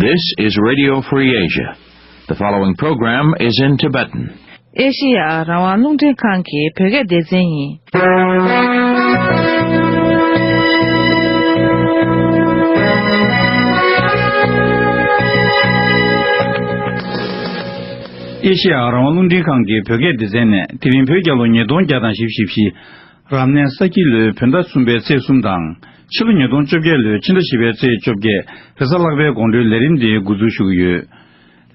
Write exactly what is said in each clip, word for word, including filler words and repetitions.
This is Radio Free Asia. The following program is in Tibetan. ཨེ་ཤེ་ཡ་རང་དབང་རླུང་འཕྲིན་ཁང་གི་བོད་སྐད་སྡེ་ཚན་ཡིན། ཨེ་ཤེ་ཡ་རང་དབང་རླུང་འཕྲིན་ཁང་གི་བོད་སྐད་སྡེ་ཚན་ནས་དེ་རིང་བོད་རྒྱལ་ལོ་ཉིས་སྟོང་བརྒྱ་དང་བཞི་བཅུ་ཞེ་བཞི། རབ་གནས་ས་ཁྱི་ལོའི་བོད་ཟླ་གསུམ་པའི་ཚེས་གསུམ་དང་། ཕྱི་ལོ་ཉིས་སྟོང་བཅོ་བརྒྱད་ལོའི་ཕྱི་ཟླ་བཞི་པའི་ཚེས་བཅོ་བརྒྱད། རེས་གཟའ་ལྷག་པའི་དགོང་དྲོའི་ལས་རིམ་འདི་འགོ་འཛུགས་ཞུ་གི་ཡོད།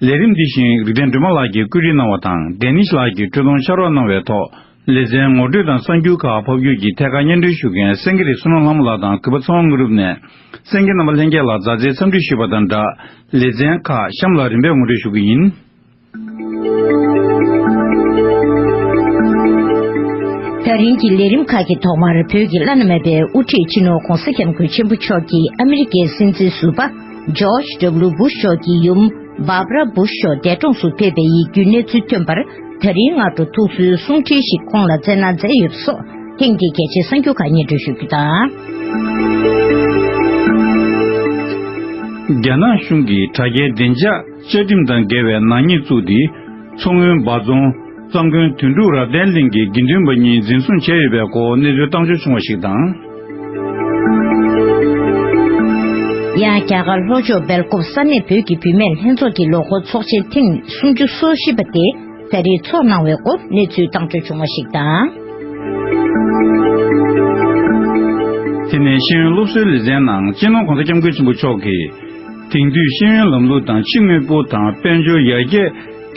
ལས་རིམ་འདི་བཞིན་རིག་ལྡན་སྒྲོལ་མ་ལགས་ཀྱིས་བཀོད་སྒྲིག་གནང་བ་དང་ཌེ་ནིཤ་ལགས་ཀྱིས་འཕྲོས་གཏོང་ཕྱག་རོགས་གནང་བའི་ཐོག་ལེ་ཚན་ངོ་སྤྲོད་དང་གསར་འགྱུར་ཁག་ཕབ་སྒྱུར་གྱི་ཐད་ཀར་སྙན་སྒྲོན་ཞུ་མཁན་སེང་གེ་རི་བསོད་ནམས་ལྷ་མོ་ལགས་དང་གུས་པ་ཚེ་དབང་དངོས་གྲུབ་ནས་གསན་མཁན་རྣམ་པ་ལྷན་རྒྱས་ལ་མཛའ་བརྩེའི་འཚམས་འདྲི་ཞུས་པ་དང་སྦྲགས་ལེ་ཚན་ཁག་གཤམ་ལ་རིམ་པས་ངོ་སྤྲོད་ཞུ་གི་ཡིན། ད་རིང་གི་ལས་རིམ་ཁག་གི་ཐོག་མར་བོད་ཀྱི་བླ་ན་མེད་པའི་དབུ་ཁྲིད་སྤྱི་ནོར་༧གོང་ས་༧སྐྱབས་མགོན་ཆེན་པོ་མཆོག་གིས་ཨ་མི་རི་ཀའི་སྲིད་འཛིན་ཟུར་པ་ཇོརྗ་ཌབ་ལིའུ་བུ་ཤ་མཆོག་གི་ཡུམ་བྷར་བྷ་ར་བུ་ཤ་མཆོག་འདས་གྲོངས་སུ་ཕེབས་པའི་ཡིད་སྐྱོའི་གནས་ཚུལ་ཐོན་པར་ད་རིང་སྔ་དྲོ་ཐུགས་གསོའི་གསུང་འཕྲིན་ཞིག་ཁོང་ལ་སྩལ་གནང་མཛད་ཡོད་པ་སོགས་ཐེངས་འདིའི་གལ་ཆེའི་གསར་འགྱུར་ཁག་སྙན་སྒྲོན་ཞུ་རྒྱུ་དང་། རྒྱ་ནག་གཞུང་གིས་དྲ་རྒྱའི་བདེ་འཇགས་བཅའ་ཁྲིམས་དང་འགལ་བའི་ནག་ཉེས་བཙུགས་ཏེ། མཚོ་སྔོན་འབའ་རྫོང་གཙང་དགོན་དོན་གྲུབ་རབ་བརྟན་གླིང་གི་དགེ་འདུན་པ་གཉིས་འཛིན་བཟུང་བྱས་ཡོད་པའི་སྐོར་གནས་ཚུལ་བཏང་འབྱོར་བྱུང་བ་ཞིག་དང་། ཡང་རྒྱ་གར་ལྷོ་ཕྱོགས་སྦེལ་ཀོབ་ས་གནས་བོད་ཀྱི་བུད་མེད་ལྷན་ཚོགས་ཀྱི་ལོ་འཁོར་ཚོགས་ཆེན་ཐེངས་སུམ་ཅུ་སོ་བཞི་པ་དེ་ད་རེས་འཚོགས་གནང་བའི་སྐོར་གནས་ཚུལ་བཏང་འབྱོར་བྱུང་བ་ཞིག་དང་། དེ་ནས་ཤེས་ཡོན་སློབ་གསོའི་ལེ་ཚན་ནང་སྤྱི་ནོར་༧གོང་ས་༧སྐྱབས་མགོན་ཆེན་པོ་མཆོག་གིས། དེང་དུས་ཤེས་ཡོན་ལམ་ལུགས་དང་ཕྱི་དངོས་པོ་དང་དཔལ་འབྱོར་ཡར་རྒྱས་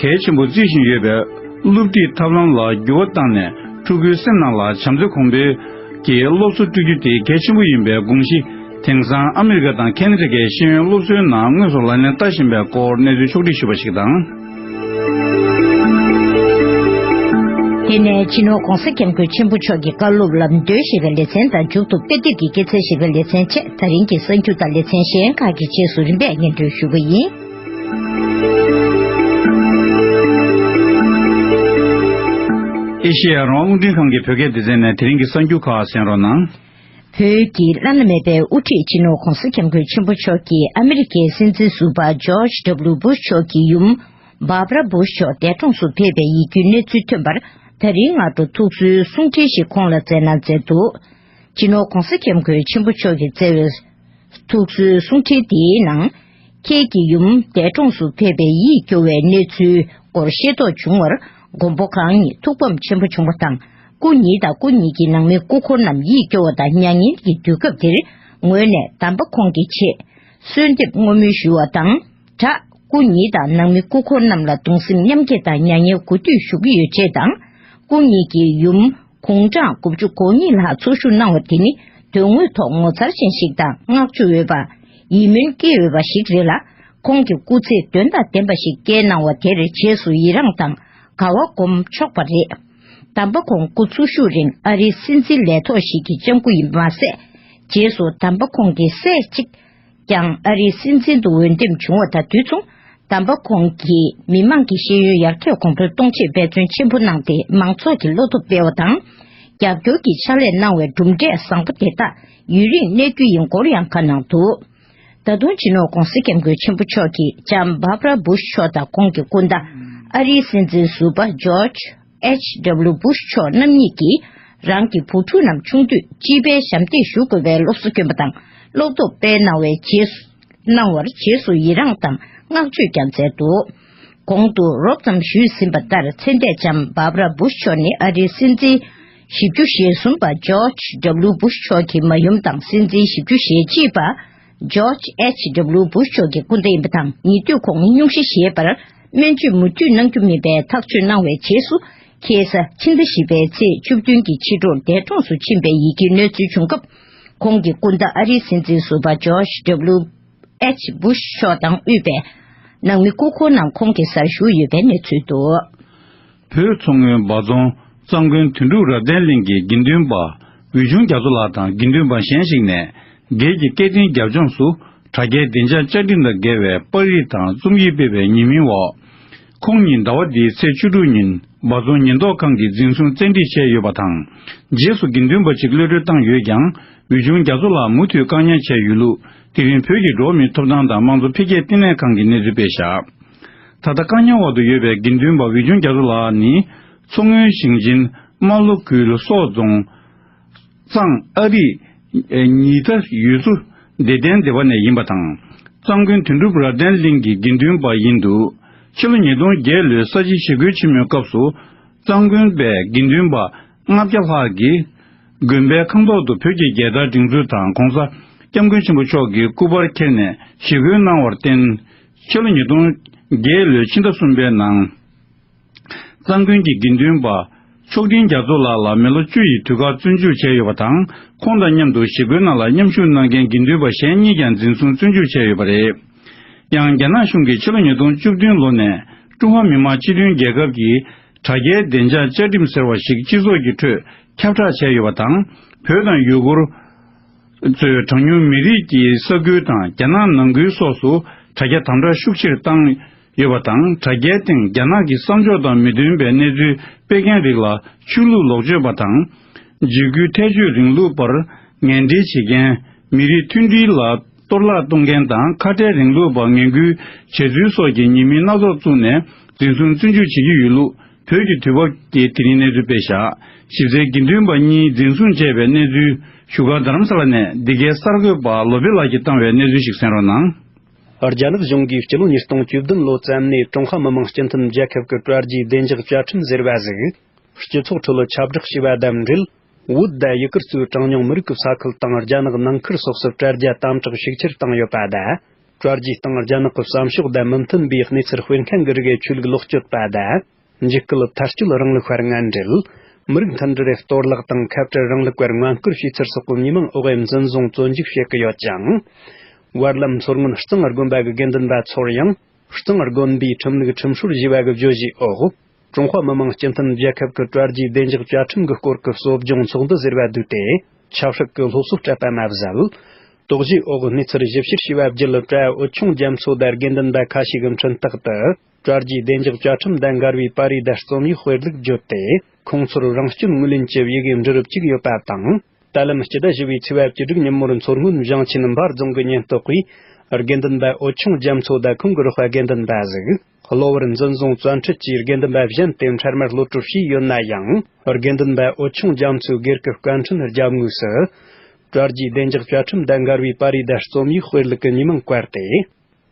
གལ་ཆེན་པོ་བརྩི་བཞིན་ཡོད་པའི་སློབ་ཁྲིད་ཐབས་ལམ་ལ་འགྱུར་བ་བཏང་ནས་ཕྲུ་གུའི་སེམས་ནང་ལ་བྱམས་བརྩེ་གོང་འཕེལ་གྱི་སློབ་གསོ་སྤྲོད་རྒྱུ་དེ་གལ་ཆེན་པོ་ཡིན་པའི་དགོངས་གཞི་དེང་སང་ཨ་མི་རི་ཀ་དང་ཁེ་ན་ཌ་གའི་ཤེས་ཡོན་སློབ་གསོའི་ནང་དངོས་སུ་ལག་ལེན་བསྟར་བཞིན་པའི་སྐོར་གནས་ཚུལ་ཕྱོགས་སྒྲིག་ཞུས་པ་ཞིག་དང་། དེ་ནས་སྤྱི་ནོར་༧གོང་ས་༧སྐྱབས་མགོན་ཆེན་པོ་མཆོག་གི་བཀའ་སློབ་ལམ་སྟོན་ཞེས་པའི་ལེ་ཚན་དང་མཇུག་ཏུ་དཔེ་དེབ་ཀྱི་སྐྱེད་ཚལ་ཞེས་པའི་ལེ་ཚན་བཅས་ད་རིང་གི་གསར་འགྱུར་དང་ལེ་ཚན་གཞན་ཁག་གི་རྗེས་སུ་རིམ་པས་སྙན་སྒྲོན་ཞུ་གི་ཡིན། ཨེ་ཤེ་ཡ་རང་དབང་རླུང་འཕྲིན་ཁང་གི་བོད་སྐད་སྡེ་ཚན་ནས་དེ་རིང་གི་གསར་འགྱུར་ཁག་གསན་རོགས་གནང་། བོད་ཀྱི་བླ་ན་མེད་པའི་དབུ་ཁྲིད་སྤྱི་ནོར་༧གོང་ས་༧སྐྱབས་མགོན་ཆེན་པོ་མཆོག་གིས་ཨ་མི་རི་ཀའི་སྲིད་འཛིན་ཟུར་པ་ཇོརྗ་ཌབ་ལིའུ་བུ་ཤ་མཆོག་གི་ཡུམ་བྷར་བྷ་ར་བུ་ཤ་མཆོག་འདས་གྲོངས་སུ་ཕེབས་པའི་ཡིད་སྐྱོའི་གནས་ཚུལ་ཐོན་པར་ད་རིང་སྔ་དྲོ་ཐུགས་གསོའི་གསུང་འཕྲིན་ཞིག་ཁོང་ལ་སྩལ་གནང་མཛད་འདུག་སྤྱི་ནོར་༧གོང་ས་༧སྐྱབས་མགོན་ཆེན་པོ་མཆོག་གིས་བསྩལ་བའི་ཐུགས་གསོའི་གསུང་འཕྲིན་དེའི་ནང་། ཁྱེད་ཀྱི་ཡུམ་འདས་གྲོངས་སུ་ཕེབས་པའི་ཡིད་སྐྱོ་བའི་གནས་ཚུལ་སྐོར་ཤེས་རྟོགས་བྱུང་བར་མགོན་པོ་གང་ཉིད་ཐུགས་ཕམ་ཆེན་པོ་བྱུང་བ་དང་། སྐུ་ཉིད་དང་སྐུ་ཉིད་ཀྱི་ནང་མི་སྐུ་འཁོར་རྣམས་ཡིད་སྐྱོ་བ་དང་མྱ་ངན་གྱི་དུས་སྐབས་འདིར་ངོས་ནས་དམ་པ་ཁོང་གི་ཆེད་གསོལ་འདེབས་བསྔོ་སྨོན་ཞུ་བ་དང་སྦྲགས། སྐུ་ཉིད་དང་ནང་མི་སྐུ་འཁོར་རྣམས་ལ་གདུང་སེམས་མཉམ་སྐྱེད་དང་མྱ་ངན་གུས་འདུད་ཞུ་གི་ཡོད་ཅེས་དང་། སྐུ་ཉིད་ཀྱི་ཡུམ་དགུང་གྲངས་དགུ་བཅུ་གོ་གཉིས་ལྷག་འཚོ་བཞུགས་གནང་བ་དེ་ནི་དོན་དངོས་ཐོག་ངོ་མཚར་ཅན་ཞིག་དང་བསྔགས་བརྗོད་འོས་པ། ཡིད་སྨོན་སྐྱེ་འོས་པ་ཞིག་རེད་ལ། ཁོང་གི་སྐུ་ཚེ་དོན་དང་ལྡན་པ་ཞིག་བསྐྱལ་གནང་བ་དེར་རྗེས་སུ་ཡི་རངས་དང་དགའ་བ་སྒོམ་ཆོག་པ་རེད། དམ་པ་ཁོང་སྐུ་འཚོ་བཞུགས་རིང་ཨ་རིའི་སྲིད་འཛིན་ལས་ཐོག་ཞིག་གི་ལྕམ་སྐུ་ཡིན་པ་མ་ཟད། རྗེས་སུ་དམ་པ་ཁོང་གི་སྲས་གཅིག་ཀྱང་ཨ་རིའི་སྲིད་འཛིན་དུ་འོས་འདེམས་བྱུང་བ་དང་དུས་མཚུངས། དམ་པ་ཁོང་གིས་མི་དམངས་ཀྱི་ཤེས་ཡོན་ཡར་རྒྱས་གོང་འཕེལ་གཏོང་ཆེད་འབད་བརྩོན་ཆེན་པོ་གནང་སྟེ་མང་ཚོགས་ཀྱི་བློ་སྟོབས་སྤེལ་བ་དང་། རྒྱབ་སྐྱོར་གྱི་ཕྱག་ལས་གནང་བའི་གྲུབ་འབྲས་བཟང་པོ་དེ་དག་ཡུན་རིང་གནས་རྒྱུ་ཡིན་སྐོར་ཡང་བཀའ་གནང་འདུག་ད་དུང་སྤྱི་ནོར་༧གོང་ས་༧སྐྱབས་མགོན་ཆེན་པོ་མཆོག་གིས་ལྕམ་བྷར་བྷ་ར་བུ་ཤ་མཆོག་དང་ཁོང་གི་སྐུ་ཟླ་ཨ་རིའི་སྲིད་འཛིན་ཟུར་པ་ཇོརྗ་ཨེཆ་ཌབ་ལིའུ་བུ་ཤ་མཆོག་རྣམ་གཉིས་ཀྱིས་རང་གི་བུ་ཕྲུག་རྣམས་ཆུང་དུས་སྤྱི་པའི་ཞབས་འདེགས་ཞུ་དགོས་པའི་སློབ་གསོ་བསྐྱོན་པ་དང་བློ་སྟོབས་སྤེལ་གནང་བའི་རྗེས་སུ། གནང་བར་རྗེས་སུ་ཡི་རངས་དང་བསྔགས་བརྗོད་ཀྱང་མཛད་འདུག་གོང་དུ་རོབ་ཙམ་ཞུས་ཟིན་པ་ལྟར་མཚན་ལྟས་ལྕམ་བྷར་བྷ་ར་བུ་ཤ་མཆོག་ནི་ཨ་རིའི་སྲིད་འཛིན་བཞི་བཅུ་ཞེ་གསུམ་པ་ཇོརྗ་ཌབ་ལིའུ་བུ་ཤ་མཆོག་གི་མ་ཡུམ་དང་སྲིད་འཛིན་བཞི་བཅུ་ཞེ་གཅིག་པ་ཇོརྗ་ཨེཆ་ཌབ་ལིའུ་བུ་ཤ་མཆོག་གི་སྐུ་ཟླ་ཡིན་པ་དང་ཉེ་དུས་ཁོང་སྙུང་གཞི་བཞེས་པར་སྨན་བཅོས་མུ་མཐུད་གནང་རྒྱུ་མིན་པའི་ཐག་གཅོད་གནང་བའི་རྗེས་སུ་ཁ་སང་ཕྱི་ཟླ་བཞི་པའི་ཚེས་བཅུ་བདུན་གྱི་ཕྱི་དྲོར་འདས་གྲོངས་སུ་ཕྱིན་པའི་ཡི་གེའི་གནས་ཚུལ་བྱུང་སྐབས་ཁོང་གི་སྐུ་ཟླ་ཨ་རིའི་སྲིད་འཛིན་ཟུར་པ་ཇོརྗ་ཌབ་ལིའུ་ཨེཆ་བུ་ཤ་མཆོག་དང་དབུས་པའི་ནང་མི་སྐུ་འཁོར་རྣམས་ཁོང་གི་སར་བཞུགས་ཡོད་པའི་གནས་ཚུལ་འདུག་བོད་མཚོ་སྔོན་འབའ་རྫོང་གཙང་དགོན་དོན་གྲུབ་རབ་བརྟན་གླིང་གི་དགེ་འདུན་པ་འོད་ཆུང་རྒྱ་མཚོ་ལགས་དང་དགེ་འདུན་པ་གཞན་ཞིག་ནས་སྒེར་གྱི་སྐད་འཕྲིན་རྒྱབ་ལྗོངས་སུ་དྲ་རྒྱའི་བདེ་འཇགས་བཅའ་ཁྲིམས་དང་འགལ་བའི་པར་རིས་དང་རྩོམ་ཡིག་སྤེལ་བའི་ཉེས་མིང་འོག་ཁོང་ཉིད་ཟླ་བ་འདིའི་ཚེས་བཅུ་དྲུག་ཉིན་འབའ་རྫོང་ཉེན་རྟོག་ཁང་གིས་འཛིན་བཟུང་བཙན་ཁྲིད་བྱས་ཡོད་པ་དང་། རྗེས་སུ་དགེ་འདུན་པ་གཅིག་གློད་གྲོལ་བཏང་ཡོད་ཀྱང་ འོས་ཆུང་རྒྱ་མཚོ་ལགས་མུ་མཐུད་བཀག་ཉར་བྱས་ཡོད་ལུགས། དེ་རིང་བོད་ཀྱི་འགྲོ་བ་མིའི་ཐོབ་ཐང་དང་དམངས་གཙོ་འཕེལ་རྒྱས་བསྟི་གནས་ཁང་གིས་གནས་ཚུལ་སྤེལ་བཞག་ད་ལྟ་བཀག་ཉར་འོག་ཏུ་ཡོད་པའི་དགེ་འདུན་པ་འོས་ཆུང་རྒྱ་མཚོ་ལགས་ནི། མཚོ་སྔོན་ཞིང་ཆེན་རྨ་ལྷོ་ཁུལ་སོག་རྫོང་གཙང་ཨ་རིག་ཉི་ཟླ་ཡུལ་ཚོ་བདེ་ལྡན་སྡེ་བ་ནས་ཡིན་པ་དང་། གཙང་དགོན་དོན་གྲུབ་རབ་བརྟན་གླིང་གི་དགེ་འདུན་པ་ཡིན་འདུག་ཕྱི་ལོ་ཉིས་སྟོང་བརྒྱད་ལོའི་ས་བྱི་ཞི་རྒོལ་ཆེན་མོའི་སྐབས་སུ། གཙང་དགོན་པའི་དགེ་འདུན་པ་ལྔ་བརྒྱ་ལྷག་གིས། དགོན་པའི་ཁང་ཐོག་ཏུ་བོད་ཀྱི་རྒྱལ་དར་བསྒྲེངས་ཚུལ་དང་། ྋགོང་ས་ྋསྐྱབས་མགོན་ཆེན་པོ་མཆོག་གི་སྐུ་པར་ཁྱེར་ནས་ཞི་རྒོལ་གནང་བར་བརྟེན། ཕྱི་ལོ་ཉིས་སྟོང་བརྒྱད་ལོའི་ཕྱི་ཟླ་གསུམ་པའི་ནང་། གཙང་དགོན་གྱི་དགེ་འདུན་པ་མཆོག་སྤྲུལ་རྒྱ་མཚོ་ལགས་ལ་མི་ལོ་བཅུ་ཡི་དུས་བཀག་བཙོན་འཇུག་བྱས་ཡོད་པ་དང་། ཁོང་དང་མཉམ་དུ་ཞི་རྒོལ་ནང་ལ་མཉམ་ཞུགས་གནང་མཁན་དགེ་འདུན་པ་གཞན་གཉིས་ཀྱང་འཛིན་བཟུང་བཙོན་འཇུག་བྱས་ཡོད་པ་རེད། ཡང་རྒྱ་ནག་གཞུང་གིས་ཕྱི་ལོ་ཉིས་སྟོང་བཅུ་བདུན་ལོ་ནས་ཀྲུང་ཧྭ་མི་དམངས་སྤྱི་མཐུན་རྒྱལ་ཁབ་ཀྱི་དྲ་རྒྱའི་བདེ་འཇགས་བཅའ་ཁྲིམས་ཟེར་བ་ཞིག་སྤྱི་ཚོགས་ཀྱི་ཁྲོད་ཁྱབ་བསྒྲགས་བྱས་ཡོད་པ་དང་། བོད་དང་ཡུ་གུར་གཙོས་གྲངས་ཉུང་མི་རིགས་ཀྱི་ས་ཁུལ་དང་རྒྱ་ནག་ནང་ཁུལ་སོགས་སུ་དྲ་རྒྱ་དམ་དྲག་ཤུགས་ཆེར་བཏང་ཡོད་པ་དང་། དྲ་རྒྱའི་སྟེང་རྒྱ་ནག་གི་བསམ་ཕྱོགས་དང་མི་མཐུན་པའི་གནས་ཚུལ་སྤེལ་མཁན་རིགས་ལ་ཆོས་ལུགས་ལོག་སྤྱོད་པ་དང་། འཇིགས་སྐུལ་ཐལ་སྤྱོད་རིང་ལུགས་པར་ངན་འབྲེལ་བྱེད་མཁན། མི་རིགས་མཐུན་སྒྲིལ་ལ་གཏོར་བརླག་གཏོང་མཁན་དང་། ཁ་བྲལ་རིང་ལུགས་པར་ངན་སྐུལ་བྱས་ཚུལ་སོགས་ཀྱི་ཉེས་མིང་སྣ་ཚོགས་བཙུགས་ནས་འཛིན་བཟུང་བཙོན་འཇུག་བྱེད་ཀྱི་ཡོད་ལུགས་བོད་ཀྱི་དུས་བབ་ཀྱིས་དེ་རིང་གནས་ཚུལ་སྤེལ་བཞག་གཞི་རྩའི་དགེ་འདུན་པ་གཉིས་འཛིན་བཟུང་བྱས་པའི་གནས་ཚུལ་བཞུགས་སྒར་རྡ་རམ་ས་ལ་ནས་འདི་གའི་གསར་འགོད་པ་བློ་བྷེ་ལགས་ཀྱིས་བཏང་བའི་གནས་ཚུལ་ཞིག་གསན་རོགས་གནང་། རྒྱ་ནག་གཞུང་གིས་སྤྱི་ལོ་ཉིས་སྟོང་བཅུ་བདུན་ལོ་ཙམ་ནས་ཀྲུང་ཧྭ་མི་དམངས་སྤྱི་མཐུན་རྒྱལ་ཁབ་ཀྱི་གྲ་རྒྱས་བདེ་འཇགས་བཅའ་ཁྲིམས་ཟེར་བ་ཟིག་སྤྱི་ཚོགས་ཁྲོད་ཁྱབ་བསྒྲགས་བྱས་པ་དང་འབྲེལ། བོད་དང་ཡུ་གུར་གཙོས་གྲངས་ཉུང་མི་རིགས་ཀྱི་ས་ཁུལ་དང་རྒྱ་ནག་ནང་ཁུལ་སོགས་སུ་དྲ་རྒྱ་དམ་དྲག་ཤུགས་ཆེར་བཏང་ཡོད་པ་དང་། གྲ་རྒྱའི་སྟེང་རྒྱ་ནག་གི་བསམ་ཕྱོགས་དང་མི་མཐུན་པའི་གནས་ཚུལ་སྤེལ་མཁན་གྱི་རིགས་ཆོས་ལུགས་ལོག་སྤྱོད་པ་དང་། འཇིགས་སྐུལ་མཐའ་སྐྱོད་རིང་ལུགས་པར་ངན་འབྲེལ། མི་རིགས་མཐུན་སྒྲིལ་གཏོར་བརླག་དང་ཁ་བྲལ་རིང་ལུགས་པར་ངན་སྐུལ་བྱས་ཚུལ་སོགས་ཀྱི་ཉེས་མིང་འོག་འཛིན་བཟུང་བཙོན་འཇུག་བྱེད་ཀྱི་ཡོད་ཅིང་། བར་ལམ་མཚོ་སྔོན་གཙང་དགོན་པ་གི་དགེ་འདུན་པ་ཚོར་ཡང་། གཙང་དགོན་པའི་ཁྲིམས་ལུགས་ཁྲིམས་སྲོལ་ཞེས་པ་གི་བརྗོད་གཞིའི་འོག་ཀྲུང་ཧྭ་མི་དམངས་སྤྱི་མཐུན་རྒྱལ་ཁབ་ཀྱི་གྲ་རྒྱས་བདེ་འཇགས་བཅའ་ཁྲིམས་ཀྱི་སྐོར་གྱི་གསོ་སྦྱོང་ཚོགས་འདུ་ཟེར་བ་བསྡུས་ཏེ། ཆབ་སྲིད་ཀྱི་སློབ་གསོ་སྤྲད་པ་མ་ཟད། དོགས་གཞིའི་འོག་གནས་ཚུལ་ཞིབ་བཤེར་བྱས་པ་བརྒྱུད་བཀྲ་འོད་ཆུང་རྒྱ་མཚོ་དང་དགེ་འདུན་པ་ཁ་ཤས་ཀྱི་འཕྲིན་སྟེགས་དུ། གྲ་རྒྱས་བདེ་འཇགས་བཅའ་ཁྲིམས་དང་འགལ་བའི་པར་རིས་དང་རྩོམ་ཡིག་སྤེལ་ལུགས་བརྗོད་དེ། ཁོང་ཚོར་རང་སྐྱོན་ངོས་ལེན་གྱི་ཡི་གེ་འབྲི་རུ་བཅུག་ཡོད་པ་དང་། ད་ལམ་སྤྱི་ཟླ་བཞི་པའི་ཚེས་པ་བཅུ་དྲུག་ཉིན་མོར་མཚོ་སྔོན་ཞིང་ཆེན་འབའ་རྫོང་གི་ཉེན་རྟོག་པས། དགེ་འདུན་པ་འོད་ཆུང་རྒྱ་མཚོ་དང་ཁོང་གི་རོགས་པ་དགེ་འདུན་པ་ཟིག་གློ་བུར་འཛིན་བཟུང་བཙན་ཁྲིད་ཀྱིས་དགེ་འདུན་པ་གཞན་དེ་འཕྲལ་མར་གློད་གྲོལ་བྱས་ཡོད་ན་ཡང་། དགེ་འདུན་པ་འོད་ཆུང་རྒྱ་མཚོའི་སྒེར་གྱི་བཀའ་འཕྲིན་རྒྱབ་ངོས་སུ། གྲ་རྒྱས་བདེ་འཇགས་བཅའ་ཁྲིམས་དང་འགལ་བའི་པར་རིས་དང་རྩོམ་ཡིག་སྤེལ་ལུགས་ཀྱི་ཉེས་མིང་བཀལ་ཏེ།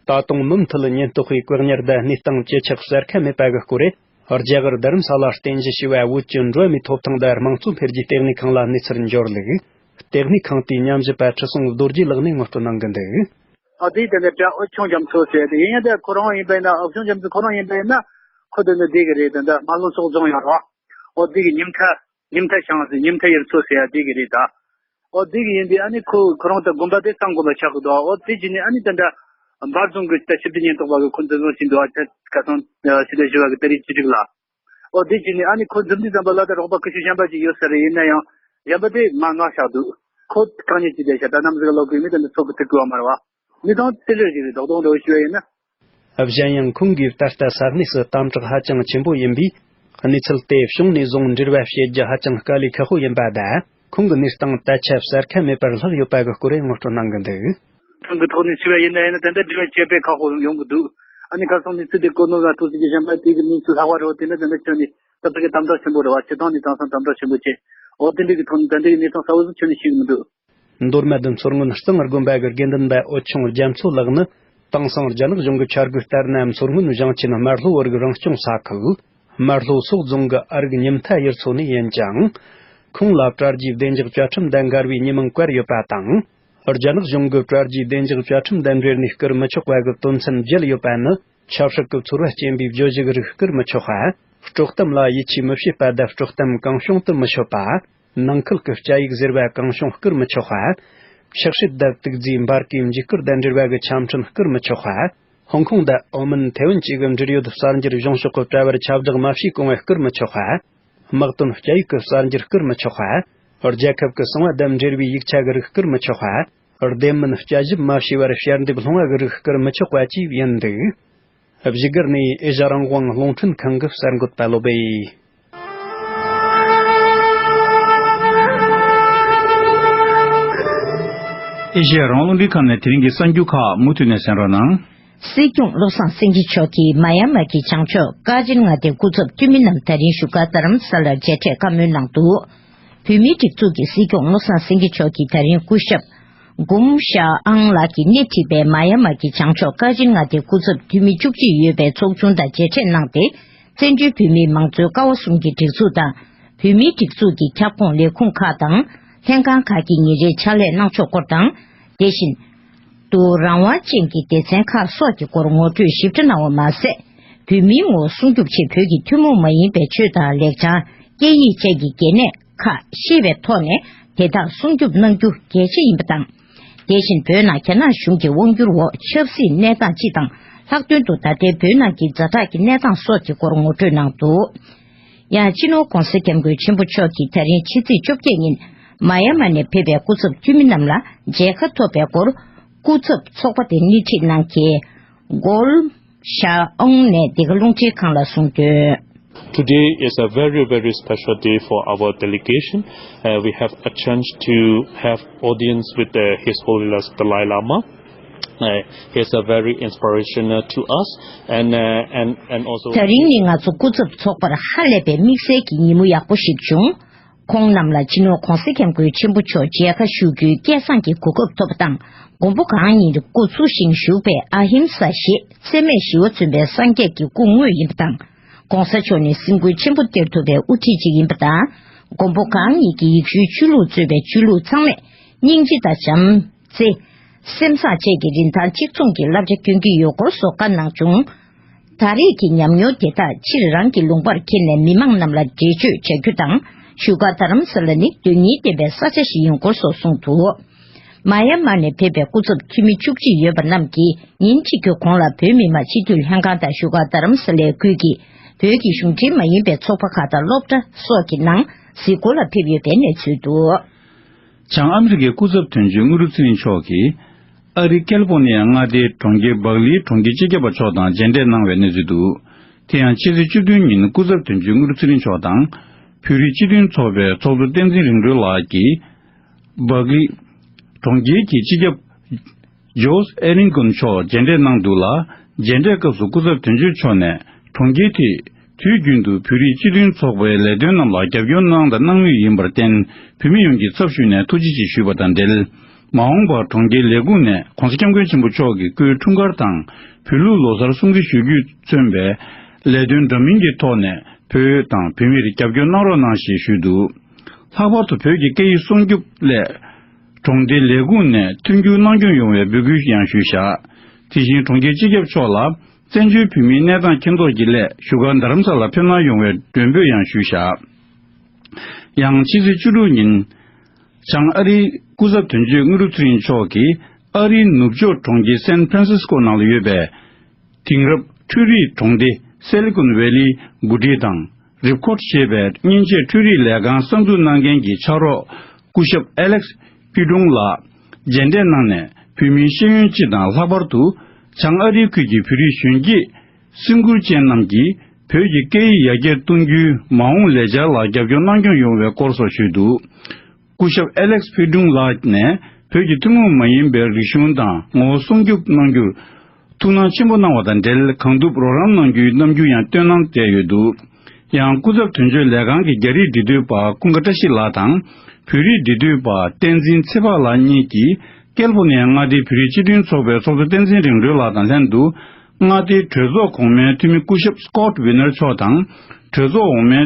ད་དུང་མུ་མཐུད་ཉེན་རྟོག་པས་བཀག་ཉར་དང་གནས་སྟངས་ཇེ་ཆག་གསལ་ཁ་མེད་པ་གི་སྐོར། རྒྱ་གར་རྡ་རམ་ས་ལར་རྟེན་གཞི་བྱས་པའི་བོད་ཀྱི་འགྲོ་བ་མིའི་ཐོབ་ཐང་དང་དམངས་གཙོ་འཕེལ་རྒྱས་ལྟེ་གནས་ཁང་ལ་གནས་ཚུལ་འབྱོར་ལུགས། ལྟེ་གནས་ཁང་དེའི་ཉམས་ཞིབ་པ་ཁྲི་སྲོང་རྡོ་རྗེ་ལགས་ནས་ངོ་སྤྲོད་གནང་གི་འདུག་ཨ་དེའི་དེ་འདྲ་འོད་ཆུང་རྒྱ་མཚོ་ཟེར་དེ་ཡིན་ཡང་དེ་ཁོ་རང་ཡིན་པ་ཡིན་ན། འོད་ཆུང་རྒྱ་མཚོ་ཁོ་རང་ཡིན་པ་ཡིན་ན་ཁོ་དེ་ནི་བསྡད་གི་རེད། དེ་འདྲ་རྨ་ལྷོ་སོག་རྫོང་ཡོད་རེད་བ། ཨོ་དེ་གི་ཉིམ་ཐ་ཉིམ་ཐ་ཞང་ཟེར། ཉིམ་ཐ་ཡུལ་ཚོ་ཟེར་ཡ་དེ་གི་རེད་ད། ཨོ་དེ་གི་ཡིན་དེ་ཨ་ནི་ཁོ་ཁོ་རང་ད་དགོན་པ་དེ་གཙང་དགོན་པ་ཆགས་གི་འདུག་ཨོ་དེ་བྱས་ནས་ཨ་ནི་དེ་འདྲ་འབའ་རྫོང་གི་ད་ཞི་བདེ་ཉེན་རྟོག་པ་གི་ཁོ་འཛིན་བཟུང་བྱས་འདུག་ཨ་ཁ་སང་ཕྱི་ཟླ་བཞི་པ་གི་ཏ་རིག་བཅུ་དྲུག་ལ། ཨོ་དེ་བྱས་ནས་ཨ་ནི་ཁོ་འཛིན་དུས་ཙམ་པ་ལ་ད་རོགས་པ་ཁུ་ཤུ་གཞན་པ་ཅིག་ཡོད་ས་རེད། ཡིན་ན་ཡང་གཞན་པ་དེ་མར་མངགས་བཞག་འདུག་ཁོ་དཀའ་ངལ་ཅིག་བསྡད་ཤག་ད་ནམ་ཟིག་ལོག་གི་མི་དེ་འདྲ་ཚོགས་ཀྱི་ཐུག་གི་བ་མ་རེད་བ། མི་དང་རྩེད་རེས་ཞིག་རེད། རྡོག་རྡོག་འདྲ་བོ་ཞུ་བ་ཡིན་ན། གཞན་ཡང་ཁོང་གིས་ད་ལྟ་ས་གནས་སུ་དམ་དྲག་ཧ་ཅང་ཆེན་པོ་ཡིན་པས། གནས་ཚུལ་དེ་བྱུང་ནས་བཟུང་འབྲེལ་བ་བྱེད་རྒྱུ་ཧ་ཅང་དཀའ་ལས་ཁག་པོ་ཡིན་པ་དང་། ཁོང་གི་གནས་སྟངས་ད་ཆ་གསལ་ཁ་མེད་པར་ལྷག་ཡོད་པ་གི་སྐོར་ངོ་སྤྲོད་གནང་གི་འདུག་ཁོང་གི་ཐོག་ནས་ཞུ་བ་ཡིན་ན་ཡིན་ན་ད་ལྟ་འབྲེལ་བ་བྱེད་པའི་ཁག་པོ་ཡོང་གི་འདུག་ཨ་ནི་ཁ་སང་གནས་ཚུལ་དེ་གོ་ནོར་ལ་ཐུག་ཟིན་གྱི་གཞན་པ་དེ་གི་གནས་ཚུལ་ལྷག་པ་རེད་བ། དེ་ནི་ད་ལྟ་ཁྱོན་ནས་ད་ལྟ་གི་དམ་དྲག་ཆེན་པོ་རེད་བ། སྤྱི་བཏང་ནས་དེང་སང་དམ་དྲག་ཆེན་པོ་བྱས། འོ་དེ་འདྲ་གི་ཐོག་ནས་ད་ལྟ་གི་གནས་སྟངས་གསལ་བོ་ཟིག་ཁྱོན་ནས་ཤེས་གི་མི་འདུག་མདོ་སྨད་མཚོ་སྔོན་གཙང་དགོན་པ་གི་དགེ་འདུན་པ་འོད་ཆུང་རྒྱ་མཚོ་ལགས་ནི། དེང་སང་རྒྱ་ནག་གཞུང་གི་འཆར་འགོད་ལྟར་ན། མཚོ་སྔོན་ཞིང་ཆེན་རྨ་ལྷོ་བར་གྱི་རང་སྐྱོང་ས་ཁུལ་རྨ་ལྷོ་སོག་རྫོང་གི་ཨ་རིག་ཉིམ་ཐ་ཡུལ་ཚོ་ནས་ཡིན་ཅིང་། ཁོང་ལ་གྲ་རྒྱས་བདེ་འཇགས་བཅའ་ཁྲིམས་དང་འགལ་བའི་ཉེས་མིང་བཀལ་ཡོད་པ་དང་། རྒྱ་ནག་གཞུང་གིས་གྲ་རྒྱས་བདེ་འཇགས་བཅའ་ཁྲིམས་དང་འབྲེལ་ནས་བསྐུར་མི་ཆོག་པ་གི་དོན་ཚན་བརྒྱད་ཡོད་པ་ནི། ཆབ་སྲིད་ཀྱི་ཚོར་བ་སྐྱེན་པའི་བརྗོད་གཞི་གི་རིགས་བསྐུར་མི་ཆོག་པ། དཀྲོག་གཏམ་ལ་ཡིད་ཆེས་མི་བྱེད་པ་དང་། དཀྲོག་གཏམ་གང་བྱུང་དུ་མི་ཤོད་པ། ནང་ཁུལ་གྱི་སྐྱ་ཡིག་ཟེར་བ་གང་བྱུང་བསྐུར་མི་ཆོག་པ། ཕྱག་བྱེད་དང་དུག་རྫས་འབར་གས་འཇིགས་སྐུལ་དང་འབྲེལ་བ་གི་ཆ་འཕྲིན་བསྐུར་མི་ཆོག་པ། ཧོང་ཀོང་དང་ཨོ་མན། ཐེ་ཝན་བཅས་ཀྱི་འབྲེལ་ཡོད་གསར་འགྱུར་གཞུང་ཕྱོགས་ཀྱི་དྲ་བར་ཁྱབ་བསྒྲགས་མ་བྱས་གོང་བ་བསྐུར་མི་ཆོག་པ། དམག་དོན་སྐྱ་ཡིག་གི་གསར་འགྱུར་བསྐུར་མི་ཆོག་པ། རྒྱལ་ཁབ་ཀྱི་གསང་བ་དང་འབྲེལ་བའི་ཡིག་ཆ་གི་རིགས་བསྐུར་མི་ཆོག་པ། བདེན་མིན་བསྐྱར་ཞིབ་མ་བྱས་པར་ཞལ་འདེབས་སློང་བ་གི་རིགས་བསྐུར་མི་ཆོག་པ་བཅས་ཡིན་འདུག་བཞུགས་སྒར་ནས་ཨེ་ཤ་རང་དབང་རླུང་འཕྲིན་ཁང་གི་གསར་འགོད་པ་བློ་སྦེ། ཨེ་ཤེ་ཡ་རང་དབང་རླུང་འཕྲིན་ཁང་ནས་དེ་རིང་གི་གསར་འགྱུར་ཁག་མུ་མཐུད་ནས་གསན་རོགས་གནང་། སྲིད་སྐྱོང་བློ་བཟང་སེང་གེ་མཆོག་གིས་མ་ཡ་མ་གི་བྱང་ཕྱོགས་ཀ་ཅིན་མངའ་སྡེའི་སྐུ་ཚབ་འཐུས་མི་རྣམས་ད་རིང་བཞུགས་སྒར་རྡ་རམ་ས་ལར་མཇལ་འཕྲད་བཀའ་མོལ་གནང་འདུག། བོད་མིའི་སྒྲིག་འཛུགས་ཀྱི་སྲིད་སྐྱོང་བློ་བཟང་སེང་གེ་མཆོག་གིས་ད་རིང་སྐུ་ཞབས་གུམ་ཤ་ཨང་ལགས་ཀྱིས་སྣེ་ཁྲིད་པའི་མ་ཡ་མ་གི་བྱང་ཕྱོགས་ཀ་ཅིན་མངའ་སྡེའི་སྐུ་ཚབ་འཐུས་མི་བཅུ་གཅིག་ཡོད་པའི་ཚོགས་ཆུང་དང་མཇལ་འཕྲད་གནང་སྟེ། བཙན་བྱོལ་བོད་མིའི་མང་གཙོའི་ཀ་བ་གསུམ་གྱི་སྒྲིག་འཛུགས་དང་། བོད་མིའི་སྒྲིག་འཛུགས་ཀྱི་ཁྱབ་ཁོངས་ལས་ཁུངས་ཁག་དང་། ལྷན་ཁང་ཁག་གིས་ཉིན་རེའི་ཕྱག་ལས་གནང་ཕྱོགས་སྐོར་དང་། དེ་བཞིན་དུ་རང་དབང་ཅན་གྱི་སྡེ་ཚན་ཁག་སོགས་ཀྱི་སྐོར་ངོ་སྤྲོད་ཞིབ་ཕྲ་གནང་བ་མ་ཟད། བོད་མིའི་ངོ་བོ་སྲུང་སྐྱོབ་ཆེད་བོད་ཀྱི་ཐུན་མོང་མ་ཡིན་པའི་ཆོས་དང་ལེགས་བྱང་། སྐད་ཡིག་བཅས་ཀྱི་གལ་གནད་ཁག་ཤེས་པའི་ཐོག་ནས་དེ་དག་སྲུང་སྐྱོབ་གནང་རྒྱུ་གལ་ཆེ་ཡིན་པ་དང་། དེ་བཞིན་བོད་ནང་རྒྱ་ནག་གཞུང་གི་དབང་བསྒྱུར་འོག་ཆབ་སྲིད་གནས་སྟངས་སྤྱི་དང་། ལྷག་དོན་དུ་ད་ལྟའི་བོད་ནང་གི་ཛ་དྲག་གི་གནས་སྟངས་སོགས་ཀྱི་སྐོར་ངོ་སྤྲོད་གནང་འདུག། ཡང་སྤྱི་ནོར་༧གོང་ས་༧སྐྱབས་མགོན་ཆེན་པོ་མཆོག་གིས་ད་རིང་ཕྱི་ཚེས་བཅོ་བརྒྱད་ཉིན་མ་ཡ་མ་ནས་ཕེབས་པའི་སྐུ་ཚབ་འཐུས་མི་རྣམས་ལ་མཇལ་ཁ་ཐོབ་པའི་སྐོར་སྐུ་ཚབ་ཚོགས་པ་དེ་སྣེ་ཁྲིད་གནང་མཁན་གོལ་ཤ་ཨོང་ནས་འདི་ག་རླུང་འཕྲིན་ཁང་ལ་གསུངས་དོན། Today is a very, very special day for our delegation. Uh, we have a chance to have audience with uh, His Holiness Dalai Lama. Uh, he's a very inspirational to us, and uh, and and also. ད་རིང་ནི་ང་ཚོ་སྐུ་ཚབ་ཚོགས་པར་ཧ་ལས་པའི་དམིགས་བསལ་གྱི་ཉིན་མོ་ཡག་པོ་ཞིག་བྱུང་། ཁོང་རྣམས་ལ་སྤྱི་ནོར་༧གོང་ས་༧སྐྱབས་མགོན་ཆེན་པོ་མཆོག་མཇལ་ཁ་ཞུ་རྒྱུའི་སྐལ་བཟང་གི་གོ་སྐབས་ཐོབ་པ་དང་། མགོན་པོ་གང་ཉིད་སྐུ་ཚུགས་ཤིང་བཞུགས་པའི་ཨ་ཧིམ་ས་ཞེས་འཚེ་མེད་ཞི་བ་མཚོན་པའི་སངས་རྒྱས་ཀྱི་སྐུ་དངོས་ཡིན་པ་དང་། ༸གོང་ས་མཆོག་ནི་སེམས་འགུལ་ཆེན་པོ་སྟེར་ཐུབ་པའི་དབུ་ཁྲིད་ཅིག་ཡིན་པ་དང་། མགོན་པོ་གང་ཉིད་ཀྱི་ཡེ་ཤུའི་ཆོས་ལུགས་གཙོས་པའི་ཆོས་ལུགས་ཚང་མས་སྙིང་རྗེ་དང་བྱམས་བརྩེ། སེམས་བཟང་བཅས་ཀྱི་རིན་ཐང་གཅིག་མཚུངས་ཀྱི་བསླབ་བྱ་སྐྱོན་གྱི་ཡོད་སྐོར་སོགས་བཀའ་གནང་བྱུང་། ད་རེས་ཀྱི་ཉམས་མྱོང་དེ་དག་ཕྱིར་རང་གི་ལུང་པར་འཁྱེར་ནས་མི་མང་རྣམས་ལ་འགྲེལ་བརྗོད་བྱ་རྒྱུ་དང་། བཞུགས་སྒར་རྡ་རམ་ས་ལ་ནི་དོན་སྙིང་ལྡན་པའི་ས་ཆ་ཞིག་ཡིན་སྐོར་སོགས་གསུངས་འདུག། མ་ཡ་མ་ནས་ཕེབས་པའི་སྐུ་ཚབ་འཐུས་མི་བཅུ་གཅིག་ཡོད་པ་རྣམས་ཀྱིས་ཉིན་གཅིག་གི་གོང་ལ་བོད་མི་མང་སྤྱི་འཐུས་ལྷན་ཁང་དང་བཞུགས་སྒར་རྡ་རམ་ས་ལའི་ཁུལ་གྱི་བོད་ཀྱི་གཞུང་འབྲེལ་མ་ཡིན་པའི་ཚོགས་པ་ཁག་དང་སློབ་གྲྭ་སོགས་ཀྱི་ནང་གཟིགས་སྐོར་ལ་ཕེབས་ཡོད་པའི་གནས་ཚུལ་འདུག། བྱང་ཨ་མི་རི་ཀའི་སྐུ་ཚབ་དོན་གཅོད་དངོས་གྲུབ་ཚེ་རིང་མཆོག་གིས་ཨ་རིའི་ཀལ་ཕོར་ནི་ཡ་མངའ་སྡེའི་གྲོང་ཁྱེར་སྦག་ལིའི་གྲོང་ཁྱེར་སྤྱི་ཁྱབ་པ་མཆོག་དང་མཇལ་འཕྲད་གནང་བའི་གནས་ཚུལ་འདུག། དེ་ཡང་ཕྱི་ཚེས་བཅུ་བདུན་ཉིན་སྐུ་ཚབ་དོན་གཅོད་དངོས་གྲུབ་ཚེ་རིང་མཆོག་དང་། བོད་རིགས་སྤྱི་མཐུན་ཚོགས་པའི་ཚོགས་གཙོ་བསྟན་འཛིན་རིག་གྲོལ་ལགས་ཀྱིས། སྦག་ལི་གྲོང་ཁྱེར་གྱི་སྤྱི་ཁྱབ་ཇོས་ཨེ་རིན་ཀུན་མཆོག་མཇལ་འཕྲད་གནང་འདུག་ལ། མཇལ་འཕྲད་སྐབས་སུ་སྐུ་ཚབ་དོན་གཅོད་མཆོག་ནས་གྲོང་ཁྱེར་དེས་དུས་རྒྱུན་དུ་བོད་རིགས་སྤྱི་མཐུན་ཚོགས་པའི་ལས་དོན་རྣམས་ལ་རྒྱབ་སྐྱོར་གནང་དང་གནང་མུས་ཡིན་པར་བརྟེན། བོད་མི་ཡོངས་ཀྱི་ཚབ་ཞུས་ནས་ཐུགས་རྗེ་ཆེ་ཞུས་པ་དང་འབྲེལ། མ་འོངས་པར་གྲོང་ཁྱེར་ལས་ཁུངས་ནས་༸གོང་ས་༸སྐྱབས་མགོན་ཆེན་པོ་མཆོག་གི་སྐུའི་འཁྲུངས་སྐར་དང་། བོད་ལུགས་ལོ་གསར་སྲུང་བརྩི་ཞུ་རྒྱུས་མཚོན་པའི་ལས་དོན་འདྲ་མིན་གྱི་ཐོག་ནས་བོད་དང་བོད་མིར་རྒྱབ་སྐྱོར་གནང་རོགས་གནང་ཞེས་ཞུས་འདུག། ལྷག་པར་དུ་བོད་ཀྱི་སྐད་ཡིག་སྲུང་སྐྱོབ་སླད། གྲོང་སྡེ་ལས་ཁུངས་ནས་མཐུན་འགྱུར་གནང་སྐྱོང་ཡོང་བའི་འབོད་སྐུལ་ཡང་ཞུས་བཞག། དེ་བཞིན་གྲོང་ཁྱེར་སྤྱི་ཁྱབ་མཆོག་ལ་བཙན་བྱོལ་བོད་མིའི་གནས་སྟངས་མཁྱེན་རྟོགས་ཀྱི་སླད་བཞུགས་སྒར་རྡ་རམ་ས་ལ་ཕེབས་གནང་ཡོང་བའི་མགྲོན་འབོད་ཡང་ཞུས་བཞག། ཡང་ཕྱི་ཚེས་བཅུ་དྲུག་ཉིན། བྱང་ཨ་རིའི་སྐུ་ཚབ་དོན་གཅོད་དངོས་གྲུབ་ཚེ་རིང་མཆོག་གིས་ཨ་རིའི་ནུབ་ཕྱོགས་གྲོང་ཁྱེར་སན་ཕ་རན་སིས་ཀོ་ནང་ལ་ཡོད་པའི། དེང་རབས་འཕྲུལ་རིག་གྲོང་སྡེ་སེ་ལི་ཀོན་ཝེ་ལིའི་འགོ་ཁྲིད་དང་རིབ་ཁོར་ཞེས་པའི་མཉེན་ཆས་འཕྲུལ་རིག་ལས་ཁང་གསར་འཛུགས་གནང་མཁན་གྱི་ཕྱག་རོགས་སྐུ་ཞབས་ཨེ་ལེགས་པི་ཀྲུང་ལགས་མཇལ་འཕྲད་གནང་ནས། བོད་མིའི་ཤེས་ཡོན་སྤྱི་དང་ལྷག་པར་དུ་བྱང་ཨ་རིའི་ཁུལ་གྱི་བོད་རིགས་གཞོན་སྐྱེས་སེམས་ཁུར་ཅན་རྣམས་ཀྱིས་བོད་ཀྱི་སྐད་ཡིག་ཡར་རྒྱས་གཏོང་རྒྱུའི་མ་འོངས་ལས་འཆར་ལ་རྒྱབ་སྐྱོར་གནང་སྐྱོང་ཡོང་བའི་སྐོར་སོགས་ཞུས་འདུག། སྐུ་ཞབས་ཨེ་ལེགས་པི་ཀྲུང་ལགས་ནས་བོད་ཀྱི་ཐུན་མོང་མ་ཡིན་པའི་རིག་གཞུང་དང་ངོ་བོ་སྲུང་སྐྱོབ་གནང་རྒྱུར་ཐུགས་སྣང་ཆེན་པོ་གནང་བ་དང་འབྲེལ། གང་ཐུབ་རོགས་རམ་གནང་རྒྱུའི་རྣམ་འགྱུར་ཡང་སྟོན་གནང་མཛད་ཡོད་འདུག། ཡང་སྐུ་ཚབ་དོན་གཅོད་ལས་ཁང་གི་རྒྱ་རིགས་འབྲེལ་མཐུད་པ་ཀུན་དགའ་བཀྲ་ཤིས་ལགས་དང་། བོད་རིགས་འབྲེལ་མཐུད་པ་བསྟན་འཛིན་ཚེ་དཔག་ལགས་གཉིས་ཀྱིས་ཀལ་ཕོར་ནི་ཡ་མངའ་སྡེའི་བོད་རིགས་སྤྱི་མཐུན་ཚོགས་པའི་ཚོགས་གཙོ་བསྟན་འཛིན་རིག་གྲོལ་ལགས་དང་ལྷན་དུ། མངའ་སྡེའི་གྲོས་ཚོགས་གོང་མའི་འཐུས་མི་སྐུ་ཞབས་སྐོད་ཝི་ནར་མཆོག་དང་། གྲོས་ཚོགས་འོག་མའི་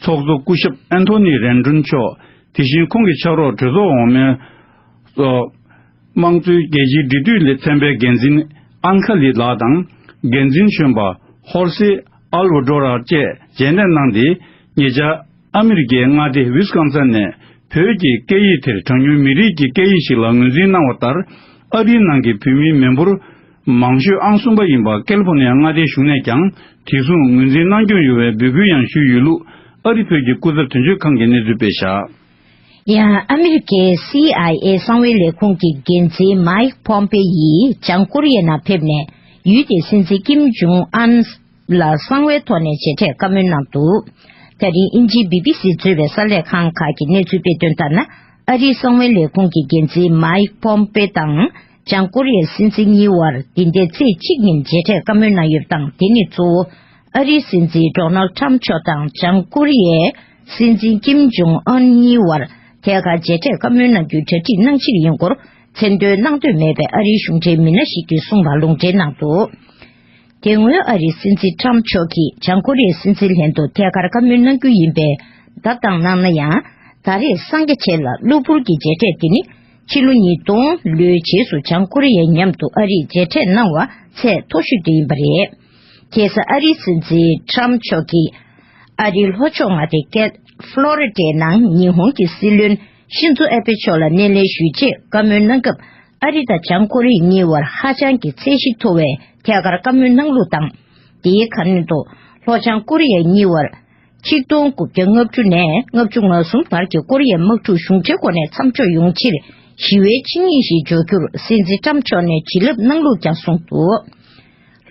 ཚོགས་གཙོ་སྐུ་ཞབས་ཨན་ཐོ་ནི་རན་ཀྲུན་མཆོག། དེ་བཞིན་ཁོང་གི་ཕྱག་རོགས་གྲོས་ཚོགས་འོག་མའི། ཨོ། དམངས་གཙོའི་རྒྱལ་སྤྱིའི་འབྲེལ་མཐུད་ལས་ཚན་པའི་འགན་འཛིན་ཨན་ཁ་ལི་ལགས་དང་། འགན་འཛིན་གཞོན་པ་ཧོར་སེ་ཨལ་ཝ་ཌོ་ར་བཅས་མཇལ་འཕྲད་གནང་སྟེ། ཉེ་ཆར་ཨ་མི་རི་ཀའི་མངའ་སྡེ་ཝིས་ཀོན་སན་ནས་བོད་ཀྱི་སྐད་ཡིག་དེར་གྲངས་ཉུང་མི་རིགས་ཀྱི་སྐད་ཡིག་ཞིག་ལ་ངོས་འཛིན་གནང་བ་ལྟར། ཨ་རིའི་ནང་གི་བོད་མིའི་མི་འབོར་མང་ཤོས་ཨང་གསུམ་པ་ཡིན་པ་ཀལ་ཕོར་ནི་ཡ་མངའ་སྡེའི་གཞུང་ནས་ཀྱང་དེ་མཚུངས་ངོས་འཛིན་གནང་སྐྱོང་ཡོང་བའི་འབོད་སྐུལ་ཡང་ཞུས་ཡོད་ལུགས་ཨ་རི་བོད་ཀྱི་སྐུ་ཚབ་དོན་གཅོད་ཁང་གིས་གནས་ཚུལ་སྤེལ་བཞག། ཡང་ཨ་མི་རི་ཀའི་སི་ཨའི་ཨེ་གསང་བའི་ལས་ཁུངས་ཀྱི་འགན་འཛིན་མའིག་ཕོམ་པེ་ཡིས་བྱང་ཀོ་རི་ཡའི་ནང་ཕེབས་ནས་ཡུལ་དེའི་སྲིད་འཛིན་ཀིམ་ཇུང་ཨན་ལ་གསང་བའི་ཐོག་ནས་མཇལ་འཕྲད་བཀའ་མོལ་གནང་འདུག། ད་རིང་དབྱིན་ཇིའི་བི་བི་སི་གཙོས་པའི་གསར་ལས་ཁང་ཁག་གིས་གནས་ཚུལ་སྤེལ་དོན་ལྟར་ན། ཨ་རིའི་གསང་བའི་ལས་ཁུངས་ཀྱི་འགན་འཛིན་མཱིག་པོམ་པེ་དང་། བྱང་ཀོ་རི་ཡའི་སྲིད་འཛིན་གཉིས་བར་འདི་ཟླའི་ཚེས་གཅིག་ཉིན་མཇལ་འཕྲད་བཀའ་མོལ་གནང་ཡོད་པ་དང་། དེ་ནི་གཙོ་བོ་ཨ་རིའི་སྲིད་འཛིན་ཌོ་ནལ་ཁྲམ་མཆོག་དང་། བྱང་ཀོ་རི་ཡའི་སྲིད་འཛིན་ཀིམ་ཇོང་ཨན་གཉིས་བར་ཐད་ཀར་མཇལ་འཕྲད་བཀའ་མོལ་གནང་རྒྱུའི་གྲ་སྒྲིག་གནང་ཕྱིར་ཡིན་སྐོར། མཚན་འདོན་གནང་འདོད་མེད་པའི་ཨ་རིའི་གཞུང་འབྲེལ་མི་སྣ་ཞིག་གིས་གསུངས་པ་ལུང་འདྲེན་གནང་འདུག་དེ་སྔོན་ཨ་རིའི་སྲིད་འཛིན་ཁྲམ་མཆོག་གིས་བྱང་ཀོ་རི་ཡའི་སྲིད་འཛིན་ལྷན་དུ་ཐད་ཀར་བཀའ་མོལ་གནང་རྒྱུ་ཡིན་པའི་བརྡ་བཏང་གནང་ན་ཡང་། ད་རེས་སངས་རྒྱས་ཆེ་ལ་གློ་བུར་གྱི་མཇལ་འཕྲད་དེ་ནི། ཕྱི་ལོ་ཉིས་སྟོང་ལོའི་རྗེས་སུ་བྱང་ཀོ་རི་ཡའི་མཉམ་དུ་ཨ་རིས་མཇལ་འཕྲད་གནང་བ་ཚད་མཐོ་ཤོས་དེ་ཡིན་པ་རེད། ཁ་སང་ཨ་རིའི་སྲིད་འཛིན་ཁྲམ་མཆོག་གིས། ཨ་རིའི་ལྷོ་ཕྱོགས་མངའ་སྡེ་ཀེ་ཕློ་རི་ཌའི་ནང་ཉི་ཧོང་གི་སྲིད་བློན་ཤིན་ཛོ་ཨེ་བྷེ་མཆོག་ལ་སྣེ་ལེན་ཞུས་རྗེས་བཀའ་མོལ་གནང་སྐབས། ཨ་རི་དང་བྱང་ཀོ་རི་ཡ་གཉིས་བར་ཧ་ཅང་གི་ཚད་གཞི་མཐོ་བའི་ཐད་ཀར་བཀའ་མོལ་གནང་ལུགས་དང་། དེའི་ཁ་སྣོན་དུ། ལྷོ་བྱང་ཀོ་རི་ཡ་གཉིས་བར། ཆིག་སྟོང་དགུ་བརྒྱ་ལྔ་བཅུ་ནས་ལྔ་བཅུ་ང་གསུམ་བར་གྱི་ཀོ་རི་ཡའི་དམག་འཁྲུག་གཞུང་འབྲེལ་སྒོ་ནས་མཚམས་འཇོག་ཡོང་ཕྱིར། ཞི་བའི་ཆིངས་ཡིག་ཞིག་འཇོག་རྒྱུར་སྲིད་འཛིན་ཁྲམ་མཆོག་ནས་བྱིན་རླབས་གནང་ལུགས་ཀྱང་གསུངས་འདུག་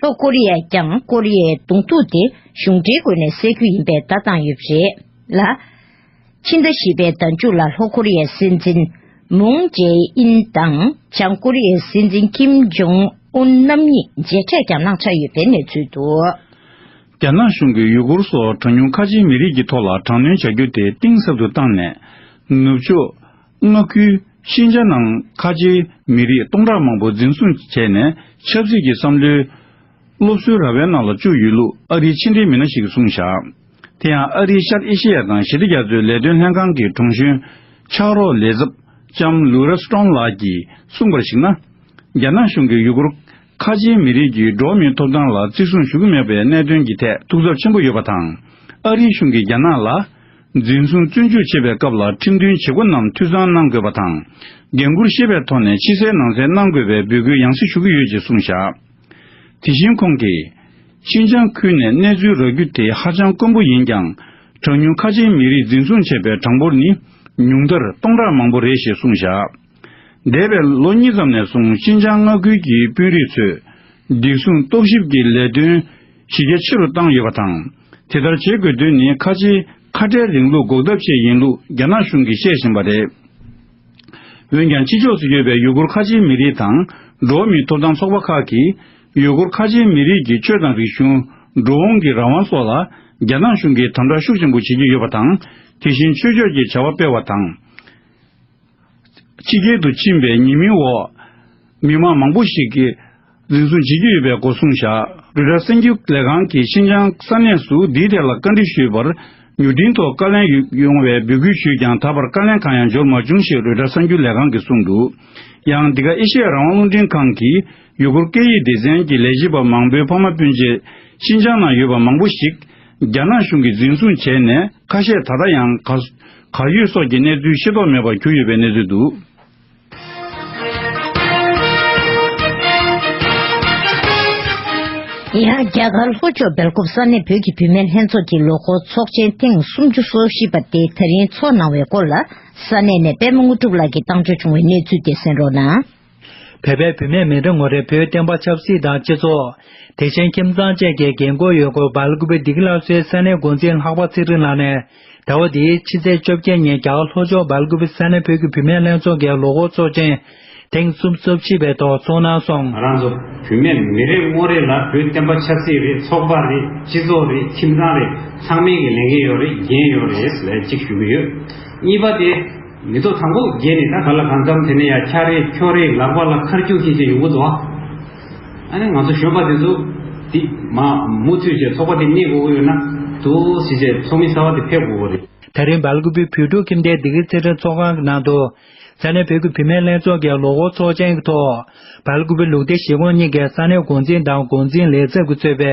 ལྷོ་ཀོ་རི་ཡས་ཀྱང་ཀོ་རི་ཡའི་གདོང་ཐུག་དེ་གཞུང་འབྲེལ་སྒོ་ནས་སེལ་རྒྱུ་ཡིན་པའི་བརྡ་བཏང་ཡོད་པ་རེད་ལ། ཕྱི་ཟླ་བཞི་པའི་ཟླ་མཇུག་ལ་ལྷོ་ཀོ་རི་ཡའི་སྲིད་འཛིན་མུང་ཇེ་ཨིན་དང་བྱང་ཀོ་རི་ཡའི་སྲིད་འཛིན་ཀིམ་ཇོང་ཨུན་རྣམ་གཉིས་མཇལ་འཕྲད་ཀྱང་གནང་འཆར་ཡོད་པའི་གནས་ཚུལ་འདུག་རྒྱ་ནག་གཞུང་གིས་ཡུ་གུར་སོགས་གྲངས་ཉུང་ཁ་ཆེའི་མི་རིགས་ཀྱི་ཐོག་ལ་དྲག་གནོན་བྱ་རྒྱུ་དེ་གཏིང་ཟབ་ཏུ་བཏང་ནས། ནུབ་ཕྱོགས་མངའ་ཁུལ་ཤིན་ཅང་ནང་ཁ་ཆེའི་མི་རིགས་སྟོང་ཕྲག་མང་པོ་འཛིན་བཟུང་བྱས་ནས། ཆབ་སྲིད་ཀྱི་བསམ་བློའི་སློབ་གསོའི་ར་བའི་ནང་ལ་བཅུག་ཡོད་ལུགས་ཨ་རིའི་ཕྱི་འབྲེལ་མི་སྣ་ཞིག་གིས་གསུངས་བཞག་དེ་ཡང་ཨ་རིའི་ཤར་ཨེ་ཤེ་ཡ་དང་ཞི་བདེ་རྒྱ་མཚོའི་ལས་དོན་ལྷན་ཁང་གི་དྲུང་གཞོན་ཕྱག་རོགས་ལས་ཚབ་ལྕམ་ལུ་ར་སི་ཀྲོང་ལགས་ཀྱིས་གསུངས་པར་གཞིགས་ན། རྒྱ་ནག་གཞུང་གིས་ཡུ་གུར་ཁ་ཆེའི་མི་རིགས་ཀྱི་འགྲོ་བ་མིའི་ཐོབ་ཐང་ལ་བརྩི་སྲུང་ཞུ་གི་མེད་པའི་གནད་དོན་གྱི་ཐད་ཐུགས་འཚབ་ཆེན་པོ་ཡོད་པ་དང་། ཨ་རིའི་གཞུང་གིས་རྒྱ་ནག་ལ་འཛིན་བཟུང་བཙོན་འཇུག་བྱེད་པའི་སྐབས་ལ་ཁྲིམས་མཐུན་བྱེད་སྒོ་རྣམས་འཐུས་ཚང་གནང་དགོས་པ་དང་། འགན་འཁུར་ཤེས་པའི་ཐོག་ནས་ཕྱི་གསལ་ནང་གསལ་གནང་དགོས་པའི་འབོད་སྐུལ་ཡང་སེ་ཞུ་གི་ཡོད་ཅེས་གསུངས་བཞག་དེ་བཞིན་ཁོང་གིས། ཤིན་ཅང་ཁུལ་ནས་གནས་ཚུལ་རག་རྒྱུ་དེ་ཧ་ཅང་དཀོན་པོ་ཡིན་ཀྱང་། གྲངས་ཉུང་ཁ་ཆེའི་མི་རིགས་འཛིན་བཟུང་བྱས་པའི་གྲངས་འབོར་ནི་ཉུང་མཐར་སྟོང་ཕྲག་མང་པོ་རེད་ཞེས་གསུངས་བཞག་འདས་པའི་ལོ་གཉིས་ཙམ་ནས་བཟུང་ཤིན་ཅང་མངའ་ཁུལ་གྱི་དཔོན་རིགས་ཚོས་བདེ་སྲུང་རྟོག་ཞིབ་ཀྱི་ལས་དོན་གཞི་རྒྱ་ཆེ་རུ་བཏང་ཡོད་པ་དང་། དེ་ལྟར་བྱེད་དགོས་དོན་ནི་ཁ་ཆེའི་ཁ་བྲལ་རིང་ལུགས་འགོག་ཐབས་ཆེད་ཡིན་ལུགས་རྒྱ་ནག་གཞུང་གིས་བཤད་བཞིན་པ་རེད། འོན་ཀྱང་ཕྱི་ཕྱོགས་སུ་ཡོད་པའི་ཡུ་གུར་ཁ་ཆེའི་མི་རིགས་དང་འགྲོ་བ་མིའི་ཐོབ་ཐང་ཚོགས་པ་ཁག་གིས་ཡུ་གུར་ཁ་ཆེའི་མི་རིགས་ཀྱི་ཆོས་དང་རིག་གཞུང་། འགྲོ་འོང་གི་རང་དབང་སོགས་ལ་རྒྱ་ནག་གཞུང་གིས་དམ་དྲག་ཤུགས་ཆེན་པོ་བྱེད་ཀྱི་ཡོད་པ་དང་། དེ་བཞིན་ཆོས་ཕྱོགས་ཀྱི་བྱ་བ་སྤེལ་བ་དང་། ཕྱི་རྒྱལ་དུ་ཕྱིན་པའི་ཉེས་མིང་འོག་མི་མང་མང་པོ་ཞིག་གིས་འཛིན་བཟུང་བྱེད་ཀྱི་ཡོད་པའི་སྐོར་གསུངས་བཞག་རོའི་ཊར་གསར་འགྱུར་ལས་ཁང་གིས་ཤིན་ཅང་ས་གནས་སུ་འདིའི་ཐད་ལ་བཀའ་འདྲི་ཞུས་པར། མྱུར་འཕྲིན་ཐོག་བཀའ་ལན་ཡོང་བའི་འབོད་སྐུལ་ཞུས་ཀྱང་། ད་བར་བཀའ་ལན་གང་ཡང་འབྱོར་མ་བྱུང་ཞེས་རོའི་ཊར་གསར་འགྱུར་ལས་ཁང་གིས་གསུངས་འདུག་ཡང་འདི་ག་ཨེ་ཤེ་ཡ་རང་དབང་རླུང་འཕྲིན་ཁང་གིས་ཡུ་གུར་སྐད་ཡིག་སྡེ་ཚན་གྱི་ལས་བྱེད་པ་མང་པོའི་ཕ་མ་སྤུན་མཆེད་ཤིན་ཅང་ནང་ཡོད་པ་མང་པོ་ཞིག་རྒྱ་ནག་གཞུང་གིས་འཛིན་བཟུང་བྱས་ནས། ཁ་ཤས་ད་ལྟ་ཡང་གར་གར་ཡོད་སོགས་ཀྱི་གནས་ཚུལ་ཤེས་རྟོགས་མེད་པར་གྱུར་ཡོད་པའི་གནས་ཚུལ་འདུག་ཡང་རྒྱ་གར་ལྷོ་ཕྱོགས་སྦེལ་ཀོབ་ས་གནས་བོད་ཀྱི་བུད་མེད་ལྷན་ཚོགས་ཀྱི་ལོ་འཁོར་ཚོགས་ཆེན་ཐེངས་སུམ་ཅུ་སོ་བཞི་པ་དེ་ད་རིང་འཚོགས་གནང་བའི་སྐོར་ལ། ས་གནས་ནས་པད་མ་དངོས་གྲུབ་ལགས་ཀྱིས་བཏང་འབྱོར་བྱུང་བའི་གནས་ཚུལ་དེ་གསན་རོགས་གནང་། བོད་པའི་བུད་མེད་མི་འདྲ་ངོ་རེས་བོད་བསྟན་པ་ཆབ་སྲིད་དང་སྤྱི་ཚོགས། དེ་བཞིན་ཁྱིམ་ཚང་བཅས་ཀྱི་འགན་འཁུར་ཡོད་སྐོར་སྦེལ་ཀོབ་བདེ་སྐྱིད་སླར་གསོའི་ས་གནས་འགོ་འཛིན་ལྷག་པ་ཚེ་རིང་ལགས་ནས། ཟླ་བ་འདིའི་ཕྱི་ཚེས་བཅོ་བརྒྱད་ཉིན་རྒྱ་གར་ལྷོ་ཕྱོགས་སྦེལ་ཀོབ་ས་གནས་བོད་ཀྱི་བུད་མེད་ལྷན་ཚོགས་ཀྱི་ལོ་འཁོར་ཚོགས་ཆེན་ཐེངས་སུམ་ཅུ་སོ་བཞི་པའི་ཐོག་ཚོགས་གནང་སོང་། ང་རང་ཚོ་བུད་མེད་མི་རེ་ངོ་རེ་ལ་བོད་བསྟན་པ་ཆབ་སྲིད་རེད། ཚོགས་པ་རེད། སྤྱི་ཚོགས་རེད། ཁྱིམ་ཚང་རེད། ཚང་མའི་གི་ལས་འགན་ཡོད་རེད། འགན་ཡོད་རེད་ལབ་གཅིག་ཞུ་གི་ཡོད། གཉིས་པ་དེ། མི་ཐོག་དང་པོ་བརྒྱད་ནས་ད་ག་ལ་གང་འཚམ་དེ་ནས་ཡ་ཁྱ་རེད་ཁྱོ་རེད་ལག་པ་ལ་མཁར་རྒྱུག་བྱེད་བྱེད་ཡོང་གི་འདུག་ཨ་ནི་ང་ཚོ་གཞོན་པ་དེ་ཚོ་དེ་མ་མུ་མཐུད་བྱས་ཚོགས་པ་དེ་གནས་དགོས་ཀྱི་ཡོད་ན་འདུག་ཟེར་བྱས་ཚོགས་མི་གསར་པ་དེ་ཕེབས་དགོས་ཀྱི་རེད། ད་རིང་སྦེལ་ཀོབ་བོད་ཕྲུག་ཁྱིམ་སྡེའི་བདེ་སྐྱིད་ཚེ་རིང་ཚོགས་ཁང་གི་ནང་དུ། ས་གནས་བོད་ཀྱི་བུད་མེད་ལྷན་ཚོགས་ཀྱི་ལོ་འཁོར་ཚོགས་ཆེན་གྱི་ཐོག་སྦེལ་ཀོབ་ལུགས་བདེ་གཞིས་ཁོངས་གཉིས་ཀྱི་ས་གནས་འགོ་འཛིན་དང་འགོ་འཛིན་ལས་ཚབ་ཀྱིས་གཙོས་པའི་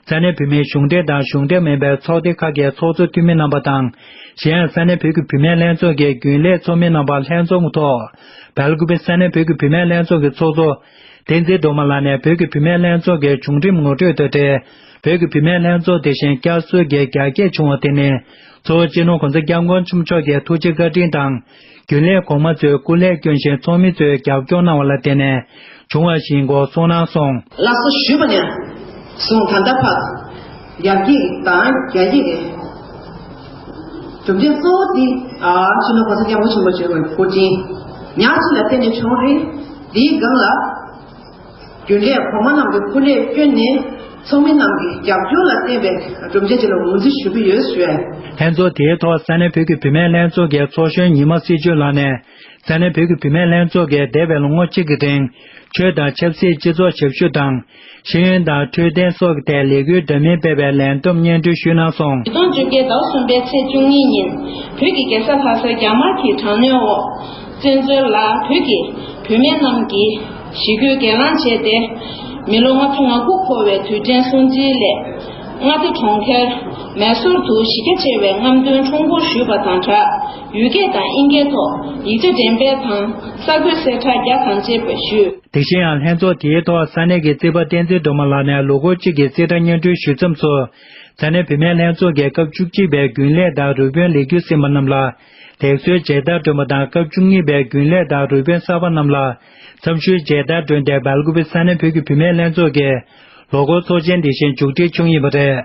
ས་གནས་བུད་མེད་གཞུང་འབྲེལ་དང་གཞུང་འབྲེལ་མིན་པའི་ཚོགས་སྡེ་ཁག་གི་ཚོགས་གཙོ་འཐུས་མི་རྣམ་པ་དང་། གཞན་ཡང་ས་གནས་བོད་ཀྱི་བུད་མེད་ལྷན་ཚོགས་ཀྱི་རྒྱུན་ལས་ཚོགས་མི་རྣམ་པ་ལྷན་འཛོམས་ཐོག་སྦེལ་ཀོབ་ས་གནས་བོད་ཀྱི་བུད་མེད་ལྷན་ཚོགས་ཀྱི་ཚོགས་གཙོ་བསྟན་འཛིན་སྒྲོལ་མ་ལགས་ནས་བོད་ཀྱི་བུད་མེད་ལྷན་ཚོགས་ཀྱི་བྱུང་རིམ་ངོ་སྤྲོད་དང་འབྲེལ། བོད་ཀྱི་བུད་མེད་ལྷན་ཚོགས་དེ་བཞིན་བསྐྱར་གསོ་གྱི་རྒྱ་སྐྱེད་བྱུང་བ་དེ་ནི། གཙོ་བོ་སྤྱི་ནོར་༸གོང་ས་༸སྐྱབས་མགོན་ཆེན་པོ་མཆོག་གི་ཐུགས་རྗེ་བཀའ་དྲིན་དང་། རྒྱུན་ལས་གོང་མ་ཚོས་སྐུ་ལས་བསྐྱོན་བཞིན་ཚོགས་མི་ཚོས་རྒྱབ་སྐྱོར་གནང་བ་ལ་བརྟེན་ནས་བྱུང་བ་ཞིག་ཡིན་སྐོར་གསུངས་གནང་སོང་། ལགས་སོ་ཞུས་པ་ནས་བཟུང་ད་ལྟ་བར་རྒྱ་སྐད་དང་རྒྱ་ཡིག་གྲུབ་འབྲས་གཙོ་བོ་དེ་ཨ་སྤྱི་ནོར་༸གོང་ས་༸སྐྱབས་མགོན་ཆེན་པོ་མཆོག་གི་སྐུ་དྲིན་ཉག་གཅིག་ལ་བརྟེན་ནས་བྱུང་རེད། དེའི་སྒང་ལ་རྒྱུན་ལས་གོང་མ་རྣམས་ཀྱི་སྐུ་ལས་བསྐྱོན་ནས་ཚོགས་མི་རྣམས་ཀྱི་རྒྱབ་སྐྱོར་ལ་བརྟེན་པའི་གྲུབ་འབྲས་ཅིག་ལ་ངོས་འཛིན་ཞུ་གི་ཡོད་ཞུ་ཡ། ལྷན་ཚོགས་དེའི་ཐོག་ས་གནས་བོད་ཀྱི་བུད་མེད་ལྷན་ཚོགས་ཀྱི་ཚོགས་གཞོན་ཉི་མ་སྲིད་གཅོད་ལགས་ནས། ས་གནས་བོད་ཀྱི་བུད་མེད་ལྷན་ཚོགས་ཀྱིས་འདས་པའི་ལོ་ངོ་གཅིག་གི་རིང་། ཆོས་དང་ཆབ་སྲིད། སྤྱི་ཚོགས་ཞབས་ཞུ་དང་། ཤེས་ཡོན་དང་འཕྲོད་བསྟེན་སོགས་ཀྱི་ཐད་ལས་འགུལ་འདྲ་མིན་སྤེལ་བའི་ལས་བསྡོམས་སྙན་སྒྲོན་ཞུས་གནང་སོང་། ཉིས་སྟོང་བཅོ་བརྒྱད་ཟླ་བ་གསུམ་པའི་ཚེས་བཅུ་གཉིས་ཉིན་བོད་ཀྱི་རྒྱལ་ས་ལྷ་སར་རྒྱ་དམར་གྱི་དྲག་གནོན་འོག་བཙན་འཛུལ་ལ་བོད་ཀྱི་བུད་མེད་རྣམས་ཀྱིས་ཞི་རྒོལ་སྒེར་ལངས་བྱས་ཏེ། མི་ལོ་ལྔ་བཅུ་ང་དགུ་འཁོར་བའི་དུས་དྲན་སྲུང་བརྩིའི་སླད། མངའ་སྡེ་གྲོང་ཁྱེར་མེ་སོར་དུ་གཞི་རྒྱ་ཆེ་བའི་རྔམ་སྟོན་ཁྲོམ་སྐོར་ཞུས་པ་དང་སྦྲགས། ཡུལ་སྐད་དང་དབྱིན་སྐད་ཐོག་ཡིག་ཆ་འགྲེམས་སྤེལ་དང་གསར་འགོད་གསལ་བསྒྲགས་རྒྱ་གང་ཆེ་སྤེལ་ཞུས། དེ་བཞིན་ཡང་ལྷན་ཚོགས་དེའི་ཐོག་ས་གནས་ཀྱི་རྩིས་པ་བསྟན་འཛིན་སྒྲོལ་མ་ལགས་ནས་ལོ་འཁོར་གཅིག་གི་རྩིས་ཁྲ་སྙན་སྒྲོན་ཞུས་མཚམས་སུ། ས་གནས་བུད་མེད་ལྷན་ཚོགས་ཀྱི་སྐབས་བཅུ་གཅིག་པའི་རྒྱུན་ལས་དང་རུ་དཔོན་ལས་འཁྱུར་ཟིན་པ་རྣམས་ལ་ལེགས་གསོལ་མཇལ་དར་སྒྲོན་པ་དང་། སྐབས་བཅུ་གཉིས་པའི་རྒྱུན་ལས་དང་རུ་དཔོན་གསར་པ་རྣམས་ལ་འཚམས་ཞུའི་མཇལ་དར་སྒྲོན་ཏེ། སྦེལ་ཀོབ་ས་གནས་བོད་ཀྱི་བུད་མེད་ལྷན་ཚོགས་ཀྱི་ལོ་འཁོར་ཚོགས་ཆེན་དེ་བཞིན་མཇུག་སྒྲིལ་བྱུང་ཡོད་པ་རེད།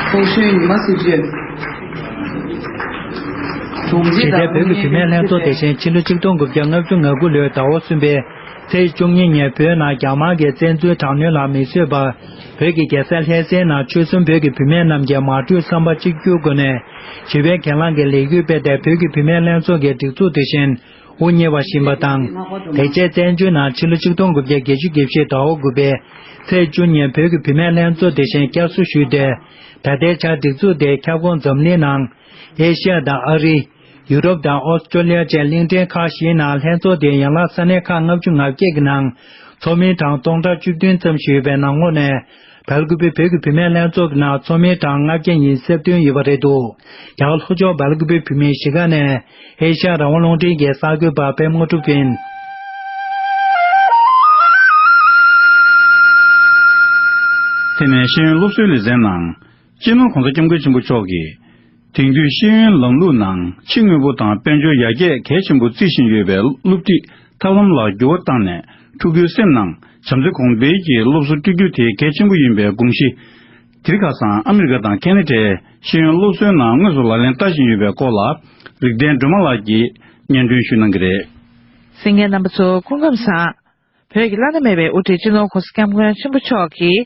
ཚོགས་གཞོན་ཉི་མ་སྲིད་གཅོད། དྲུང་ཆེ་དེ་ལྟར་བོད་ཀྱི་བུད་མེད་ལྷན་ཚོགས་དེ་བཞིན་ཕྱི་ལོ་ཆིག་སྟོང་དགུ་བརྒྱ་ལྔ་བཅུ་ང་དགུ་ལོའི་ཟླ་བ་གསུམ་པའི་ཚེས་བཅུ་གཉིས་ཉིན་བོད་ནང་རྒྱ་དམར་གྱི་བཙན་འཛུལ་དྲག་གནོན་ལ་མི་བཟོད་པར་བོད་ཀྱི་རྒྱལ་ས་ལྷ་སའི་ནང་ཆོལ་གསུམ་བོད་ཀྱི་བུད་མེད་རྣམས་ཀྱིས་མ་གྲོས་བསམ་པ་གཅིག་གྱུར་སྒོ་ནས་ཞི་བའི་གྱེན་ལངས་ཀྱི་ལས་འགུལ་སྤེལ་ཏེ། བོད་ཀྱི་བུད་མེད་ལྷན་ཚོགས་ཀྱི་སྒྲིག་འཛུགས་དེ་བཞིན་དབུ་བརྙེས་པ་ཞིག་ཡིན་པ་དང་། དེ་རྗེས་བཙན་བྱོལ་ནང་ཕྱི་ལོ་ཆིག་སྟོང་དགུ་བརྒྱ་བརྒྱད་ཅུ་གྱ་བཞི་ཟླ་བ་དགུ་པའི་ཚེས་བཅུ་ཉིན་བོད་ཀྱི་བུད་མེད་ལྷན་ཚོགས་དེ་བཞིན་བསྐྱར་གསོ་ཞུས་ཏེ། ད་ལྟའི་ཆར་སྒྲིག་འཛུགས་དེ་ཁྱབ་ཁོངས་འཛམ་གླིང་ནང་། ཨེ་ཤི་ཡ་དང་ཨ་རི། ཡུ་རོབ་དང་ཨོ་སི་ཀྲོ་ལི་ཡ་བཅས་གླིང་ཕྲན་ཁག་བཞིའི་ནང་ལྷན་ཚོགས་དེའི་ཡན་ལག་ས་གནས་ཁག་ལྔ་བཅུ་ང་བརྒྱད་ཀྱི་ནང་ཚོགས་མི་གྲངས་སྟོང་ཕྲག་བཅུ་བདུན་ཙམ་ཞིག་ཡོད་པའི་ནང་ལོགས་ནས། སྦེལ་ཀོབ་བོད་ཀྱི་བུད་མེད་ལྷན་ཚོགས་ཀྱི་ནང་ཚོགས་མི་གྲངས་ལྔ་བརྒྱ་ཡིན་གསལ་སྟོན་ཡོད་པ་རེད་འདུག་རྒྱ་གར་ལྷོ་ཕྱོགས་སྦེལ་ཀོབ་བོད་མིའི་གཞིས་ཀ་ནས་ཨེ་ཤ་ཡ་རང་དབང་རླུང་འཕྲིན་གྱི་གསར་འགོད་པ་པད་མ་དངོས་གྲུབ་ཡིན། དེ་ནས་ཤེས་ཡོན་སློབ་གསོའི་ལེ་ཚན་ནང་། སྤྱི་ནོར་༸གོང་ས་༸སྐྱབས་མགོན་ཆེན་པོ་མཆོག་གིས། དེང་དུས་ཤེས་ཡོན་ལམ་ལུགས་ནང་ཕྱི་དངོས་པོ་དང་དཔལ་འབྱོར་ཡར་རྒྱས་གལ་ཆེན་པོ་བརྩི་བཞིན་ཡོད་པའི་སློབ་ཁྲིད་ཐབས་ལམ་ལ་འགྱུར་བ་བཏང་ནས། ཕྲུ་གུའི་སེམས་ནང་བྱམས་བརྩེ་གོང་འཕེལ་གྱི་སློབ་གསོ་སྤྲོད་རྒྱུ་དེ་གལ་ཆེན་པོ་ཡིན་པའི་དགོངས་གཞི། དེ་རིང་ཁ་སང་ཨ་མི་རི་ཀ་དང་ཁེ་ན་ཌའི་ཤེས་ཡོན་སློབ་གསོའི་ནང་དངོས་སུ་ལག་ལེན་བསྟར་བཞིན་ཡོད་པའི་སྐོར་ལ། རིག་ལྡན་སྒྲོལ་མ་ལགས་ཀྱིས་སྙན་སྒྲོན་ཞུ་གནང་གི་རེད། གསན་མཁན་རྣམ་པ་ཚོ་སྐུ་ཁམས་བཟང་། བོད་ཀྱི་བླ་ན་མེད་པའི་དབུ་ཁྲིད་སྤྱི་ནོར་༸གོང་ས་༸སྐྱབས་མགོན་ཆེན་པོ་མཆོག་གིས།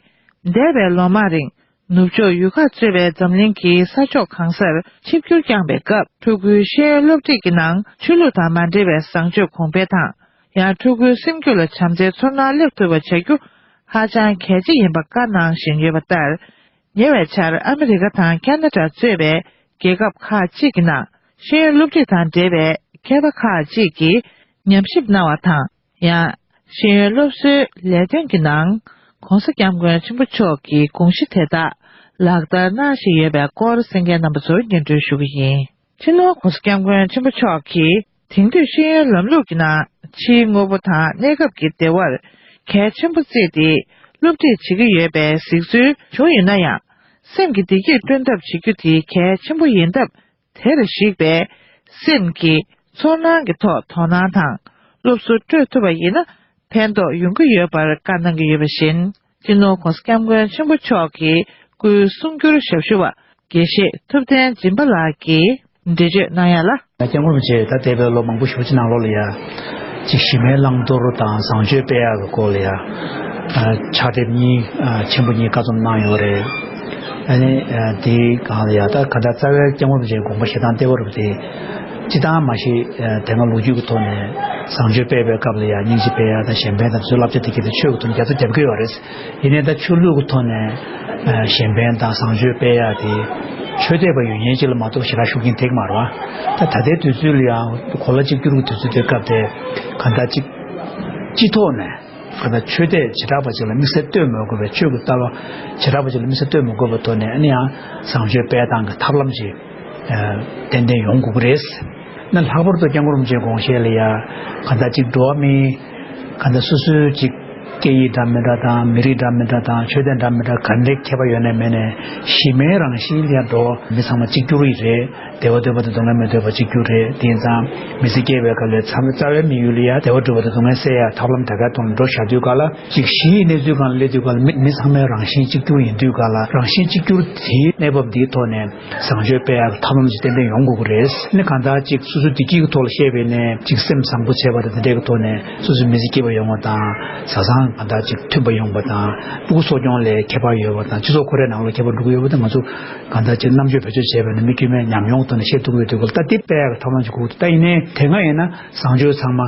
འདས་པའི་ལོ་མང་རིང་། ནུབ་ཕྱོགས་ཡུལ་ཁག་གཙོས་པའི་འཛམ་གླིང་གི་ས་ཕྱོགས་གང་སར་ཆིབས་བསྒྱུར་བསྐྱངས་པའི་སྐབས། ཕྲུ་གུའི་ཤེས་ཡོན་སློབ་ཁྲིད་ཀྱི་ནང་ཆོས་ལུགས་དང་མ་འབྲེལ་བའི་བཟང་སྤྱོད་གོང་འཕེལ་དང་། ཡང་ཕྲུ་གུའི་སེམས་རྒྱུད་ལ་བྱམས་བརྩེའི་ཚོར་སྣང་སླེབས་ཐུབ་པ་བྱ་རྒྱུ་ཧ་ཅང་གལ་ཆེ་ཡིན་པ་བཀའ་གནང་བཞིན་ཡོད་པ་ལྟར། ཉེ་བའི་ཆར་ཨ་མི་རི་ཀ་དང་ཁ་ན་ཌ་གཙོས་པའི་རྒྱལ་ཁབ་ཁག་ཅིག་གི་ནང་ཤེས་ཡོན་སློབ་ཁྲིད་དང་འབྲེལ་བའི་མཁས་པ་ཁག་ཅིག་གིས་ཉམས་ཞིབ་གནང་བ་དང་། ཡང་། ཤེས་ཡོན་སློབ་གསོའི་ལས་དོན་གྱི་ནང་༸གོང་ས་༸སྐྱབས་མགོན་ཆེན་པོ་མཆོག་གི་དགོངས་གཞི་དེ་དག་ལག་བསྟར་གནང་བཞིན་ཡོད་པའི་སྐོར་གསན་མཁན་རྣམ་པ་ཚོར་སྙན་སྒྲོན་ཞུ་གི་ཡིན། སྤྱི་ནོར་༸གོང་ས་༸སྐྱབས་མགོན་ཆེན་པོ་མཆོག་གིས་དེང་དུས་ཤེས་ཡོན་ལམ་ལུགས་ཀྱི་ནང་ཕྱིའི་དངོས་པོ་དང་གནས་སྐབས་ཀྱི་བདེ་བར་གལ་ཆེན་པོ་བརྩིས་ཏེ་སློབ་ཁྲིད་བྱེད་ཀྱི་ཡོད་པའི་གཟིགས་ཚུལ་བྱུང་ཡོད་ན་ཡང་། སེམས་ཀྱི་བདེ་སྐྱིད་བསྐྲུན་ཐབས་བྱེད་རྒྱུ་དེ་གལ་ཆེན་པོ་ཡིན་སྟབས། དེར་གཞིགས་པའི་སེམས་ཀྱི་ཚོར་སྣང་གི་ཐོག་དོ་སྣང་དང་སློབ་གསོ་སྤྲོད་ཐུབ་པ་ཡིན་ན་ཕན་ཐོགས་ཡོང་གི་ཡོད་པར་བཀའ་གནང་གི་ཡོད་པ་བཞིན། སྤྱི་ནོར་༸གོང་ས་༸སྐྱབས་མགོན་ཆེན་པོ་མཆོག་གི་སྐུའི་གསུང་སྒྱུར་ཞབས་ཞུ་བ་དགེ་བཤེས་ཐུབ་བསྟན་སྦྱིན་པ་ལགས་ཀྱིས་འགྲེལ་བརྗོད་གནང་ཡ་ལ། སྐྱབས་མགོན་རིན་པོ་ཆེ་ད་འདས་པའི་ལོ་མང་པོ་ཞེ་པོ་ཅིག་ནང་ལོགས་ལ་ཡ། ཅིག་གཞི་མའི་བླང་དོར་དང་བཟང་སྤྱོད་སྤེལ་ཡག་གི་སྐོར་ལ་ཡ། ཕྱག་དེབ་གཉིས་ཆེན་པོ་གཉིས་བཀའ་རྩོམ་གནང་ཡོད་རེད། ཨ་ནི་དེའི་སྒང་ལ་ཡ་ད་ག་ད་རྩ་བའི་སྐྱབས་མགོན་རིན་པོ་ཆེའི་དགོངས་པ་བཞེས་སྟངས་ལྟེ་བ་རུ་དེ། སྤྱི་བཏང་མ་གཞི་དེ་སྔ་ལོ་རྒྱུས་ཀྱི་ཐོག་ནས་བཟང་སྤྱོད་སྤེལ་བའི་སྐབས་ལ་ཡ་སྙིང་རྗེ་སྤེལ་ཡག་དང་གཞན་ཕན་དང་ཚུལ་བསླབ་བྱ་དེ་གའི་ཆོས་ཀྱི་ཐོག་ནས་རྒྱ་མཚོ་རྒྱབ་ཀྱི་ཡོད་རེད། ཡིན་ནའི་ད་ཆོས་ལུགས་ཀྱི་ཐོག་ནས་གཞན་ཕན་དང་བཟང་སྤྱོད་སྤེལ་ཡག་དེ་ཆོས་དད་པ་ཡོད་མཁན་ཅིག་ལ་མ་གཏོགས་ཞེ་དྲག་ཤུགས་རྐྱེན་ཐེབས་ཀྱི་མ་རེད་བ། ད་ད་ལྟའི་དུས་ཚོད་ལ་ཡང་གོ་ལ་གཅིག་གྱུར་གྱི་དུས་ཚོད་དེའི་སྐབས་དེ་གང་ལྟར་གཅིག་སྤྱི་ཐོག་ནས་གང་ལྟར་ཆོས་དད་བྱེ་བྲག་པ་ཅིག་ལ་དམིགས་བསལ་ལྟོས་མ་དགོས་པའི་ཆོས་ཀྱི་ལྟ་བ་བྱེ་བྲག་པ་ཅིག་ལ་དམིགས་བསལ་ལྟོས་མ་དགོས་པའི་ཐོག་ནས་ཨ་ནི་ཡང་བཟང་སྤྱོད་སྤེལ་སྟངས་ཀྱི་ཐབས་ལམ་ཅིག་ཏན་ཏན་ཡོང་དགོས་ཀྱི་རེད། ན་ལྷག་པར་དུ་སྐྱབས་མགོན་རིན་པོ་ཆེའི་དགོངས་བཞེད་ལ་ཡ་གང་ལྟར་གཅིག་འགྲོ་བ་མིའི་གང་ལྟར་སོ་སོའི་གཅིག་སྐད་ཡིག་འདྲ་མི་འདྲ་དང་མི་རིགས་འདྲ་མི་འདྲ་དང་ཆོས་དད་འདྲ་མི་འདྲ་ག་འདྲའི་ཁྱད་པར་ཡོད་ནའི་མེད་ནའི་གཞི་མའི་རང་བཞིན་ལ་ཡ་འགྲོ་བ་མི་ཚང་མ་གཅིག་གྱུར་ཡིན་རེད། བདེ་བ་འདོད་པ་དང་སྡུག་བསྔལ་མི་འདོད་པ་གཅིག་གྱུར་རེད། དེ་ཡིན་ཙང་མི་ཚེ་སྐྱེལ་བའི་སྐབས་ལ་ཚང་མ་རྩ་བའི་དམིགས་ཡུལ་ལ་ཡ་བདེ་བ་སྒྲུབ་པ་དང་སྡུག་བསྔལ་སེལ་ཡ་ཐབས་ལམ་དེ་ག་ཐོག་ནས་འགྲོ་བཞག་དུས་ག་ལ་ཅིག་གཞི་ཡི་གནས་ཚུལ་སྒང་ལ་སླེབས་དུས་ག་ལ་མི་མི་ཚང་མའི་རང་བཞིན་གཅིག་གྱུར་ཡིན་དུས་ག་ལ་རང་བཞིན་གཅིག་གྱུར་དེའི་གནས་བབ་འདིའི་ཐོག་ནས་བཟང་སྤྱོད་སྤེལ་ཡ་ཐབས་ལམ་ཅིག་ཏན་ཏན་ཡོང་དགོས་ཀྱི་རེད། ཨ་ནི་གང་ལྟར་ཅིག་སོ་སོའི་བདེ་སྐྱིད་ཀྱི་ཐོག་ལ་བཤད་པས་ནས་ཅིག་སེམས་བཟང་པོ་བྱས་པ་དང་དེ་འདྲའི་གི་ཐོག་ནས་སོ་སོའི་མི་ཚེ་སྐྱིད་པ་ཡོང་བ་དང་བཟའ་ཚང་གང་ལྟར་ཅིག་མཐུན་པ་ཡོང་བ་དང་ཕྲུ་གུ་གསོ་སྐྱོང་ལ་ཁྱད་པར་ཡོད་པ་དང་སྤྱི་ཚོགས་ཁོ་རའི་ནང་ལ་ཁྱད་པར་འགྲོ་གི་ཡོད་པ་དང་ང་ཚོ་གང་ལྟར་ཅིག་རྣམ་དཔྱོད་བེད་སྤྱོད་བྱས་པས་ན་མི་དཀྱུས་མའི་ཉམས་མྱོང་ཐོག་ནས་ཤེས་ཐུབ་ཀྱི་ཡོད་དུས་ག་ལ་ད་དེ་སྤེལ་ཡག་གི་ཐབས་ལམ་ཅིག་དགོས་འདུག་ད་ཡིན་ནའི་དེ་སྔ་ཡིན་ན་བཟང་སྤྱོད་ཚང་མ་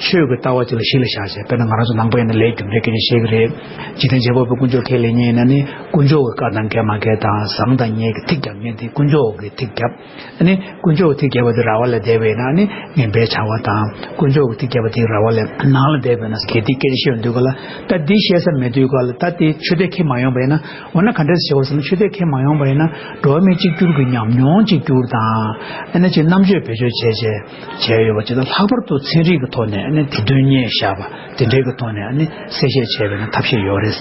ཆོས་ཀྱི་ལྟ་བ་ཅིག་ལ་གཞི་ལ་བཞག་བྱས་དཔེར་ན་ང་རང་ཚོ་ནང་པ་ཡིན་ན་ལས་རྒྱུ་འབྲས་སྐད་ཆ་བཤད་ཀྱི་རེད། འཇིག་རྟེན་བྱེད་པ་པོའི་དཀོན་མཆོག་ཁས་ལེན་མཁན་ཡིན་ན་ནི་དཀོན་མཆོག་གི་བཀའ་དང་འགལ་མ་འགལ་དང་བཟང་དང་ངན་གྱི་ཐིག་རྒྱབ་མཁན་དེ་དཀོན་མཆོག་གི་ཐིག་རྒྱབ། ཨ་ནི་དཀོན་མཆོག་གི་ཐིག་རྒྱབ་པ་དེ་ར་བ་ལ་བསྡད་པ་ཡིན་ན་ནི་ངན་པའི་བྱ་བ་དང་དཀོན་མཆོག་གི་ཐིག་རྒྱབ་པ་དེ་ར་བ་ལ་ནང་ལ་བསྡད་པ་ཡིན་ན་དགེ་སྡིག་སྐད་ཆ་བཤད་ཡོང་དུས་ག་ལ་ད་འདི་བཤད་ས་མེད་དུས་ག་ལ་ད་དེ་ཆོས་དད་ཁས་མ་ཡོང་པ་ཡིན་ན། འོ་ན་ག་འདྲས་བྱེད་དགོས་ཟེར་ན་ཆོས་དད་ཁས་མ་ཡོང་བ་ཡིན་ན་འགྲོ་བ་མི་གཅིག་གྱུར་གྱི་ཉམས་མྱོང་གཅིག་གྱུར་དང་ཨ་ནི་ཅིག་རྣམ་དཔྱོད་བེད་སྤྱོད་བྱས་བྱས་བྱས་ཡོད་པ་ཅིག་དང་ལྷག་པར་དུ་ཚན་རིག་གི་ཐོག་ནས་ཨ་ནི་དེ་དོན་རྙེད་བཞག་པ་དེ་འདྲའི་གི་ཐོག་ནས་ཨ་ནི་གསལ་བཤད་བྱས་པ་ཡིན་ན་ཐབས་ཤེས་ཡོད་རེད།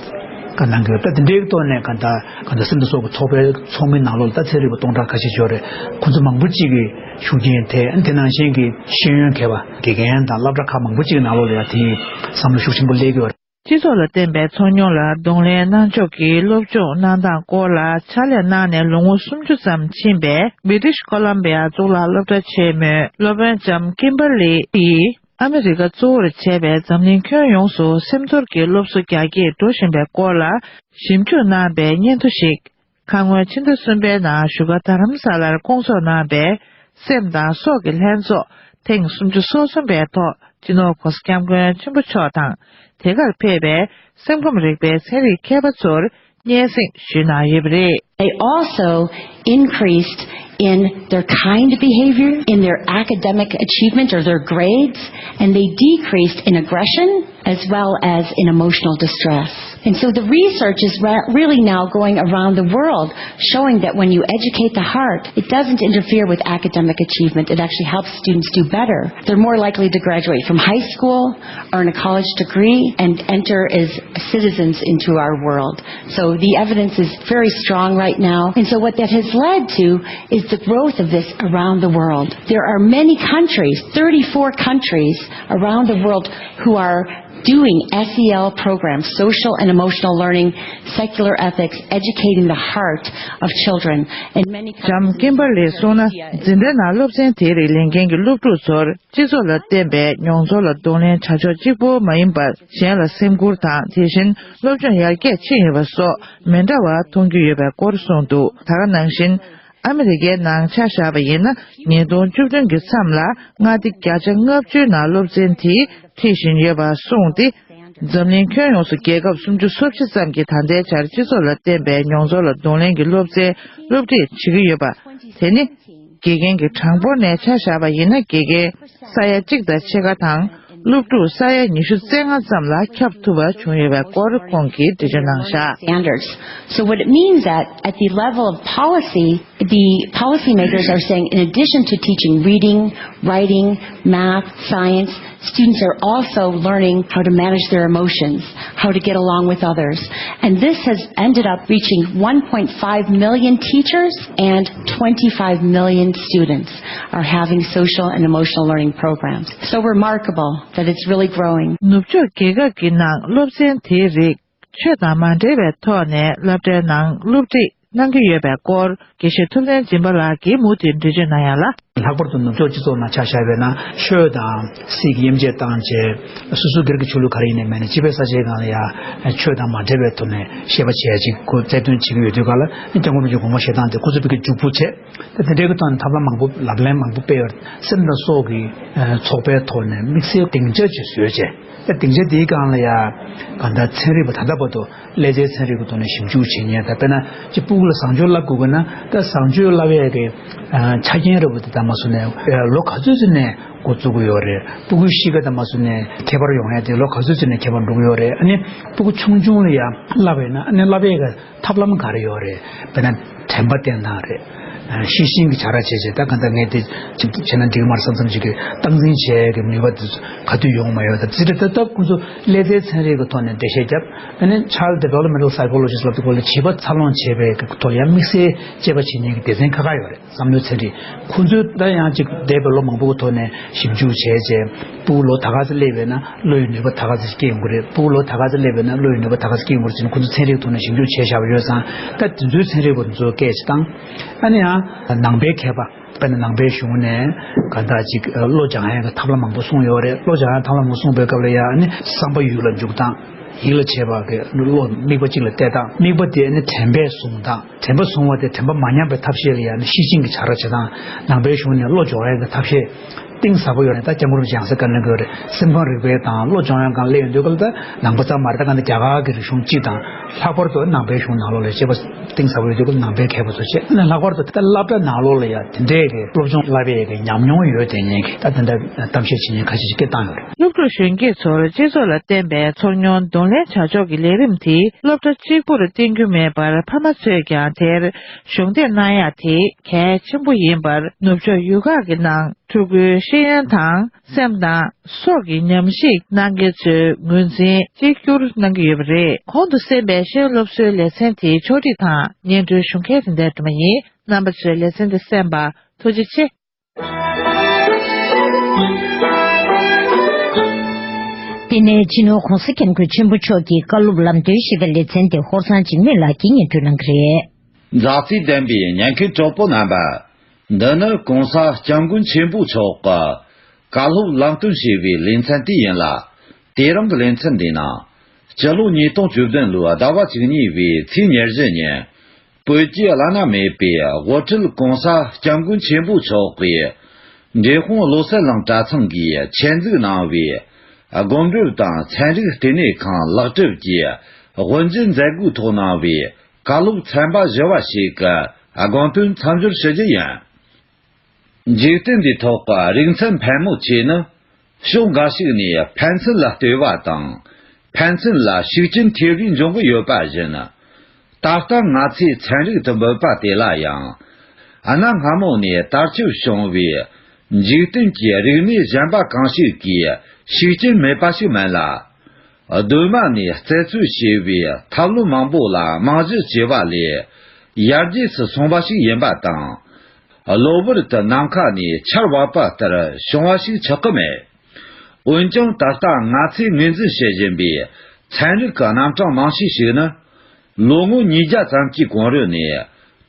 བཀའ་གནང་གི་ཡོད། ད་དེ་འདྲའི་གི་ཐོག་ནས་ག་ད་ག་ད་སེམས་དང་སྲོག་གི་ཚོགས་པའི་ཚོགས་མིའི་ནང་ལོགས་ལ་ད་ཚན་རིག་པ་སྟོང་ཕྲག་ཁ་ཤས་ཡོད་རེད། ཁོང་ཚོ་མང་པོ་གཅིག་གི་ཤུགས་རྐྱེན་དེ་ཨ་ནི་དེ་ནང་བཞིན་གྱི་ཤེས་ཡོན་མཁས་པ་དགེ་རྒན་དང་སློབ་གྲྭ་ཁག་མང་པོ་གཅིག་གི་ནང་ལོགས་ལ་ཡང་དེའི་བསམ་བློ་ཤུགས་ཆེན་པོ་སླེབས་ཀྱི་ཡོད་རེད། སྤྱི་ཚོགས་ལ་བརྟེན་པའི་ཚོང་མྱོང་ལ་གདོང་ལེན་གནང་ཕྱོགས་ཀྱི་སློབ་སྦྱོང་གནང་སྟངས་སྐོར་ལ་ཕྱག་ལས་གནང་ནས་ལོ་ངོ་སུམ་ཅུ་ཙམ་ཕྱིན་པའི་British Columbia་གཙུག་ལག་སློབ་གྲྭ་ཆེན་མོའི་སློབ་དཔོན་ལྕམ་ཀིམ་བྷར་ལི་ཡིས་ཨ་མི་རི་ཀ་གཙོ་བོར་བྱས་པའི་འཛམ་གླིང་ཁྱོན་ཡོངས་སུ་སེམས་ཚོར་གྱི་སློབ་གསོ་རྒྱ་སྐྱེད་འགྲོ་བཞིན་པའི་སྐོར་ལ་ཞིབ་འཇུག་གནང་པའི་སྙན་ཐོ་ཞིག་ཁ་སྔོན་ཕྱི་ཟླ་གསུམ་པའི་ནང་བཞུགས་སྒར་རྡ་རམ་ས་ལར་བསྐོང་ཚོགས་གནང་པའི་སེམས་དང་སྲོག་གི་ལྷན་ཚོགས་ཐེངས་སུམ་ཅུ་སོ་གསུམ་པའི་ཐོག་སྤྱི་ནོར་༸གོང་ས་༸སྐྱབས་མགོན་ཆེན་པོ་མཆོག་དང་དེ་གར་ཕེབས་པའི་སེམས་ཁམས་རིག་པའི་ཚན་རིག་མཁས་པ་ཚོར་སྙན་སེང་ཞུས་གནང་ཡོད་པ་རེད། They also increased in their kind behavior, in their academic achievement or their grades, and they decreased in aggression as well as in emotional distress. And so the research is re- really now going around the world showing that when you educate the heart, it doesn't interfere with academic achievement. It actually helps students do better. They're more likely to graduate from high school, earn a college degree, and enter as citizens into our world. So the evidence is very strong right now. And so what that has led to is the growth of this around the world. There are many countries, thirty-four countries around the world who are doing S E L programs, social and emotional learning, secular ethics, educating the heart of children. In many countries, ལྕམ་ཀིམ་བྷར་ལིས་གསུངས་ན། འཛིན་གྲྭའི་ནང་སློབ་ཚན་དེའི་རིགས་ལེན་མཁན་གྱི་སློབ་ཕྲུག་ཚོར་སྤྱི་ཚོགས་ལ་བརྟེན་པའི་མྱོང་ཚོར་ལ་གདོང་ལེན་བྱ་ཕྱོགས་གཅིག་པོ་མ་ཡིན་པར་གཞན་ལ་སེམས་ཁུར་དང་དེ་བཞིན་སློབ་སྦྱོང་ཡར་རྒྱས་ཕྱིན་ཡོད་པ་སོགས་མི་འདྲ་བ་མཐོང་རྒྱུ་ཡོད་པའི་སྐོར་གསུངས་འདུག་ད་ག་ནང་བཞིན། ཨ་མི་རི་ཀའི་ནང་ཆ་བཞག་པ་ཡིན་ན་ཉིས་སྟོང་བཅུ་བདུན་གྱི་མཚམས་ལ་མངའ་སྡེ་བརྒྱ་ཆ་ལྔ་བཅུའི་ནང་སློབ་ཚན་དེ་ཁྲིད་བཞིན་ཡོད་པ་གསུངས་ཏེ། འཛམ་གླིང་ཁྱོན་ཡོངས་སུ་རྒྱལ་ཁབ་སུམ་ཅུ་སོ་བཞི་ཙམ་གྱིས་ད་ལྟའི་ཆར་སྤྱི་ཚོགས་ལ་བརྟེན་པའི་མྱོང་ཚོར་ལ་གདོང་ལེན་གྱི་སློབ་ཚན་སློབ་ཁྲིད་བྱེད་ཀྱི་ཡོད་པ། དེ་ནི་དགེ་རྒན་གྱི་གྲངས་འབོར་ནས་ཆ་བཞག་པ་ཡིན་ན་དགེ་རྒན་ས་ཡ་གཅིག་དང་ཕྱེད་ཀ་དང་། སློབ་ཕྲུག་ས་ཡ་ཉི་ཤུ་རྩ་ལྔ་ཙམ་ལ་ཁྱབ་ཐུབ་པ་བྱུང་ཡོད་པའི་སྐོར་ཁོང་གིས་འགྲེལ་བརྗོད་གནང་བཞག Standards. So what it means that at the level of policy, the policymakers are saying, in addition to teaching reading, writing, math, science, students are also learning how to manage their emotions, how to get along with others. And this has ended up reaching one point five million teachers and twenty-five million students are having social and emotional learning programs. So remarkable that it's really growing. ནུབ་ཕྱོགས་རྒྱལ་ཁབ་ཀྱི་ནང་སློབ་ཚན་དེའི་རིགས་ཆོས་དང་མ་འབྲེལ་བའི་ཐོག་ནས་སློབ་གྲྭའི་ནང་སློབ་ཁྲིད་གནང་གི་ཡོད་པའི་སྐོར་དགེ་བཤེས་ཐུབ་བསྟན་སྦྱིན་པ་ལགས་ཀྱིས་མུ་མཐུད་འགྲེལ་བརྗོད་གནང་ཡ་ལ། ལྷག་པར་དུ་ནུབ་ཕྱོགས་སྤྱི་ཚོགས་ནང་ཆ་བཞག་པ་ཡིན་ན་ཆོས་དང་སྲིད་ཀྱི་དབྱེ་འབྱེད་བཏང་བྱས་སོ་སོ་སྒེར་གྱི་ཆོས་ལུགས་ག་རེ་ཡིན་ནའི་མིན་ནའི་སྤྱི་པའི་ས་ཆའི་སྒང་ལ་ཡང་ཆོས་དང་མ་འབྲེལ་བའི་ཐོག་ནས་བཤད་པ་བྱས་ཅིག་ཁོ་རྩལ་འདོན་བྱེད་ཀྱི་ཡོད་དུས་ག་ལ་སྐྱབས་མགོན་རིན་པོ་ཆེའི་དགོངས་པ་བཞེས་སྟངས་དེ་ཁོ་ཚོ་ཕ་གིར་འཇུག་པོ་བྱས། ད་དེ་འདྲའི་གི་ཐོག་ནས་ཐབས་ལམ་མང་པོ་ལབ་གླེང་མང་པོ་སྤེལ་བར་སེམས་དང་སྲོག་གི་ཚོགས་པའི་ཐོག་ནས་དམིགས་བསལ་སྡིངས་ཆ་ཅིག་བཟོས་བྱས། ད་སྡིངས་ཆ་དེའི་སྒང་ལ་ཡ་གང་ལྟར་ཚན་རིག་པ་ད་ལྟ་བར་དུ་ཀླད་རྩའི་ཚན་རིག་གི་ཐོག་ནས་ཞིབ་འཇུག་བྱེད་མཁན་ད་དཔེར་ན་ཅིག་སྤུ་གུ་ལ་བཟང་སྤྱོད་བསླབ་དགོས་ཀྱི་ན་ད་བཟང་སྤྱོད་བསླབ་ཡས་ཀྱི་ཆ་རྐྱེན་འདྲ་པོ་དེ་ད་མ་སུ་ནས་ལོ་ག་ཚོད་ཙམ་ནས་འགོ་བཙུགས་ཀྱི་ཡོད་རེད། སྤུ་གུའི་གཤིས་ཀ་ད་མ་སུ་ནས་ཁྱད་པར་ཡོང་ཡས་དེ་ལོ་ག་ཚོད་ཙམ་ནས་ཁྱད་པར་འགྲོ་གི་ཡོད་རེད། ཨ་ནི་སྤུ་གུ་ཆུང་ཆུང་ལ་ཡ་བསླབ་པ་ཡིན་ན་ཨ་ནི་བསླབ་ཡས་ཀྱི་ཐབས་ལམ་ག་རེ་ཡོད་རེད། དཔེར་ན་དྲན་པ་བསྟེན་སྟངས་རེད། ཤེས་བཞིན་གྱི་བྱ་ར་བྱས་བྱས། ད་ག་འདྲ་ངས་དེ་ཅིག་བྱས་ན་འགྲིག་མ་རེད་བསམ་བསམ་ཅིག་གི་སྟངས་འཛིན་བྱས་ཀྱི་ནུས་པ་དེ་ག་དུས་ཡོང་མ་ཡོང་། ད་ཙི་ཏྲ་ད་ད་ཁོ་ཚོ་ཀླད་རྩའི་ཚན་རིག་གི་ཐོག་ནས་འགྲེལ་བཤད་བརྒྱབ། ཨ་ནི་Child Developmental Psychologist ལབ་དུས་སྐོར་ལ་བྱིས་པ་འཚར་ལོངས་བྱེད་པའི་གི་ཐོག་ལ་ཡང་དམིགས་བསལ་དཔྱད་པ་བྱེད་མཁན་གྱི་སྡེ་ཚན་ཁག་ཁག་ཡོད་རེད། བསམ་བློའི་ཚན་རིག་ཁོ་ཚོས་ད་ཡང་ཅིག་འདས་པའི་ལོ་མང་པོ་གི་ཐོག་ནས་ཞིབ་འཇུག་བྱས་བྱས། ཕྲུ་གུ་ལོ་ད་ག་ཚོད་སླེབས་པས་ན་བློ་ཡི་ནུས་པ་ད་ག་ཚོད་ཅིག་སྐྱེ་ཡོང་གི་རེད། ཕྲུ་གུ་ལོ་ད་ག་ཚོད་སླེབས་པས་ན་བློ་ཡི་ནུས་པ་ད་ག་ཚོད་སྐྱེ་ཡོང་གི་རེད་ཟེར་ནས་ཁོ་ཚོ་ཚན་རིག་ཐོག་ནས་ཞིབ་འཇུག་བྱས་བཞག་པ་ཡོད་ཙང་། ད་དེ་ཚོའི་ཚན་རིག་པ་དེ་ཚོ་སྐད་ཅིག་བཏང་། ཨ་ནི་ཡང་ནང་པའི་མཁས་པ། དཔེར་ན་ནང་པའི་གཞུང་ནས་ག་འདྲ་ཅིག་བློ་སྦྱང་ཡག་གི་ཐབས་ལམ་མང་པོ་གསུངས་ཡོད་རེད། བློ་སྦྱང་ཡག་ཐབས་ལམ་མང་པོ་གསུངས་པའི་སྐབས་ལ་ཡང་ནི་བསམ་པ་ཡུལ་ལ་འཇུག་སྟངས། ཡིད་ལ་བྱེད་པ་གི་བློ་དམིགས་པ་གཅིག་ལ་གཏད་སྟངས། དམིགས་པ་དེ་ནི་དྲན་པས་བཟུང་སྟངས། དྲན་པ་བཟུང་བ་དེ་དྲན་པ་མ་ཉམས་པའི་ཐབས་ཤེས་ལ་ཡང་ནི་ཤེས་བཞིན་གྱི་བྱ་ར་བྱེད་སྟངས། ནང་པའི་གཞུང་ནས་བློ་སྦྱོང་ཡག་གི་ཐབས་ཤེས་གཏིང་ཟབ་པོ་ཡོད་རེད། ད་སྐྱབས་མགོན་རིན་པོ་ཆེ་ཡང་སེ་བཀའ་གནང་གི་ཡོད་རེད། སེམས་ཁམས་རིག་པའི་དང་བློ་སྦྱོང་ཡག་སྒང་སླེབས་ཡོང་དུས་སྐབས་ལ་ད་ནང་པ་ཙམ་མ་རེད། ད་ག་ནི་རྒྱ་གར་གྱི་རིག་གཞུང་སྤྱི་དང་། ལྷག་པར་དུ་ནང་པའི་གཞུང་ནང་ལོགས་ལ་དཔྱད་པ་གཏིང་ཟབ་པོ་ཡོད་དུས་སྐབས་ནང་པའི་མཁས་པ་ཚོ་བྱས། ཨ་ནི་ལྷག་པར་དུ་ད་སློབ་གྲྭ་ནང་ལོགས་ལ་ཡང་དེ་འདྲས་ཀྱི་སློབ་སྦྱོང་བསླབ་པའི་གི་ཉམས་མྱོང་ཡོད་དེ་ཉན་གི་ད་དེ་འདྲ་གཏམ་བཤད་བྱེད་མཁན་ཁ་ཤས་ཤིག་སྐད་བཏང་ཡོད་རེད། སློབ་ཕྲུག་གཞོན་སྐྱེས་ཚོར་སྤྱི་ཚོགས་ལ་བརྟེན་པའི་ཚོར་མྱོང་གདོང་ལེན་བྱ་ཕྱོགས་ཀྱི་ལས་རིམ་དེ་སློབ་གྲྭ་གཅིག་པུར་བརྟེན་རྒྱུ་མེད་པར། ཕ་མ་ཚོས་ཀྱང་དེར་གཞོགས་འདེགས་གནང་ཡག་དེ་གལ་ཆེན་པོ་ཡིན་པར། ནུབ་ཕྱོགས་ཡུལ་ཁག་གི་ནང་ཕྲུ་གུའི་ཤེས་ཡོན་དང་སེམས་དང་སྲོག་གི་ཉམས་ཞིབ་གནང་མཁན་ཚོས་ངོས་འཛིན་གཅིག་གྱུར་གནང་གི་ཡོད་པ་རེད། གོང་དུ་གསན་པའི་ཤེས་ཡོན་སློབ་གསོའི་ལེ་ཚན་དེའི་ཕྱོགས་སྒྲིག་དང་སྙན་སྒྲོན་ཞུ་མཁན་རིན་ལྡན་སྒྲོལ་མ་ཡིན། རྣམ་པ་ཚོས་ལེ་ཚན་འདི་གསན་པར་ཐུགས་རྗེ་ཆེ། དེ་ནས་སྤྱི་ནོར་༧གོང་ས་༧སྐྱབས་མགོན་ཆེན་པོ་མཆོག་གི་བཀའ་སློབ་ལམ་སྟོན་ཞེས་པའི་ལེ་ཚན་དེ་ཧོར་གཙང་འཇིགས་མེད་ལགས་ཀྱིས་སྙན་སྒྲོན་གནང་གི་རེད། མཛའ་བརྩེ་ལྡན་པའི་ཉན་མཁན་གྲོགས་པོ་རྣམ་པ། འདི་ནི་༧གོང་ས་༧སྐྱབས་མགོན་ཆེན་པོ་མཆོག་གི་བཀའ་སློབ་ལམ་སྟོན་ཞེས་པའི་ལེ་ཚན་དེ་ཡིན་ལ། དེ་རིང་གི་ལེ་ཚན་འདིའི་ནང་། སྤྱི་ལོ་ཉིས་སྟོང་བཅུ་བདུན་ལོའི་ཟླ་བ་བཅུ་གཉིས་པའི་ཚེས་ཉེར་བཞི་ཉིན། བོད་ཀྱི་བླ་ན་མེད་པའི་དབུ་ཁྲིད་༧གོང་ས་༧སྐྱབས་མགོན་ཆེན་པོ་མཆོག་གིས། འབྲས་སྤུངས་བློ་གསལ་གླིང་གྲྭ་ཚང་གིས་ཆེད་འཛུགས་གནང་བའི་སྒོམ་སྒྲུབ་དང་ཚན་རིག་ལྟེ་གནས་ཁང་ལེགས་གྲུབ་ཀྱི་དབུ་འབྱེད་མཛད་སྒོའི་ཐོག་གནང་བའི་བཀའ་སློབ་ཚན་པ་བཞི་བ་ཞིག་གི་དགོངས་དོན་མཚམས་སྦྱོར་ཞུ་རྒྱུ་ཡིན། འཇིག་རྟེན་འདིའི་ཐོག་གི་རིག་མཚན་ཕལ་མོ་ཆེ་ནི། ཕྱོགས་འགའ་ཞིག་ནས་ཕན་ཚུན་ལ་ལྟོས་པ་དང་། ཕན་ཚུན་ལ་ཤུགས་རྐྱེན་ཐེབས་པའི་འབྱུང་གི་ཡོད་པ་བཞིན། ད་ལྟ་ང་ཚོས་ཚན་རིག་ཏུ་འབོད་པ་དེ་ལ་ཡང་། གནའ་སྔ་མོ་ནས་དར་ཁྱབ་བྱུང་བའི་འཇིག་རྟེན་གྱི་རིག་གནས་གཞན་པ་གང་ཞིག་གིས་ཤུགས་རྐྱེན་མེད་པ་ཞིག་མིན་ལ། གདོད་མ་ནས་རྩད་གཅོད་བྱས་པའི་ཐབས་ལམ་མང་པོ་ལ་རྨང་གཞི་བྱས་པ་ལས་ཡར་རྒྱས་སུ་སོང་བ་ཞིག་ཡིན་པ་དང་། གློ་བུར་དུ་ནམ་མཁའ་ནས་ཆར་བབས་པ་ལྟར་བྱུང་བ་ཞིག་ཆགས་ཀྱི་མེད། འོན་ཀྱང་ད་ལྟ་ང་ཚོས་ངོས་འཛིན་བྱེད་བཞིན་པའི་ཚན་རིག་གི་རྣམ་གྲངས་མང་ཤོས་ཤིག་ནི། ལོ་ངོ་ཉིས་བརྒྱ་ཙམ་གྱི་གོང་རོལ་ནས་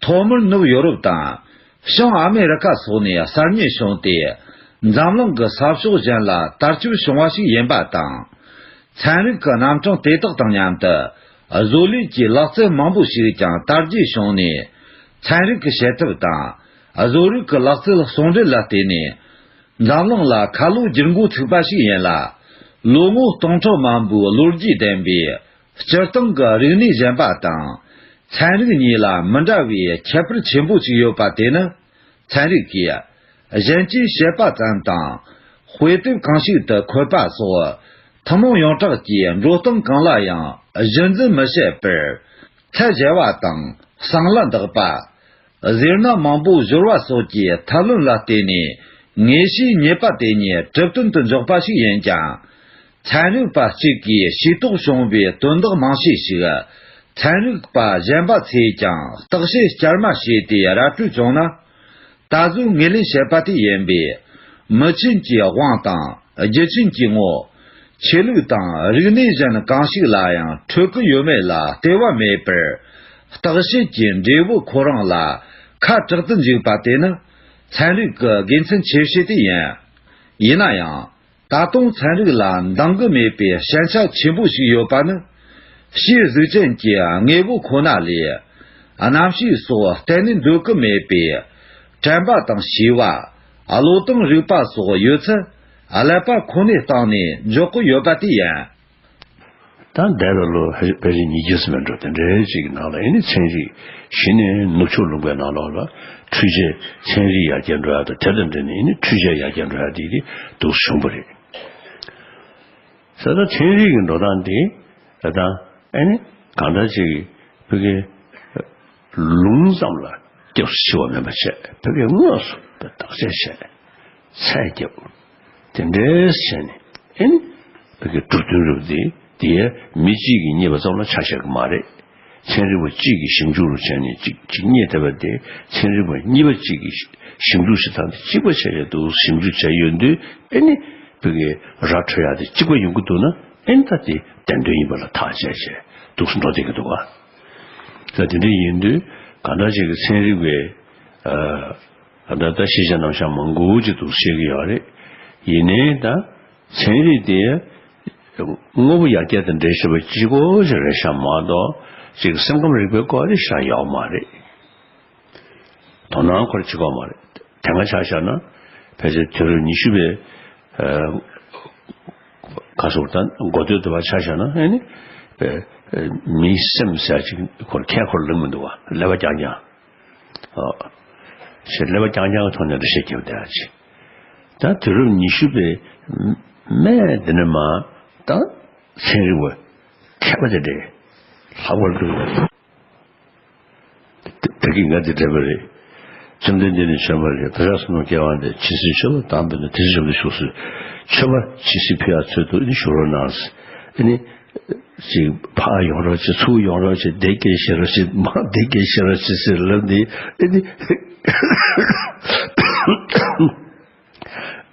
ཐོག་མར་ནུབ་ཡོ་རོབ་དང་། བྱང་ཨ་མེ་རི་ཁ་སོགས་ནས་གསར་རྙེད་བྱུང་སྟེ། འཛམ་གླིང་གི་ས་ཕྱོགས་གཞན་ལ་དར་ཁྱབ་བྱུང་བ་ཞིག་ཡིན་པ་དང་། ཚན་རིག་གི་རྣམ་གྲངས་དེ་དག་དང་མཉམ་དུ་བཟོ་ལས་ཀྱི་ལག་རྩལ་མང་པོ་ཞིག་ཀྱང་དར་རྒྱས་བྱུང་ནས། ཚན་རིག་གི་བྱེད་ཐབས་དང་བཟོ་རིག་གི་ལག་རྩལ་ཟུང་འབྲེལ་ལ་བརྟེན་ནས། འཛམ་གླིང་ལ་ཁ་ལོ་བསྒྱུར་འགོ་ཚུགས་པ་ཞིག་ཡིན་ལ། ལོ་ངོ་སྟོང་ཕྲག་མང་པོའི་ལོ་རྒྱུས་ལྡན་པའི་སྤྱིར་བཏང་གི་རིག་གནས་གཞན་པ་དང་། ཚན་རིག་གཉིས་ལ་མི་འདྲ་བའི་ཁྱད་པར་ཆེན་པོ་ཞིག་ཡོད་པ་དེ་ནི། ཚན་རིག་གིས་གཞན་གྱིས་བཤད་པ་ཙམ་དང་། དཔེ་དེབ་གང་ཞིག་ཏུ་འཁོད་པ་སོགས་ཐུན་མོང་ཡོངས་གྲགས་ཀྱི་འགྲོ་སྟངས་གང་ལ་ཡང་གཞི་འཛིན་མི་བྱེད་པར། ཚད་འཇལ་བ་དང་གསང་ལ་འདག་པ། ཟས་སྣ་མང་པོ་སྦྱོར་བ་སོགས་ཀྱི་ཐབས་ལམ་ལ་བརྟེན་ནས་ངེས་ཤེས་རྙེད་པ་དེ་ཉིད་གྲུབ་དོན་དུ་འཇོག་པ་ཞིག་ཡིན་ཀྱང་། ཚན་རིག་པ་གཅིག་གིས་ཤེས་རྟོགས་བྱུང་བའི་དོན་དག་མང་ཤས་ཤིག་ཚན་རིག་པ་གཞན་པ་ཚོས་ཀྱང་བརྟག་དཔྱད་བསྐྱར་མ་བྱས་ཏེ་ར་སྤྲོད་བྱུང་ན། ད་གཟོད་ངོས་ལེན་བྱེད་པ་དེ་ཡིན་པས། མི་ཆེན་གྱི་དབང་དང་རྒྱུ་ཆེན་གྱི་ངོ་། ཆོས་ལུགས་དང་རིག་གནས་གཞན་གང་ཞིག་ལ་ཡང་འཕྲོད་ཀྱི་ཡོད་མེད་ལ་ལྟོས་པ་མེད་པར། བརྟག་དཔྱད་ཀྱི་འབྲས་བུ་ཁོ་རང་ལ་ཁ་གྲག་ཏུ་འཇུག་པ་དེ་ནི་ཚན་རིག་གི་དགེ་མཚན་ཆེ་ཤོས་དེ་ཡིན། ཡིན་ན་ཡང་། ད་དུང་ཚན་རིག་ལ་འདང་གི་མེད་པའི་ཞན་ཆ་ཆེན་པོ་ཞིག་ཡོད་པ་ནི། ཕྱིའི་གཟུགས་ཅན་གྱི་དངོས་པོ་ཁོ་ན་ལས། རྣམ་ཤེས་སོགས་གཏན་ནས་འདོད་ཀྱི་མེད་པའི་དྲན་པ་དང་ཤེས་པ། བློ་དང་རིག་པ་སོགས་ཡོད་ཚད་ཀླད་པ་ཁོ་ནའི་སྟེང་ནས་འཇོག་གི་ཡོད་པ་དེ་ཡིན། ད་འདས་པའི་ལོ་ཕལ་ཆེར་ཉིས་བརྒྱ་ཙམ་འགྲོ་དེ་འདྲའི་ཅིག་གི་ནང་ལ་ཨེ་ནི་ཚན་རིག་གཞི་ནས་ནུབ་ཕྱོགས་ལུང་པའི་ནང་ལོགས་ལ་འཕྲུལ་ཆས་ཚན་རིག་ཡར་རྒྱས་འགྲོ་ཡ་དང་། དེ་དང་འབྲེལ་ནས་ཨེ་ནི་འཕྲུལ་ཆས་ཡར་རྒྱས་འགྲོ་ཡ་དེ་དེ་འདུག་བྱུང་བ་རེད། ས་ད་ཚན་རིག་གི་འགྲོ་སྟངས་དེ་ད་ལྟ་ཨེ་ནི་གང་འདྲ་ཅིག་ཕ་གི་ལུང་ཙམ་ལ། སྐྱབས་སུ་མཆི་བ་མིན་པ་བྱས། བོད་ཀྱི་དངོས་སུ་བརྟག་དཔྱད་བྱས། ཚད་བརྒྱབ། དེ་འདྲས་བྱས་ནས་ཨེ་ནི་བོད་ཀྱི་གྲུབ་དོན་རུབ་དེ་དེ་མི་གཅིག་གིས་རྙེད་པ་ཙམ་ལ་ཆ་བཞག་གི་མ་རེད། ཚན་རིག་པ་གཅིག་གིས་ཞིབ་འཇུག་རུ་བྱས་ནས་གཅིག་གཅིག་རྙེད་ཐུབ་པ་དེ་ཚན་རིག་པ་གཉིས་པ་གཅིག་གིས་ཞིབ་འཇུག་བྱེད་སྟངས་དེ་གཅིག་པ་བྱས་ཡོད་འདུག་ཞིབ་འཇུག་བྱས་ཡོད་དུས་ཨེ་ནི་བོད་ཀྱི་ར་འཕྲོད་ཡག་དེ་གཅིག་པ་ཡོང་གི་འདུག་ན་ཨེ་ནི་ད་དེ་བདེན་དོན་ཡིན་པ་ལ་ཐག་བཅད་བྱས་འདུག་སེ་འགྲོ་བསྡད་ཀྱི་འདུག་ག་ད་དེ་འདྲ་ཡིན་དུས་གང་འདྲ་ཞིག་གི་ཚན་རིག་པའི་ཨ་ད་ལྟ་ཤེས་བྱ་རྣམ་གཞག་མང་པོ་ཅིག་འདུག་བཤད་ཀྱི་ཡོད་རེད། ཡིན་ནའི་ད་ཚན་རིག་དེ་དངོས་པོ་ཡར་རྒྱས་དང་འབྲེལ་བཞིན་པ་གཅིག་པོ་ཞིག་རེད་ཤག་མ་གཏོགས་ཅིག་སེམས་ཁམས་རིག་པའི་སྐོར་རེ་ཤག་ཡོད་མ་རེད། དོ་སྣང་ཁོར་བྱེད་ཀྱི་ཡོད་མ་རེད། དེ་སྔ་ཆ་བཞག་ན་ཕལ་ཆེར་དུས་རབས་ཉི་ཤུ་པའི་ཁ་སོར་ད་འགོ་སྟོད་དུ་བ་ཆ་བཞག་ན་ཨེ་ནི་མིའི་སེམས་ཟེར་ཅིག་ཁོར་ཁས་ཁོར་ལེན་མི་འདུག་བ། ཀླད་པ་རྐྱང་རྐྱང་། ཨོ། ཞེས་ཀླད་པ་རྐྱང་རྐྱང་གི་ཐོག་ནས་འགྲེལ་བཤད་རྒྱབ་བསྡད་ཡ་ཅིག་ད་དུས་རབས་ཉི་ཤུ་པའི་སྨད་འདི་ནས་མར་ད་ཚན་རིག་པ་མཁས་པ་དེ་འདྲས་ལྷག་པར་དུ་ད་གིན་ང་དེ་འདྲ་པ་རེད། བཅོམ་ལྡན་འདས་ནི་བྱོན་པ་རེད། བདག་ཅག་གསུམ་ལ་སྐྱེ་བ་འདས། ཇི་སྲིད་མཆོད་པ་དང་འབུལ་ན། དེ་སྲིད་བཅོམ་ལྡན་བཞུགས་སུ། མཆོད་པ་ཇི་སྲིད་ཕུལ་ཡག་ཚུལ་དུ་ཨེ་ནི་བཞུགས་རོགས་གནང་། ཨེ་ནི། ཅིག་ཕར་ཡོང་རོགས་བྱེད། ཚུར་ཡོང་རོགས་བྱེད། དེ་སྐད་བཤད་རོགས་བྱེད། མ་དེ་སྐད་བཤད་རོགས་བྱེད་ཟེར་ལབ་ནས་ཨེ་ནི།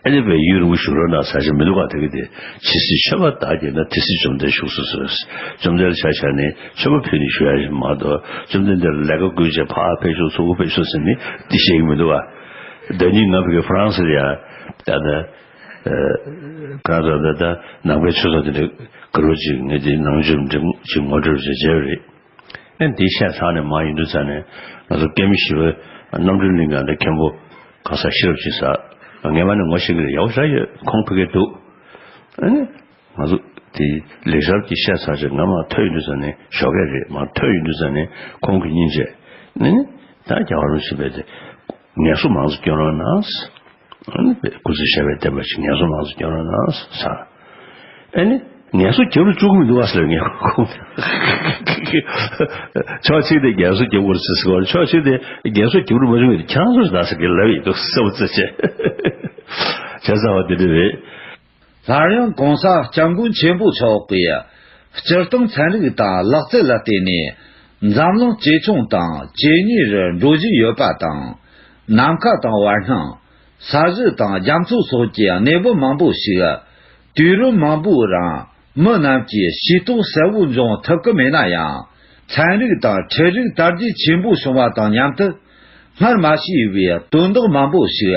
ཨེ་ནི་བས་ཡུན་རིང་པོ་བཞུགས་རོགས་གནང་ཟེར་ཞིག་མི་འདུག་ག་ད་གི་དེ་ཇི་སྲིད་མཆོད་པ་བདག་བགྱིས་ན། དེ་སྲིད་བཅོམ་ལྡན་བཞུགས་སུ་གསོལ། བཅོམ་ལྡན་ལ་ཆ་བཞག་ནས་མཆོད་པ་ཕུལ་ནས་བཞུགས་ཡ་ཞིག་མ་གཏོགས་བཅོམ་ལྡན་འདས་ལ་ལས་ཀ་བསྐུལ་བྱས་ཕར་ཕེབས་ཤོག་ཚུར་ཕེབས་ཤོག་ཟེར་ནས་འདི་བཤད་ཀྱི་མི་འདུག་ག་ཟླ་ཉིན་ང་ཕ་གི་ཧྥ་རན་སི་ལ་ཡ་ད་ནི། ཨ། གང་ཟག་ད་ལྟ་ནང་པའི་ཆོས་ཚོགས་དེ་འདྲ་དགའ་རབ་ཅིག་ངས་དེ་ནང་ཆོས་འབྲེལ་ཅིག་ངོ་སྤྲོད་ཅིག་བྱས་པ་རེད། ཨ་ནི་དེ་བཤད་ཚར་ནས་མར་ཡོང་དུས་ཙ་ནས་ང་ཚོ་སྐད་མི་ཤེས་པའི་རྣམ་གྲོལ་གླིང་ག་འདྲ་མཁན་པོ་གང་ཟག་ཤེས་རབ་ཅིག་ཟེར། ངས་མ་ནས་ངོ་ཤེས་ཀྱི་རེད། ཡག་པོ་ཞེ་དྲག་ཡོད། ཁོང་ཕ་གིར་འདུག་ཨ་ནི་ང་ཚོ་དེ་ལེགས་སྦྱར་གྱི་བཤད་ཚར་རྗེས་ང་མར་ཐོན་ཡོང་དུས་ཙ་ནས་ཞོགས་ཀས་རེད། མར་ཐོན་ཡོང་དུས་ཙ་ནས་ཁོང་གིས་སྙིང་རྗེ་ནས་ད་རྒྱལ་བ་རིན་པོ་ཆེ་ཕེབས་ཏེ་ངལ་གསོ་མང་ཙམ་སྐྱོན་རོགས་གནང་། ཨ་ནི་སྐུ་ཚེ་ཞབས་པད་བརྟན་པ་ཞིག་ངལ་གསོ་མང་ཙམ་སྐྱོན་རོགས་གནང་ཟེར། ཨ་ནི་ངལ་གསོ་རྒྱབ་རུ་བཅུག་གི་མི་འདུག་ག་ཟེར་ངས་ཁོང་། ཕྱོགས་གཅིག་ནས་ངལ་གསོ་རྒྱབ་དགོས་རེད་ཟེར་གོ། ཕྱོགས་གཅིག་ནས་ངལ་གསོ་རྒྱབ་རུ་མ་བཅུག་གི་ཁྱེད་རང་ཚོ་ཞིག་ད་ཟེར་གི་ལབ་ཡིན་འདུག་བསམ་ཚུལ་བྱས། བྱས་ཙང་བ་དེ་འདྲ་རེད། སླར་ཡང་གོང་ས་སྐྱབས་མགོན་ཆེན་པོ་མཆོག་གིས་སྤྱིར་བཏང་ཚན་རིག་དང་ལག་རྩལ་ལ་བརྟེན་ནས་འཛམ་གླིང་ཇེ་ཆུང་དང་ཇེ་ཉེ་རུ་འགྲོ་བཞིན་ཡོད་པ་དང་། ནམ་མཁའ་དང་བར་སྣང་། ས་གཞི་དང་རྒྱ་མཚོ་སོགས་ཀྱི་གནས་བབ་མང་པོ་ཞིག་དུས་རབས་མང་པོའི་རིང་མི་རྣམས་ཀྱིས་ཤེས་རྟོགས་གསལ་བོ་འབྱུང་ཐུབ་ཀྱི་མེད་ན་ཡང་། ཚན་རིག་དང་འཕྲུལ་རིག་དར་རྒྱས་ཆེན་པོ་བྱུང་བ་དང་མཉམ་དུ་སྔར་མ་ཤེས་པའི་དོན་དག་མང་པོ་ཞིག་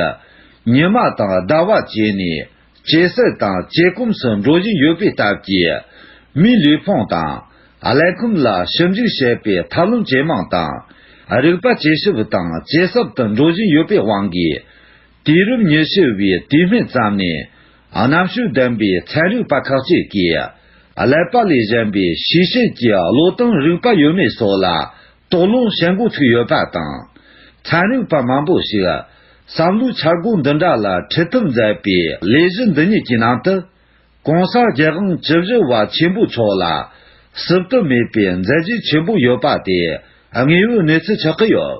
ཉི་མ་དང་ཟླ་བ་བཅད་ནས་ཇེ་གསལ་དང་ཇེ་གོམས་སུ་འགྲོ་བཞིན་ཡོད་པའི་སྟབས་ཀྱིས། མིའི་ལུས་ཕུང་དང་ཀླད་ཁམས་ལ་ཞིབ་འཇུག་བྱེད་པའི་ཐབས་ལམ་ཇེ་མང་དང་། རིག་པ་ཇེ་ཞིབ་དང་ཇེ་ཟབ་ཏུ་འགྲོ་བཞིན་ཡོད་པའི་དབང་གིས། དུས་རབས་ཉི་ཤུ་བའི་དུས་སྨད་ཙམ་ནས། རྣམ་དཔྱོད་ལྡན་པའི་ཚན་རིག་པ་ཁག་ཅིག་གིས། ཀླད་པ་ལས་གཞན་པའི་ཤེས་བྱེད་ཀྱི་བློ་དང་རིག་པ་ཡོད་མེད་སོགས་ལ། དོགས་སློང་བྱེད་འགོ་ཚུགས་ཡོད་པ་དང་། ཚན་རིག་པ་མང་པོ་ཞིག་བསམ་བློའི་འཆར་སྒོ་འདི་འདྲ་ལ་ཁྲིད་ཐབས་མཛད་པའི་ལས་གཞི་འདི་ཉིད་ཀྱི་ནང་དུ། གོང་ས་རྒྱལ་དབང་བཅུ་བཞི་པ་ཆེན་པོ་མཆོག་ལ་བསུབ་ཏུ་མེད་པའི་མཛད་རྗེས་ཆེན་པོ་ཡོད་པ་དེ་དངོས་པོའི་གནས་ཚུལ་ཆགས་ཀྱི་ཡོད།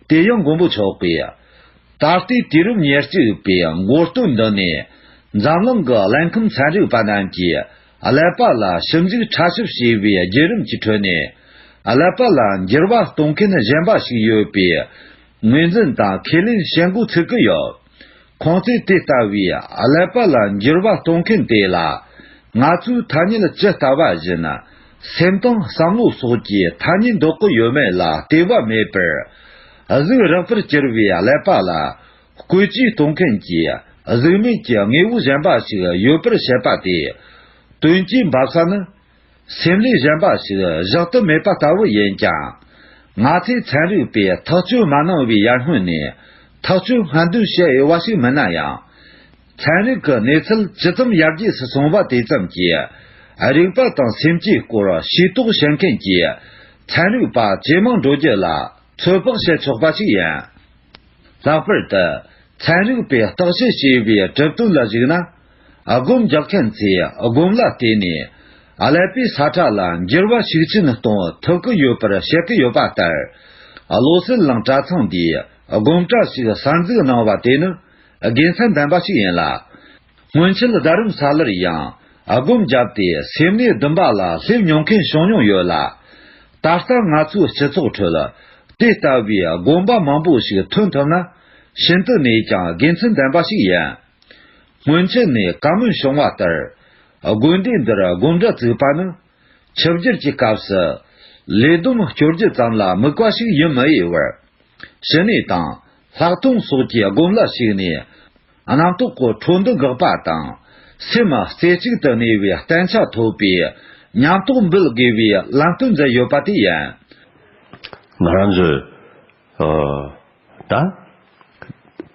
དེ་ཡང་མགོན་པོ་མཆོག་གིས་ད་ལྟའི་དུས་རབས་ཉེར་གཅིག་པའི་འགོ་སྟོད་འདི་ནས་འཛམ་གླིང་གི་ཀླད་ཁམས་ཚན་རིག་པ་རྣམས་ཀྱིས་ཀླད་པ་ལ་ཞིབ་འཇུག་ཕྲ་ཞིབ་བྱས་པའི་བརྒྱུད་རིམ་གྱི་ཁྲོད་ནས། ཀླད་པ་ལ་འགྱུར་བ་གཏོང་མཁན་གཞན་པ་ཞིག་ཡོད་པའི་ངོས་འཛིན་དང་ཁས་ལེན་བྱེད་འགོ་ཚུགས་ཀྱི་ཡོད། ཁོང་ཚོས་དེ་ལྟ་བུའི་ཀླད་པ་ལ་འགྱུར་བ་གཏོང་མཁན་དེ་ལ། ང་ཚོའི་ཐ་སྙད་ཇི་ལྟ་བ་བཞིན། སེམས་དང་བསམ་བློ་སོགས་ཀྱི་ཐ་སྙད་འདོགས་ཀྱི་ཡོད་མེད་ལ་ལྟོས་པ་མེད་པར། གཟུགས་རེག་པར་གྱུར་པའི་ཀླད་པ་ལ། བཀོལ་སྤྱོད་གཏོང་མཁན་གྱིས་གཟུགས་མེད་ཀྱི་དངོས་པོ་གཞན་པ་ཞིག་ཡོད་པར་བཤད་པ་དེ། དོན་གྱི་འབབ་ས་ནི། སེམས་ལས་གཞན་པ་ཞིག་བཞག་ཏུ་མེད་པ་ལྟ་བུ་ཡིན་ཀྱང་། ང་ཚོས་ཚན་རིག་པས་ཐག་གཅོད་མ་གནང་བའི་ཡར་སྔོན་ནས་ཐག་གཅོད་སྔ་འདོན་བྱེད་འོས་པ་ཞིག་མིན་ན་ཡང་། ཚན་རིག་གི་གནས་ཚུལ་ཇི་ཙམ་ཡར་རྒྱས་སུ་སོང་བ་དེ་ཙམ་གྱིས། རིག་པ་དང་སེམས་ཀྱི་སྐོར་ཤེས་རྟོགས་བྱེད་མཁན་གྱི་ཚན་རིག་པ་ཇེ་མང་འགྲོ་རྒྱུ་ལ་ཚོད་དཔག་བྱེད་ཆོག་པ་ཞིག་ཡིན། ལྷག་པར་དུ། ཚན་རིག་པས་བརྟག་དཔྱད་བྱས་པའི་གྲུབ་དོན་ལ་གཞིགས་ན། སྒོམ་རྒྱག་མཁན་ཚོས་སྒོམ་ལ་བརྟེན་ནས། ཀླད་པའི་ས་ཁྲ་ལ་འགྱུར་བ་ཤུགས་ཆེན་གཏོང་ཐུབ་ཀྱི་ཡོད་པར་བཤད་ཀྱི་ཡོད་པ་ལྟར། བློ་གསལ་གླིང་གྲྭ་ཚང་འདིས་དགོན་གྲྭ་ཞིག་གསར་འཛུགས་གནང་བ་དེ་ནི་དགེ་མཚན་ལྡན་པ་ཞིག་ཡིན་ལ། སྔོན་ཆད་རྡ་རམ་ས་ལར་ཡང་སྒོམ་བརྒྱབ་སྟེ་སེམས་ནད་བདུན་པ་ལ་སླེབས་མྱོང་མཁན་བྱུང་མྱོང་ཡོད་ལ། ད་ལྟ་ང་ཚོའི་སྤྱི་ཚོགས་ཁྲོད་དེ་ལྟ་བུའི་དགོན་པ་མང་པོ་ཞིག་ཐོན་ཐུབ་ན་ཤིན་ཏུ་ནས་ཀྱང་དགེ་མཚན་ལྡན་པ་ཞིག་ཡིན། སྔོན་ཆད་ནས་བཀའ་མོལ་བྱུང་བ་ལྟར། དགོན་སྡེ་འདིར་དགོན་གྲྭ་བཙུགས་པ་ནི། ཆིབས་བསྒྱུར་གྱི་སྐབས་སུ། ལས་བསྡོམས་སྐྱོར་རྒྱུ་ཙམ་ལ་དམིགས་པ་ཞིག་ཡིན་མི་འོས་པར། ཕྱི་ནས་དང་། ལྷག་མཐོང་སོགས་ཀྱི་སྒོམ་ལ་ཞུགས་ནས། རྣམ་རྟོག་གི་འཕྲོ་འདུ་འགག་པ་དང་། སེམས་རྩེ་གཅིག་ཏུ་གནས་པའི་བརྟན་ཆ་ཐོབ་པའི་ཉམས་རྟོགས་འབུལ་དགོས་པའི་ལམ་སྟོན་མཛད་ཡོད་པ་དེ་ཡིན། ང་རང་ཚོས། ཨ། ད།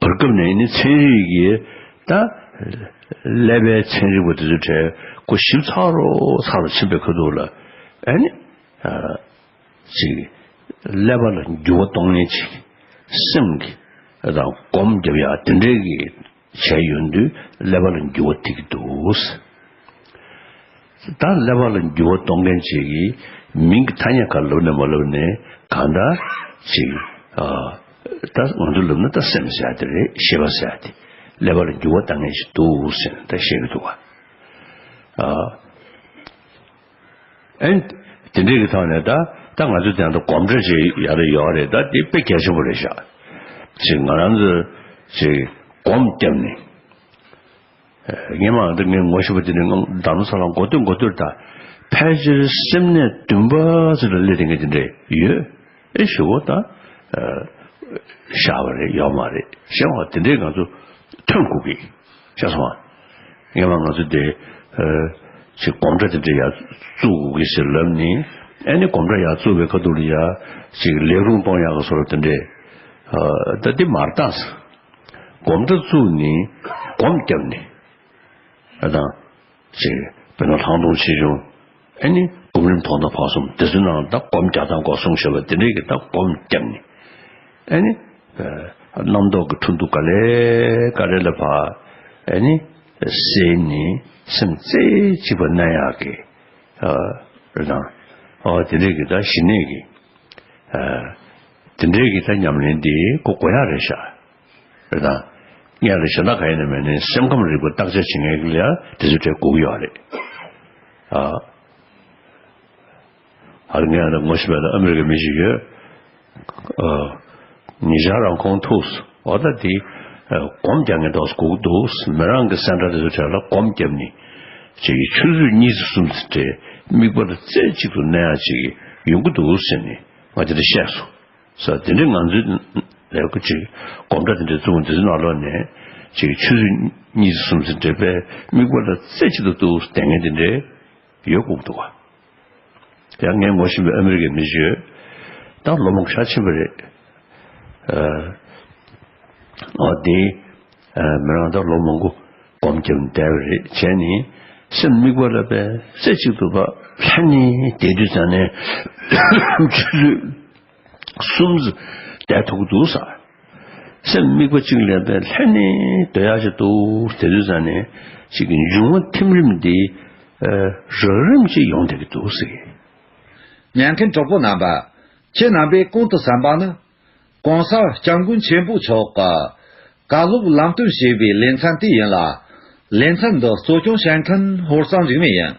བར་སྐབས་ནས་ནི་ཚན་རིག་གི་ད། ཀླད་པའི་ཚན་རིག་པ་དེ་ཚོའི་གྲས་ཁོ་ཞིབ་ཚགས་རུ་ཚགས་རུ་ཕྱིན་པའི་ཁ་ཐུག་ལ། ཨ་ནི། ཨ། ཅིག་ཀླད་པ་ལ་འགྱུར་བ་གཏོང་མཁན་ཅིག་སེམས་ཀྱི་དང་སྒོམ་རྒྱབ་ཡག་དེ་འདྲའི་གི་བྱས་ཡོང་དུས་ཀླད་པ་ལ་འགྱུར་བ་ཐེབས་ཀྱི་འདུག་ད་ཀླད་པ་ལ་འགྱུར་བ་གཏོང་མཁན་ཅིག་གིས་མིང་གི་ཐ་སྙད་ག་ལབ་ནས་མ་ལབ་ནས་གང་ལྟར་ཅིག་ཨ། ད་ང་ཚོ་ལབ་ན་ད་སེམས་ཟེར་ཡ་དེ་རེད། ཤེས་པ་ཟེར་ཡ་དེ་ཀླད་པ་ལ་འགྱུར་བ་གཏོང་མཁན་ཞིག་འདུག་ཟེར་ནས་ད་བཤད་ཀྱི་འདུག་བ། ཨ། ཨེ། དེ་འདྲའི་གི་ཐོག་ནས་ད་ད་ང་ཚོ་དེང་སང་སྒོམ་གྲྭ་ཅིག་ཡ་རེ་ཡོད་རེད། ད་དེ་དཔེ་གལ་ཆེན་པོ་རེད་ཤག་ཅིག་ང་རང་ཚོ་ཅིག་སྒོམ་བརྒྱབ་ནས། ངས་མ་འདི་ངས་ངོ་ཤེས་པ་དེ་ནི་ང་རྡ་རམ་ས་ལ་འགོ་སྟོད་འགོ་སྟོད་ད་ཕལ་ཆེར་སེམས་ནད་བདུན་པ་ཙམ་ལ་སླེབས་དེ་ངས་དེ་འདྲས་ཡོད། ཨེ་ཞུ་བོ་ད་ཤ་བ་རེད་ཡོད་མ་རེད་ཞེས་བ་དེ་འདྲས་ང་ཚོ་ཐོན་དགོས་ཀྱི་ཤ་སོང་བ། ངས་མ་ང་ཚོ་དེ་ཅིག་སྒོམ་གྲྭ་དེ་འདྲས་ཡར་བཙུགས་དགོས་ཀྱི་ཟེར་ལབ་ནི། ཨེ་ནི་སྒོམ་གྲྭ་ཡར་བཙུགས་པའི་ཁ་ཐུག་ལ་ཡ་ཅིག་ལས་རུང་གཏོང་ཡག་གི་བཟོ་འདྲ་དེ་འདྲས་ད་དེ་མར་བཏང་། སྒོམ་གྲྭ་བཙུགས་ནི་སྒོམ་བརྒྱབ་ནི། ཨ་དང་། ཅིག་དཔེར་ན་ལྷག་མཐོང་ཆེ་ཆུང་། ཨ་ནི་སྒོམ་རིམ་དོན་དམ་བར་གསུམ་དེ་ཚོའི་ནང་ད་སྒོམ་རྒྱག་སྟངས་སྐོར་གསུངས་བཞག་པ་དེ་འདྲའི་གི་ད་སྒོམ་བརྒྱབ་ནི། ཨ་ནི། རྣམ་རྟོག་གི་འཕྲོ་འདུ་ག་ལེ་ག་ལེ་ལ་ཕར། ཨ་ནི། སེལ་ནི་སེམས་རྩེ་གཅིག་པ་གནས་ཡག་གི། ཨ། རེད་དང་། ཨ་དེ་འདྲའི་གི་ད་ཞི་གནས་ཀྱི། ཨ། དེ་འདྲའི་གི་ད་ཉམས་ལེན་འདི་ཁོ་དགོས་ཡག་རེད་ཤག་རེད་དང་། ངས་ལ་གཞན་དག་ག་ཡིན་ན་མེད་ནས་སེམས་ཁམས་རིག་པ་བརྟག་དཔྱད་བྱེད་མཁན་ལ་ཡང་དེ་ཚོའི་གྲས་དགོས་ཀྱི་ཡོད་རེད། ཨ། ཨ་ངས་ལ་ངོ་ཤེས་པ་ལ་ཨ་མི་རི་ཀའི་མི་ཞིག་ཡོད། ཨ། ཉེ་ཆར་རང་ཁོང་ཐུག་སོང་། འོ་ད་དེ་སྒོམ་རྒྱག་མཁན་འདྲ་བོ་དགོས་ཀྱི་འདུག་མི་རང་གི་སེམས་ཁྲལ་དེ་ཚོའི་གྲས་ལ་སྒོམ་བརྒྱབ་ནས་ཅིག་ཆུ་ཚོད་གཉིས་ཙམ་གསུམ་ཙམ་དེ་དམིགས་པ་ལ་རྩེ་གཅིག་ཏུ་གནས་ཡག་ཅིག་ཡོང་གི་འདུག་ཟེར་ནས་ང་དེ་འདྲ་བཤད་སོང་། ས་དེ་འདྲའི་ང་ཚོའི་ལས་ཁུངས་ཅིག་སྒོམ་གྲྭ་དེ་འདྲའི་བཙུགས་དེ་ཚོའི་ནང་ལོགས་ནས་ཅིག་ཆུ་ཚོད་གཉིས་ཙམ་གསུམ་ཙམ་འདྲ་པའི་དམིགས་པ་ལ་རྩེ་གཅིག་ཏུ་གཏུགས་བསྡད་མཁན་དེ་འདྲའི་ཡོད་དགོས་འདུག་བ། ཡང་ངས་ངོ་ཤེས་པའི་ཨ་མི་རི་ཀའི་མི་ཞིག་ཡོད། ད་ལོ་མང་ཤ་ཕྱིན་པ་རེད། ཨ། འོ་དེ། ཨ། མི་རང་ད་ལོ་མང་པོ་སྒོམ་བརྒྱབ་ནས་བསྡད་པ་རེད། བྱས་ནས་སེམས་དམིགས་པ་ལ་པའི་རྩེ་གཅིག་ཏུ་ཕར་ལྷན་ནེ་བསྡད་དུས་ཙང་ནས་ཆུ་ཚོད་གསུམ་ཙམ་བསྡད་ཐུབ་ཀྱི་འདུག་ས། སེམས་དམིགས་པ་གཅིག་ལ་པའི་ལྷན་ནེ་སྡོད་ཡག་ཅིག་འདུག་བསྡད་དུས་ཙང་ནས་ཅིག་གི་འབྱུང་བ་ཐིམ་རིམ་འདི་རགས་རིམ་ཅིག་ཡོང་བསྡད་ཀྱི་འདུག་ཟེར། ཉན་མཁན་གྲོགས་པོ་རྣམ་པ། ཁྱེད་རྣམ་པས་གོང་དུ་གསན་པ་ནི། གོང་ས་སྐྱབས་མགོན་ཆེན་པོ་མཆོག་གི་བཀའ་སློབ་ལམ་སྟོན་ཞེས་པའི་ལེ་ཚན་དེ་ཡིན་ལ། ལེ་ཚན་འདི་གཙོ་སྐྱོང་བྱེད་མཁན་ཧོར་གཙང་འཇིགས་མེད་ཡིན།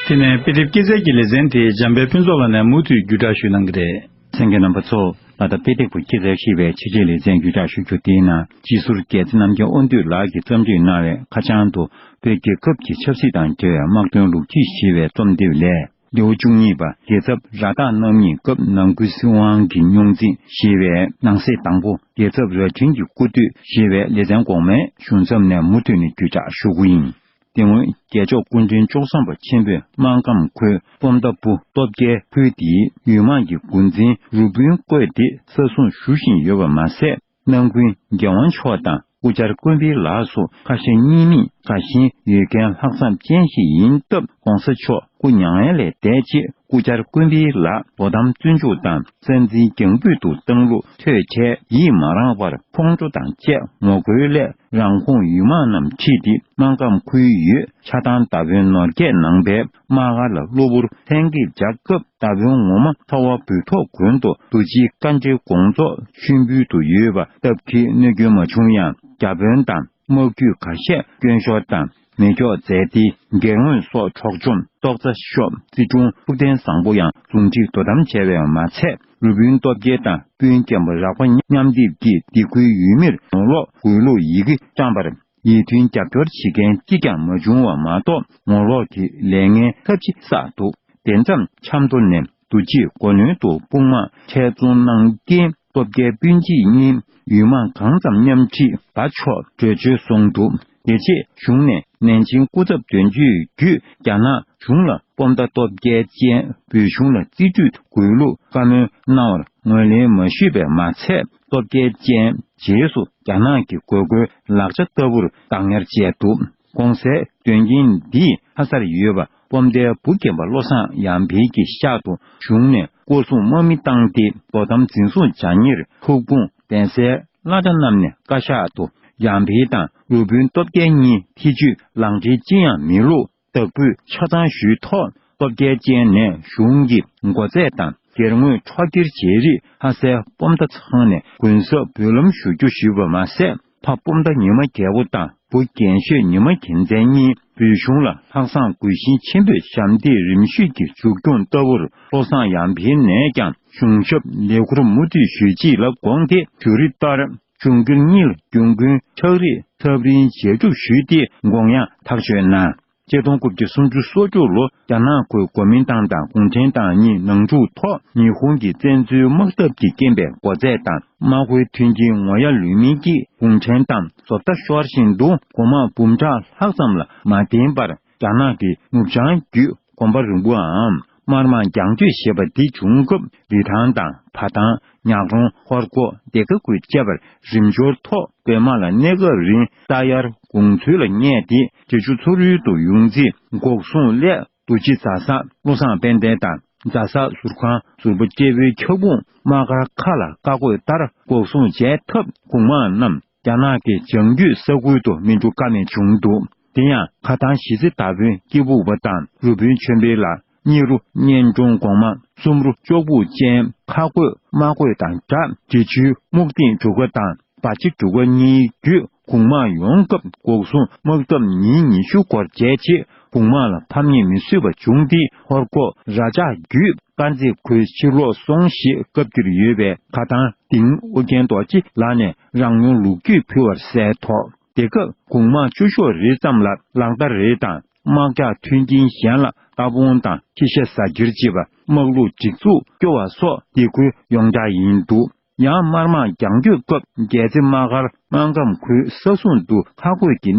དེ་ནས་དཔེ་དེབ་སྐྱེད་ཚལ་གྱི་ལེ་ཚན་དེ་འཇམ་དཔལ་ཕུན་ཚོགས་ལགས་ནས་མུ་མཐུད་བརྒྱུད་བསྒྲགས་ཞུ་གནང་གི་རེད། གསན་མཁན་རྣམ་པ་ཚོ། ད་ལྟ་དཔེ་དེབ་ཀྱི་སྐྱེད་ཚལ་ཞེས་པའི་ཆེད་ཆེད་ལེ་ཚན་བརྒྱུད་བསྒྲགས་ཞུ་རྒྱུ་དེའི་ནང་རྗེས་སོར་རྒྱལ་རྩེ་རྣམ་རྒྱལ་དབང་འདུས་ལགས་ཀྱིས་རྩོམ་སྒྲིག་གནང་བའི་ཁ་བྱང་དུ་བོད་རྒྱལ་ཁབ་ཀྱི་ཆབ་སྲིད་དང་འབྲེལ་བའི་དམག་དོན་ལོ་རྒྱུས་ཞེས་པའི་རྩོམ་དེབ་ལས། ལེའུ་བཅུ་གཉིས་པ། རྒྱལ་ཚབ་ར་སྟག་རྣམ་གཉིས་སྐབས་ནང་ཁུལ་སྲིད་དབང་གི་རྙོག་འཛིང་ཞེས་པའི་ནང་གསེས་དང་པོ། རྒྱལ་ཚབ་རྭ་སྒྲེང་གི་སྐུ་དུས་ཞེས་པའི་ལེ་ཚན་གོང་མའི་གཞུང་ཚབ་ནས་མུ་མཐུད་ནས་བརྒྱུད་བསྒྲགས་ཞུ་རྒྱུ་ཡིན། དེ་སྔོན་རྒྱལ་མཆོག་སྐུ་ཕྲེང་བཅུ་གསུམ་པ་ཆེན་པོས་སྨར་ཁམས་ཁུལ་སྤོམ་མདའ་སྦུག་སྟོབས་རྒྱལ་ཁུལ་དེའི་ཡུལ་དམག་གི་འགོ་འཛིན་རུ་དཔོན་བསྐོས་ཏེ་ས་སྲུང་ཞུ་བཞིན་ཡོད་པ་མ་ཟད། ནང་ཁུལ་རྒྱལ་དབང་མཆོག་དང་སྐུ་བཅར་ཀུན་ཕེབས་ལགས་སོགས་ཁ་ཞེ་གཉིས་མེད་དགའ་ཞེན་ཡོད་མཁན་ལྷག་བསམ་ཅན་ཞིག་ཡིན་སྟབས། ༸གོང་ས་མཆོག་སྐུ་མྱ་ངན་ལས་འདས་རྗེས་ སྐུ་བཅར་ཀུན་འཕེལ་ལགས་དོ་དམ་བཙོན་འཇུག་དང་ས་འཛིན་རྒྱང་འབུད་དུ་བཏང་ལུགས་ཐོས་འཆར་ཡིད་མ་རངས་པར་ཁོང་ཁྲོ་དང་བཅས་ངོ་རྒོལ་སླད་རང་ཁོངས་ཡུལ་དམག་རྣམས་ཁྲིད་དེ་དམག་སྒམ་ཁུལ་ཡུལ་ཆ་ཐང་མདའ་དཔོན་ནོར་རྒྱས་ནང་པའི་དམག་སྒར་ལ་གློ་བུར་ལྷན་འགེབས་བྱ་སྐབས། མདའ་དཔོན་ངོ་མ་ཚ་བ་འབུལ་ཐོག་དགོན་དུ་རྡོ་རྗེ་བཀའ་འདྲིའི་དགོངས་རྫོགས་མཆོད་འབུལ་དུ་ཡོད་པ་སྟབས་ཀྱིས་གནོད་སྐྱོན་མ་བྱུང་ཡང་། བརྒྱ་དཔོན་དང་དམག་རྒྱུད་ཁ་ཤས་སྐྱོན་ཤོར་དང་མེ་སྒྱོགས་ཟད་དེ། རྒྱལ་ངོས་སོགས་འཕྲོག་བཅོམ། ཏོག་ཙ་ཤོབ། རྩིས་དྲུང་ཐུབ་བསྟན་བཟང་པོ་ཡང་ཟུང་འབྲེལ་དོ་དམ་བྱས་པས་མ་ཚད། རུ་དཔོན་སྟོབས་རྒྱལ་དང་སྤུན་སྐྱེམ་པོ་རག་པ་མཉམ་སྡེབ་ཀྱིས་སྡེ་ཁུལ་ཡུལ་མིར་ངོ་ལོག་འགོས་ལུགས་ཡི་གེ་བཀྲམ་པར། ཡིད་མཐུན་རྒྱབ་སྐྱོར་བྱེད་མཁན་གཅིག་ཀྱང་མ་བྱུང་བ་མ་གཏོགས། ངོ་ལོག་གི་ལས་ངན་ཚབས་ཆེ་བསགས་འདུག་དེ་མཚམས་ཆབ་མདོ་ནས་རྡོ་རྗེ་སྒོ་ནོར་དུ་དཔུང་དམག་ཁྲལ་བཙོང་གནང་རྐྱེན། སྟོབས་རྒྱལ་སྤུན་མཆེད་གཉིས་ཡུལ་དམག་གང་ཙམ་མཉམ་ཁྲིད་པ་ཕྱོགས་བྲོས་བྱོལ་སོང་འདུག་དེ་རྗེས་གཞུང་ནས་ནན་ཆིང་སྐུ་ཚབ་དོན་གཅོད་བརྒྱུད་རྒྱ་ནག་གཞུང་ལ་སྤོམ་མདའ་སྟོབས་རྒྱལ་ཅན་བོད་གཞུང་ལ་རྩིས་སྤྲོད་དགོས་ལུགས་བཀའ་མོལ་གནང་བར་ངོས་ལེན་མ་ཞུས་པས་མ་ཚད། སྟོབས་རྒྱལ་ཅན་རྗེས་སུ་རྒྱ་ནག་གི་དགོས་མཁོའི་ལག་ཆ་ལྟ་བུར་བདག་ཉར་བྱས་འདུག་གོང་གསལ་དོན་རྐྱེན་འདིས་ལྷ་སར་ཡོད་པ་སྤོམ་མདའི་བུ་རྒན་པ་བློ་བཟང་ཡར་འཕེལ་གྱི་ཤག་ཏུ་གཞུང་ནས་སྐོར་སྲུང་དམག་མི་བཏང་སྟེ། དོ་དམ་འཛིན་བཟུང་བྱ་ཉེར་ཐུག་དཔུང་གདན་སའི་བླ་གྲྭ་རྣམས་ནས་བཀའ་ཤག་ཏུ་ཡར་འཕེལ་དང་རུ་དཔོན་སྟོབས་རྒྱལ་གཉིས་ཐེ་བྱུས་ལག་འབྲེལ་ཅི་ཡང་མེད་ལུགས་དག་འབུད་ཆ་ཚང་ཞུས་ཐོག་སྟོབས་རྒྱལ་ཅན་ནས་གཞུང་གི་མགོ་ཚད་དང་སྒེར་ངོས་འཕྲོག་འཁྱེར་བྱེད་རིགས་ལྷ་སའི་སྤོམ་མདའ་ཚང་ནས་གུན་གསབ་འབུལ་ལམ་ཞུ་རྒྱུ་ཞུས་པ་མ་ཟད། ཕ་སྤོམ་མདའ་ཉི་མ་རྒྱལ་པོ་དང་བུ་རྒན་ཤོས་ཉི་མ་རྒྱལ་མཚན་གཉིས་བོད་གཞུང་ལ་ལྷག་བསམ་དགོས་ཤིང་ཆེན་པོས་ཞབས་འདེགས་རིམ་བཞིན་གྱི་མཇུག་སྐྱོང་ལྟ་བུར། བློ་བཟང་ཡར་འཕེལ་ནས་ཀྱང་གཞུང་ཞབས་ལས་ཁུར་མུ་མཐུད་ཞུས་རྗེས་ལ་དགོངས་ཏེ་བརྒྱུད་རིམ་ལྟར། འབྱུང་འགྱུར་གཉིས་ལ་རྒྱུན་གུན་ཕྱག་རིས་ཐབས་རིམ་ཞལ་སྒྲུབ་ཞུས་ཏེ་དགོངས་ཡངས་ཐག་ཆོད་གནང་། ཆིག་སྟོང་དགུ་བརྒྱ་སུམ་ཅུ་སོ་དྲུག་ལོ་རྒྱ་ནག་ཁུལ་གོ་མིན་ཏང་དང་གུང་ཁྲན་ཏང་གཉིས་ནང་འཁྲུག་ཐོག་ཉི་ཧོང་གི་བཙན་འཛུལ་དམག་འཐབ་ཀྱི་རྐྱེན་པས་སྒོ་རྩད་དང་དམག་དཔོན་མཐུན་རྐྱེན་ངོ་ཡ་ལུས་མིན་གྱིས་གུང་ཁྲན་ཏང་བཟོ་ལྟ་ཤོར་བཞིན་དུ་འགོ་དམག་འབུམ་ཕྲག་ལྷག་ཙམ་ལ་མ་བརྟེན་པར་རྒྱ་ནག་གི་ནུབ་བྱང་བརྒྱུད་གོམ་པ་རིང་པོའམ་དམར་དམག་རྒྱང་སྐྱོད་ཞེས་པ་འདི་བྱུང་སྐབས་རི་ཐང་དང་བ་ཐང་ཉག་རོང་ཧོར་ཁོག་སྡེ་ཁ་ཁུལ་བཅས་པར་རིམ་འབྱོར་ཐོག་བོད་དམག་ལ་གནས་སྐབས་རིང་རྟ་དབྱར་དགུང་ཚུལ་ལ་བསྙད་དེ་རྗེ་ཆུ་མཚོ་རུལ་དུ་ཡོང་རྩིས་འགོག་སྲུང་སླད་རྡོ་རྗེ་རྫ་ས་བློ་བཟང་དཔལ་ལྡན་དང་རྫ་ས་ཟུར་ཁང་ཟུར་པ་སྐྱེ་བོའི་ཁྱབ་ཁོངས་དམག་སྒར་ཁག་ལ་བཀའ་བཀོད་ལྟར་འགོག་སྲུང་བྱས་ཐབས་གུང་དམག་རྣམས་རྒྱ་ནག་གི་བྱང་རྒྱུད་ས་ཁུལ་དུ་མི་འགྲོ་ཀ་མེད་བྱུང་འདུག་དེ་ཡང་ཁ་ཐང་གཞིས་རྩེ་མདའ་དཔོན་སྐྱིད་སྦུག་པ་དང་རུ་དཔོན་ཆོས་འཕེལ་ལགས། གཉིས་རུ་གཉན་གྲོང་གོང་མ། གསུམ་རུ་ལྕོག་སྦུག་ཅན། ཁ་རྒོད་དམག་རྒོད་དང་སྦྲགས་འབྲི་ཆུའི་སྨུག་སྟེང་གྲུ་ཁ་དང་བ་ཕྱི་གྲུ་ཁ་གཉིས་བརྒྱུད་གུང་དམག་ཡོང་སྐབས་འགོག་སྲུང་དམག་འཐབ་ཉིན་ཉི་ཤུ་འགོར་བྱས་རྗེས་གུང་དམག་ལ་ཕམ་ཉེས་མི་བཟོད་པ་བྱུང་སྟེ་ཧོར་ཁོག་ར་ལྕག་བརྒྱུད་དཀར་མཛེས་ཁུལ་ཕྱིར་ལོག་སོང་ཞེས་སྐབས་དེར་ཡོད་པའི་ཁ་ཐང་ལྡིང་ཨོ་རྒྱན་རྡོ་རྗེ་ལགས་ནས་རང་མྱོང་ལོ་རྒྱུས་ཕུལ་བར་གསལ་ཐོག་དེ་སྐབས་གུང་དམག་བཅུ་ཤོག་རེ་ཙམ་ལ་ལག་བརྡ་རེ་དང་དམག་རྒྱགས་མཐུན་རྐྱེན་གཞན་ལ་རྟ་བོང་དང་ཁྱི་ཤ་ཟ་འགྱུར་བྱེད་པ་དམག་ལུགས་སྒྲིག་འཛུགས་སྐྱོ་བ་སོགས་སྡེ་ཁུལ་ཡོངས་གྲགས་ཡིན་འདུག་ཡང་དམར་དམག་རྒྱང་སྐྱོད་སྐབས་རྒྱལ་རྩེ་དམག་སྒར་དམག་སྒམ་ཁུལ་ས་སྲུང་དུ་ཁ་རྒོད་ཀྱིས་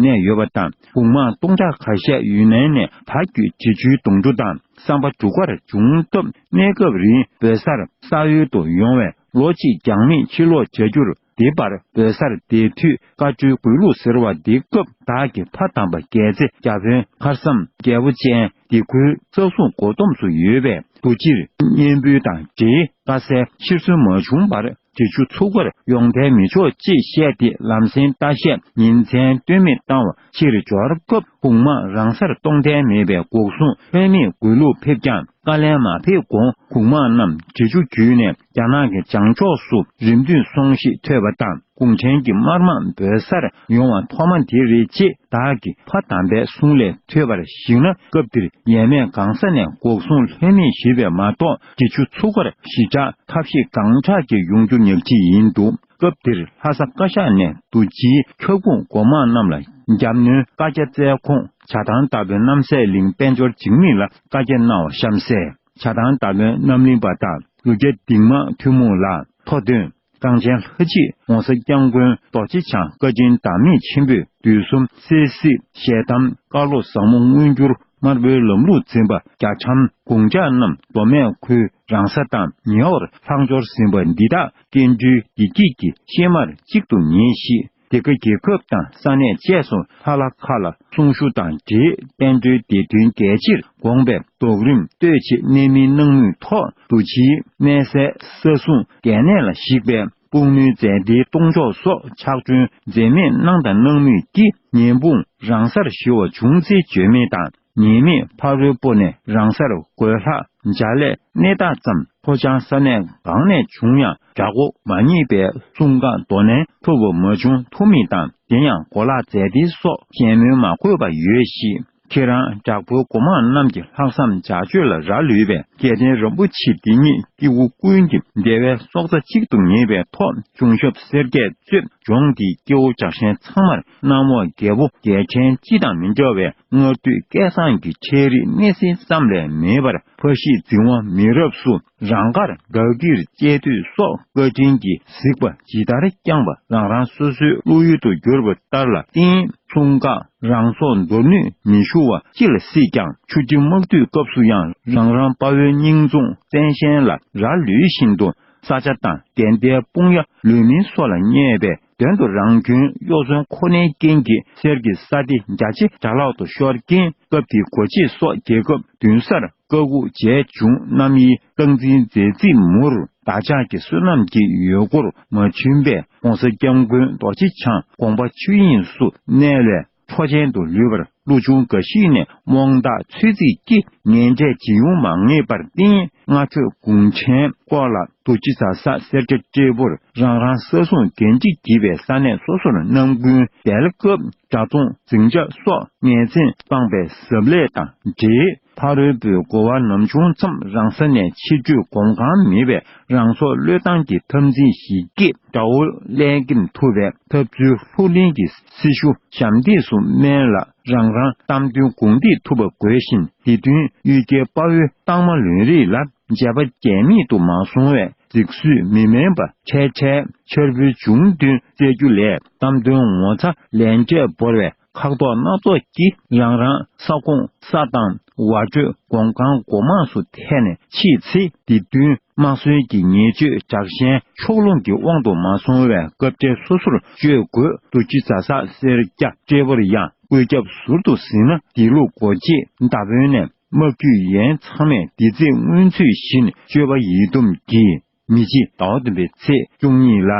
གནས་ཡོད་པ་དང་གུང་དམག་སྟོང་ཕྲག་ཁ་ཤས་ཡུན་ནན་ནས་ཕར་བརྒྱུད་འབྲི་ཆུའི་གདོང་དྲུག་དང་བསམ་པ་འབྲུག་དཀར་བྱུང་སྟབས་གནས་སྐབས་རིང་བོད་སར་ས་ཡུལ་དུ་ཡོང་བའི་ལོ་གཅིག་འགྱངས་མེད་ཕྱིར་ལོག་བྱ་རྒྱུར། འདི་བར་བོད་སར་བསྡད་དུས་བཀའ་འཁྲོལ་དགོས་ལུགས་ཟེར་བ་འདི་སྐབས་བདག་གི་ཕ་དམ་པ་རྒྱལ་རྩེ་རྒྱ་དཔོན་མཁར་བསམ་རྒྱལ་པོ་ཅན་འདི་ཁུལ་ས་སྲུང་འགོ་འདོམས་སུ་ཡོད་པས་རྡོ་རྗེར་སྙན་འབུལ་དང་འབྲེལ་དཀའ་སེལ་ཕྱིར་བཟོ་མ་བྱུང་བར་རྗེ་ཆུ་མཚོ་ཁར་ཡོང་ཐལ་མི་ཆོག་ཅེས་བཤད་དེ་ལམ་སེང་ལྟ་བཤལ་ཉིན་མཚན་ལྟོས་མེད་བཏང་བ་ཕྱིར་འབྱོར་སྐབས་གུང་དམག་རང་སར་གཏོང་ཐལ་མེད་པས་འགོག་སྲུང་ལྷོད་མེད་དགོས་ལུགས་ཕེབས་ཀྱང་། བཀའ་ལན་མ་ཕེབས་གོང་གུང་དམག་རྣམས་འབྲི་ཆུ་བརྒྱུད་ནས་རྒྱ་ནག་གི་བྱང་ཕྱོགས་སུ་རིམ་བསྟུད་སོང་ཞེས་ཐོས་པ་དང་གུང་ཁྲན་གྱི་དམར་དམག་བོད་སར་ཡོང་བ་ཐོག་མ་དེ་རེད་ཅེས་བདག་གི་ཕ་དམ་པའི་གསུང་ལས་ཐོས་པར་གཞིགས་ན་སྐབས་དེར་ཡས་མས་གང་ས་ནས་འགོག་སྲུང་ལྷོད་མེད་ཞུས་པས་མ་གཏོགས་འབྲི་ཆུ་མཚོ་ཁར་ཞི་དྲག་ཐབས་ཤེས་གང་དྲག་ཅིག་ཡོང་རྒྱུ་ཉག་གཅིག་ཡིན་འདུག་སྐབས་དེར་ལྷ་ས་བཀའ་ཤག་ནས་རྡོ་རྗེའི་ཁྱབ་ཁོངས་འགོ་དམངས་རྣམས་ལ་རྒྱབ་གནོན་བཀའ་རྒྱ་སྩལ་ཁོངས་བྱ་ཐང་མདའ་དཔོན་རྣམ་སྲས་གླིང་དཔལ་འབྱོར་འཇིགས་མེད་ལ་བཀའ་རྒྱ་གནང་བ་གཤམ་གསལ། བྱ་ཐང་མདའ་དཔོན་རྣམ་གླིང་པ་དང་རུ་རྒྱ་ལྡིང་དམག་ཐུན་མོང་ལ་ཐོ་འདོན། གངས་ཅན་ལྷ་རྗེ་ངོ་ས་སྐྱབས་མགོན་རྡོ་རྗེ་འཆང་བཀའ་དྲིན་བདག་མེད་ཆེན་པོས་དུས་གསུམ་སྲིད་ཞི་ཞལ་གདམས་བཀའ་སློབ་ཟབ་མོ་མངོན་གྱུར་དམར་པོའི་ལམ་ལུགས་འཛིན་པ་རྒྱ་གྲམ་གུང་ཇག་རྣམས་མདོ་སྨད་ཁུལ་རང་ས་དང་ཉེ་བར་ལྷག་འབྱོར་ཟིན་པ་འདི་དག་སྐྱེ་འགྲོའི་བདེ་སྐྱིད་ཀྱི་གཤེད་མར་གཅིག་ཏུ་ངེས་ཤིང་ སྡེ་ཁག་རྒྱལ་ཁབ་དང་ས་གནས་བཅས་སུ་ལྷ་ལ་ཁ་ལ་གསུང་ཞུ་དང་འབྲེལ་བསྟན་འགྲོའི་བདེ་དོན་རྒྱལ་ཕྱིར་དགོངས་པའི་རྡོག་རིམ་གཏོད་ཆེད་གནད་སྨིན་གནང་མུས་ཐོག་ཏུ་ཕྱིའི་གནས་སའི་ས་སྲུང་གལ་གནད་ལ་གཞིགས་པའི་སྤུངས་ནུས་མཛད་དེའི་གཏོང་ཕྱོགས་སོགས་ཕྱག་སྦྲེལ་མཛད་མེད་གནང་དང་གནང་མུས་ཀྱིས་ཉིན་དཔུང་རང་སར་ཞི་བ་བྱུང་ཚེ་བརྗོད་མེད་དང་། ཉེས་མེད་ཕ་རོལ་པོ་ནས་རང་སར་གོས་ལྷག་འཇའ་ལས་གནས་རྟགས་ཙམ་ལྷོ་བྱང་ས་གནས་གང་ནས་བྱུང་ཡང་དགྲ་བོ་མ་རྙེད་པའི་གསུང་གང་དོ་ནན་ཐུབ་པ་མ་བྱུང་ཐུབ་མིན་དང་དེ་ཡང་གོ་ལག་མཛད་དེ་སོགས་བཤད་མོལ་མ་དགོས་པ་ཡོད་ཞེས། ཁྱེད་རང་དྲག་པོའི་གོ་མང་རྣམས་ཀྱི་ལྷག་བསམ་བྱ་སྤྱོད་ལ་རག་ལུས་པས་རྒྱལ་བསྟན་རིན་པོ་ཆེ་འདི་ཉིད་སྐྱེ་བོ་ཀུན་གྱི་བདེ་བའི་སྲོག་རྩ་གཅིག་ཏུ་ངེས་པའི་ཐོག་གཞུང་ཞབས་སེར་སྐྱས་གཙོས་ལྗོངས་འདིའི་སྐྱེ་བོ་ཇག་ཞན་ཚང་མར་གནམ་འོག་རྒྱལ་པོ་རྒྱལ་ཕྲན་སྤྱི་དང་མི་འདྲ་བའི་སྔར་དུས་སྐལ་བཟང་གི་འཕྲལ་རིག་གནས་ཟིན་ཙམ་ལས་མེད་པར་ཕ་གཞིས་འཛིན་དབང་མི་རབས་སུ་རང་དགར་དགའ་སྐྱིད་གཅེས་འདོད་སོགས་བཀའ་དྲིན་གྱིས་གཟིགས་པ་ཇི་ལྟར་བསྐྱངས་པ་རང་རང་སོ་སོའི་བློ་ཡུལ་དུ་གྱུར་པ་ལྟར་ལ་བརྟེན། གསུང་གང་རང་སྲོག་འདོར་ནུས་མི་ཞུ་བ་ཅི་ལ་སྲིད་ཀྱང་ཆུ་ཁྲི་དམག་དུས་སྐབས་སུ་ཡང་རང་རང་དཔའ་བོའི་སྙིང་རྫོང་བཙན་ཞེན་ལ་ར་ལུས་བཞིན་དུ་ས་ཆ་དང་རྒྱལ་ཟླའི་དཔུང་གཡར་ལུས་མིན་སྲོག་ལ་བརྙས་པའི་དོན་དུ་རང་སྐྱོན་གཡོ་ཟོལ་ཁོ་ནའི་རྐྱེན་གྱིས་གསེར་གྱི་ས་སྡེ་རྒྱ་ཆེ་དགྲ་ལག་ཏུ་ཤོར་རྐྱེན་སྐབས་དེའི་གོ་འབྱེད་སོགས་རྒྱལ་ཁབ་བདུན་སར་བཀའ་འགུག་བྱས་བྱུང་། རྣམ་དབྱེའི་སྟངས་འཛིན་མཛད་རྩིས་མུར་བདག་ཅག་གི་བསོད་ནམས་ཀྱི་འོད་སྐོར་མ་ཆུན་པས་༸གོང་ས་༸སྐྱབས་མགོན་རྡོ་རྗེ་འཆང་དགོངས་པ་ཆོས་དབྱིངས་སུ་གནས་ལས་འཕྲོ་ཅན་དུ་ལུས་པར་ཀླུ་ཆུང་འགའ་ཞིག་ནས་རྨོངས་དག་ཚོད་རྩིས་ཀྱིས་ངན་འབྲས་ཇི་ཡོང་མ་ངེས་པར་བརྟེན་སྔ་ཕྱོགས་གུང་ཁྲན་སྐོར་ལ་རྡོ་རྗེ་ཟ་ས་སེར་སྐྱ་ཏྲེ་བོར་རང་རང་ས་སྲུང་འགན་འཁྲི་བགྱིས་པའི་ས་གནས་སོ་སོར་རྣམ་ཀུན་བསྡད་སྐབས་དགྲ་བཙོང་འཛིང་ཆགས་སོགས་ངན་མཚན་སྤངས་པའི་ཟབ་ལས་དང་འབྲེལ། ཕ་རོལ་པོའི་གོ་བ་ནམ་བྱུང་མཚམས་རང་ས་ནས་ཕྱིར་སྤྲོད་གོམ་གང་མེད་པའི་རང་སྲོག་བློས་བཏང་གི་འཐབ་འཛིང་ཞིག་གིས་དགྲ་བོ་ཀླད་ཀེམ་ཐུབ་པའི་འཐབ་རྩོད་ལྷུར་ལེན་གྱི་སྲི་ཞུ་ཞབས་འདེགས་སུ་སྨན་ལ་རང་རང་གཏམ་དོན་དགོངས་འདེད་ཐུབ་པ་དགོས་ཤིང་། དེ་དོན་གཡུལ་རྒྱལ་དཔའ་བོའི་རྟགས་མ་ལུས་རིགས་ལ་འཇད་པ་རྒྱས་མེད་དུ་མ་སོང་བས་རྫིག་སུས་མི་དམན་པ་འཕྲལ་འཕྲལ་འཆར་བུའི་འབྱུང་དོན་བཙལ་རྒྱུ་ལས་གཏམ་དོན་ངོ་ཚ་ལས་འབྲས་བོར་བའི་ཁག་ཐོག་སྣ་ཚོགས་ཀྱིས་རང་རང་ས་ཁོངས་ས་དང་བ་སྤྲོད་གོམ་གང་སྒོ་མང་སུ་ཐད་ནས་ཕྱིས་ཚེ་འདི་དུས་དམག་སོན་གྱི་ཉེས་སྤྱོད་དྲག་ཞན་ཕྱོགས་ལྷུང་གི་དབང་དུ་མ་སོང་བའི་སྐབས་འཕྲལ་སོ་སོར་བཅོས་དགོས། རྡོ་རྗེ་ཟ་ས་སེར་སྐྱ་ཏྲེ་བོར་ཡང་བཀོད་ཁྱབ་ཟུར་དུ་ཟིན་ན་འདི་ལོ་སྒོ་འབྱེད་མདའ་དཔོན་ནས་དམག་རྒྱུད་ཡན་ཚང་མས་འདི་ཚེ་སྔོན་ཚུད་བཞིན་སྤྱོད་པ་ཡིད་རྟོན་གྱིས། མི་རྗེ་ཟླ་བ་བདུན་པའི་ཚེས་བཅུ་གཉིས་ལ་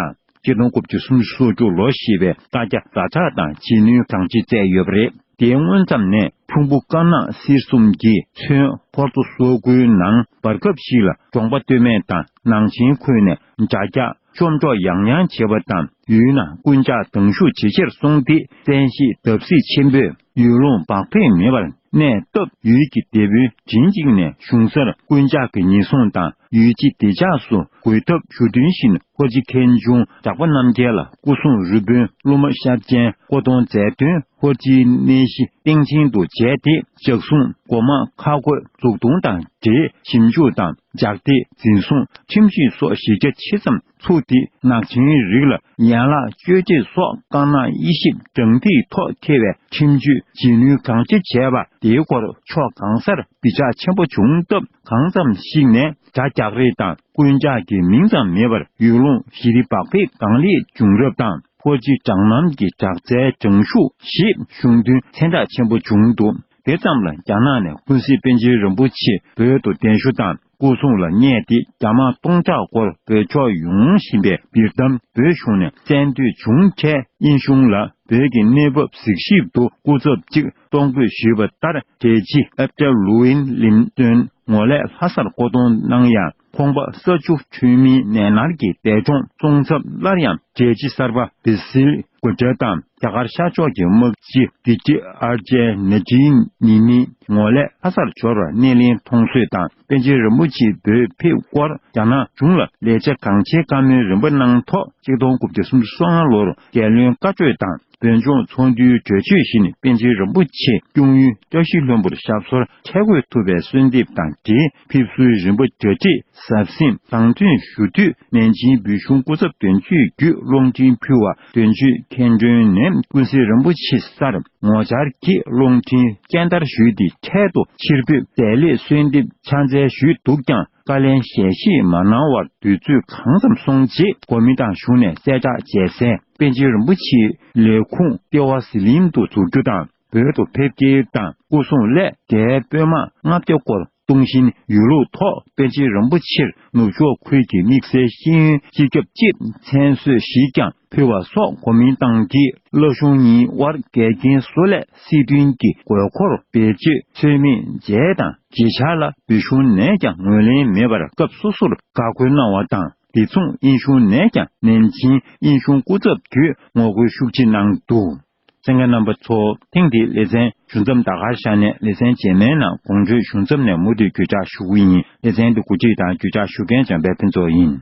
ཆིག་སྟོང་དགུ་བརྒྱ་སུམ་ཅུ་སོ་བཅུ་ལོ་ཞེས་པའི་བཀའ་རྒྱ་ཛ་དྲག་དང་བྱེད་ནུས་གང་ཆེ་བསྩལ་ཡོད་པ་རེད། དེའི་སྔོན་མཚམས་ནས་ཁྱུང་པོ་དཀར་ནག་སེར་གསུམ་གྱིས་མཚོན་ཧོར་ཏོ་སོ་དགུའི་ནང་བར་སྐབས་ཤིག་ལ་འབྲོང་པ་སྟོད་སྨད་དང་ནང་ཆེན་ཁུལ་ནས་དགྲ་རྒྱག་བཅོམ་འཕྲོག་ཡང་ཡང་བྱེད་པ་དང་། ཡུལ་ནང་རྐུན་ཇག་དང་ཤུགས་ཇེ་ཆེར་སོང་སྟེ་བཙན་ཤེད་བརྡབ་གསིག་ཆེན་པོས་ཡུལ་ལུང་བག་ཕེབས་མེད་པར། གནས་སྟབས་ཡུལ་གྱི་སྡེ་དཔོན་མགྲིན་གཅིག་ནས་གཞུང་སར་རྐུན་ཇག་གི་ཉེན་སྲུང་དང་ཡུལ་སྤྱི་བདེ་འཇགས་སུ་འགོད་ཐབས་ཞུ་དོན་བཞིན་ཧོར་སྤྱི་མཁན་ཆུང་ཇག་པ་རྣམ་རྒྱལ་ལ་སྐུ་སྲུང་རི་དཔོན་སློབ་མ་ཤར་ཆེན་སྐུ་གདུང་མཛད་དོན་ཧོར་སྤྱིའི་གནས་གཞི་སྟེང་ཆེན་དུ་བྱས་ཏེ་ཇག་སྲུང་སྒོ་མང་ཁག་བགོས་འཛུགས་གཏོང་དང་འབྲེལ་ཞིབ་འཇུག་དང་ཇག་སྡེ་འཛིན་བཟུང་ཁྲིམས་ཞིབ་སོགས་གཞི་རྒྱ་ཆེ་ཙམ་ཚུགས་ཏེ་ནག་ཆེན་རིགས་ལ་ཡན་ལག་གཅོད་འབྲེག་སོགས་དཀར་ནག་དབྱེ་ཞིབ་དྲང་ཐིག་ཐོག་འཁེལ་བའི་ཁྲིམས་གཅོད་བྱེད་ནུས་གང་ཆེ་བྱས་པ་དེའི་སྐོར་ཕྱོགས་གང་སར་འབུད་འཇགས་ཆེན་པོ་བྱུང་སྟབས་གང་ཙམ་ཞིག་ནས་དགྲ་རྒྱག་རེས་དང་རྐུན་ཇག་གི་མིང་ཙམ་མེད་པར་ཡུལ་ལུང་ཞི་བདེ་བག་ཕེབས་གང་ལེགས་བྱུང་རབས་དང་ཧོར་སྤྱི་དྲག་གནམ་གྱི་དྲག་རྩལ་དྲང་ཤུགས་ཞེས་གཞུང་དོན་མཚན་རྟགས་ཆེན་པོ་བྱུང་འདུག་དེ་ཙམ་ལ་རྒྱ་ནག་ནས་ཀུན་གཟིགས་པཎ་ཆེན་རིན་པོ་ཆེ་བོད་དུ་གདན་ཞུ་དང་སྐུ་སྲུང་ལ་བསྙད་དེ་རྒྱ་དམག་སྟོང་ཕྲག་སྐོར་བོད་ཕྱོགས་ཡོང་བཞིན་པའི་འབིར་གཏམ་བོད་གཞུང་ནས་བཙན་འདུལ་བྱུང་འཕྲལ་དབྱིན་གཞུང་ལ་བོད་ཀྱི་གནས་བབ་གཟིགས་ཞིབ་ཏུ་སྐུ་ཚབ་ཅིག་གཏོང་དགོས་ཞུས་པ་ལྟར་འབྲེལ་སྤྱི་ཨབ་ཏྲ་ལུ་ཝིན་ལིམ་ཏོན་ངོ་ལས་ལྷ་སར་བསྐོ་གཏོང་གནང་ཡང་ཁོང་པ་ས་ཆུ་ཁྲོན་མིའི་ནད་མནར་གྱི་འདས་གྲོངས་སོང་ཚབ་སླར་ཡང་འབྲེལ་སྤྱི་གསར་པ་བི་སིལ་གུ་ཏྲ་དང་རྒྱ་གར་ཤར་ཕྱོགས་ཀྱི་དམག་སྤྱི་དི་ཏི་ཨར་ཇེ་ནེ་ཏི་ཉི་མི་ངོ་ལས་ལྷ་སར་འབྱོར་བར་སྣེ་ལེན་མཐོང་གསོས་དང་པཎ་ཆེན་རིན་པོ་ཆེ་བོད་ཕེབས་སྐོར་རྒྱ་ནག་གཞུང་ལ་ལས་བྱ་གང་ཆེའི་བཀའ་མོལ་རིམ་པ་གནང་ཐོག་ཆིག་སྟོང་དགུ་བརྒྱ་སུམ་ཅུ་སོ་ལྔ་ལོར་རྒྱལ་བློན་བཀའ་གྲོས་དང་བོད་ལྗོངས་ཚོགས་འདུའི་གྲོས་ཆོད་བཞིན་པཎ་ཆེན་རིན་པོ་ཆེ་སྐྱོང་ཡུལ་བཀྲ་ཤིས་ལྷུན་པོར་ཞབས་སོར་འཁྱམ་དགོས་ཐུག་པའི་གསོལ་འདེབས་དང་འབྲེལ་ཕེབས་བསུའི་རིམ་པ་གྲ་སྒྲིག་ གཟབ་གཟིམ་དང་དོད་ཞུ་དུས། ནན་ཅིང་བོད་གཞུང་སྐུ་ཚབ་དོན་གཅོད་བརྒྱུད་རླུང་འཕྲིན་ཕུལ་བ། དོན་གཅོད་མཁན་སྒྲོན་ནས་ཀུན་གཟིགས་རིན་པོ་ཆེ་སར་ངོ་བཅར་གྱིས་རླུང་འཕྲིན་སྐྱེལ་བརྡར་ཞུས་ཏེ། འཕྲལ་དུ་ཕྱིར་འབུད་བདེ་ལེགས་གསོལ་འདེབས་ཕྱག་འཚལ་ཞུས་འདུག་ཀྱང་། བཀའ་ལན་ཞལ་བཞེས་མ་གནང་བར་དུས་ཚོད་གང་ཙམ་སོང་རྗེས། གོ་མིན་ཏང་གཞུང་ནས་གསལ་བསྒྲགས་བྱས་གསལ། པཎ་ཆེན་རིན་པོ་ཆེའི་ལས་ཁུངས་ལྟེ་བ་ཟི་ལིང་དུ་འཛུགས་རྒྱུ་དང་། བོད་དུ་ཕེབས་སྐྱེལ་དང་སྐུ་སྲུང་སླད་རྒྱའི་དཔོན་དམག་ལྔ་བརྒྱ་སྐོར་གཏོང་བཞིན་ཡོད་ལུགས་ཐོག་པཎ་ཆེན་རིན་པོ་ཆེར་ནུབ་ཕྱོགས་ཁུལ་གྱི་དམིགས་བསལ་ཤེས་ཡོན་སྤྱི་ཁྱབ་ཅེས་མཚན་གསོལ་ཞིག་ཀྱང་ཕུལ་བ་སོགས། གོ་མིན་ཏང་གིས་བླ་གཞུང་གཉིས་དབར་འགལ་རྐྱེན་བཟོ་སླད་སྲིད་དོན་གྱི་དགོས་མཁོར་བེད་སྤྱོད་ཚུལ་མིན་བྱས་དང་། རྗེས་ཕྱོགས་ལ་བོད་གཞུང་ནས་ཀྱང་ངོས་ལེན་མེད་པར་སྐབས་སོ་སོར་དགག་སྐུལ་གནང་བ་དང་། དེ་མཚུངས་དབྱིན་གཞུང་ནས་ཀྱང་ནན་ཅིང་དབྱིན་གཞུང་སྐུ་ཚབ་བརྒྱུད་ངོ་རྒོལ་ཤུགས་ཆེ་གནང་འདུག་གསན་མཁན་རྣམ་པ་ཚོ། ཐེངས་འདིའི་ལེ་ཚན་ཞུ་མཚམས་ད་གར་བཞག་ནས། ལེ་ཚན་རྗེས་མའི་ནང་དགོངས་འཁྲོལ་ཞུ་མཚམས་ནས་མུ་མཐུད་བརྒྱུད་བསྒྲགས་ཞུ་གི་ཡིན། ལེ་ཚན་འདི་གོ་སྒྲིག་དང་བརྒྱུད་བསྒྲགས་ཞུ་མཁན་འཇམ་དཔལ་ཕུན་ཚོགས་ཡིན།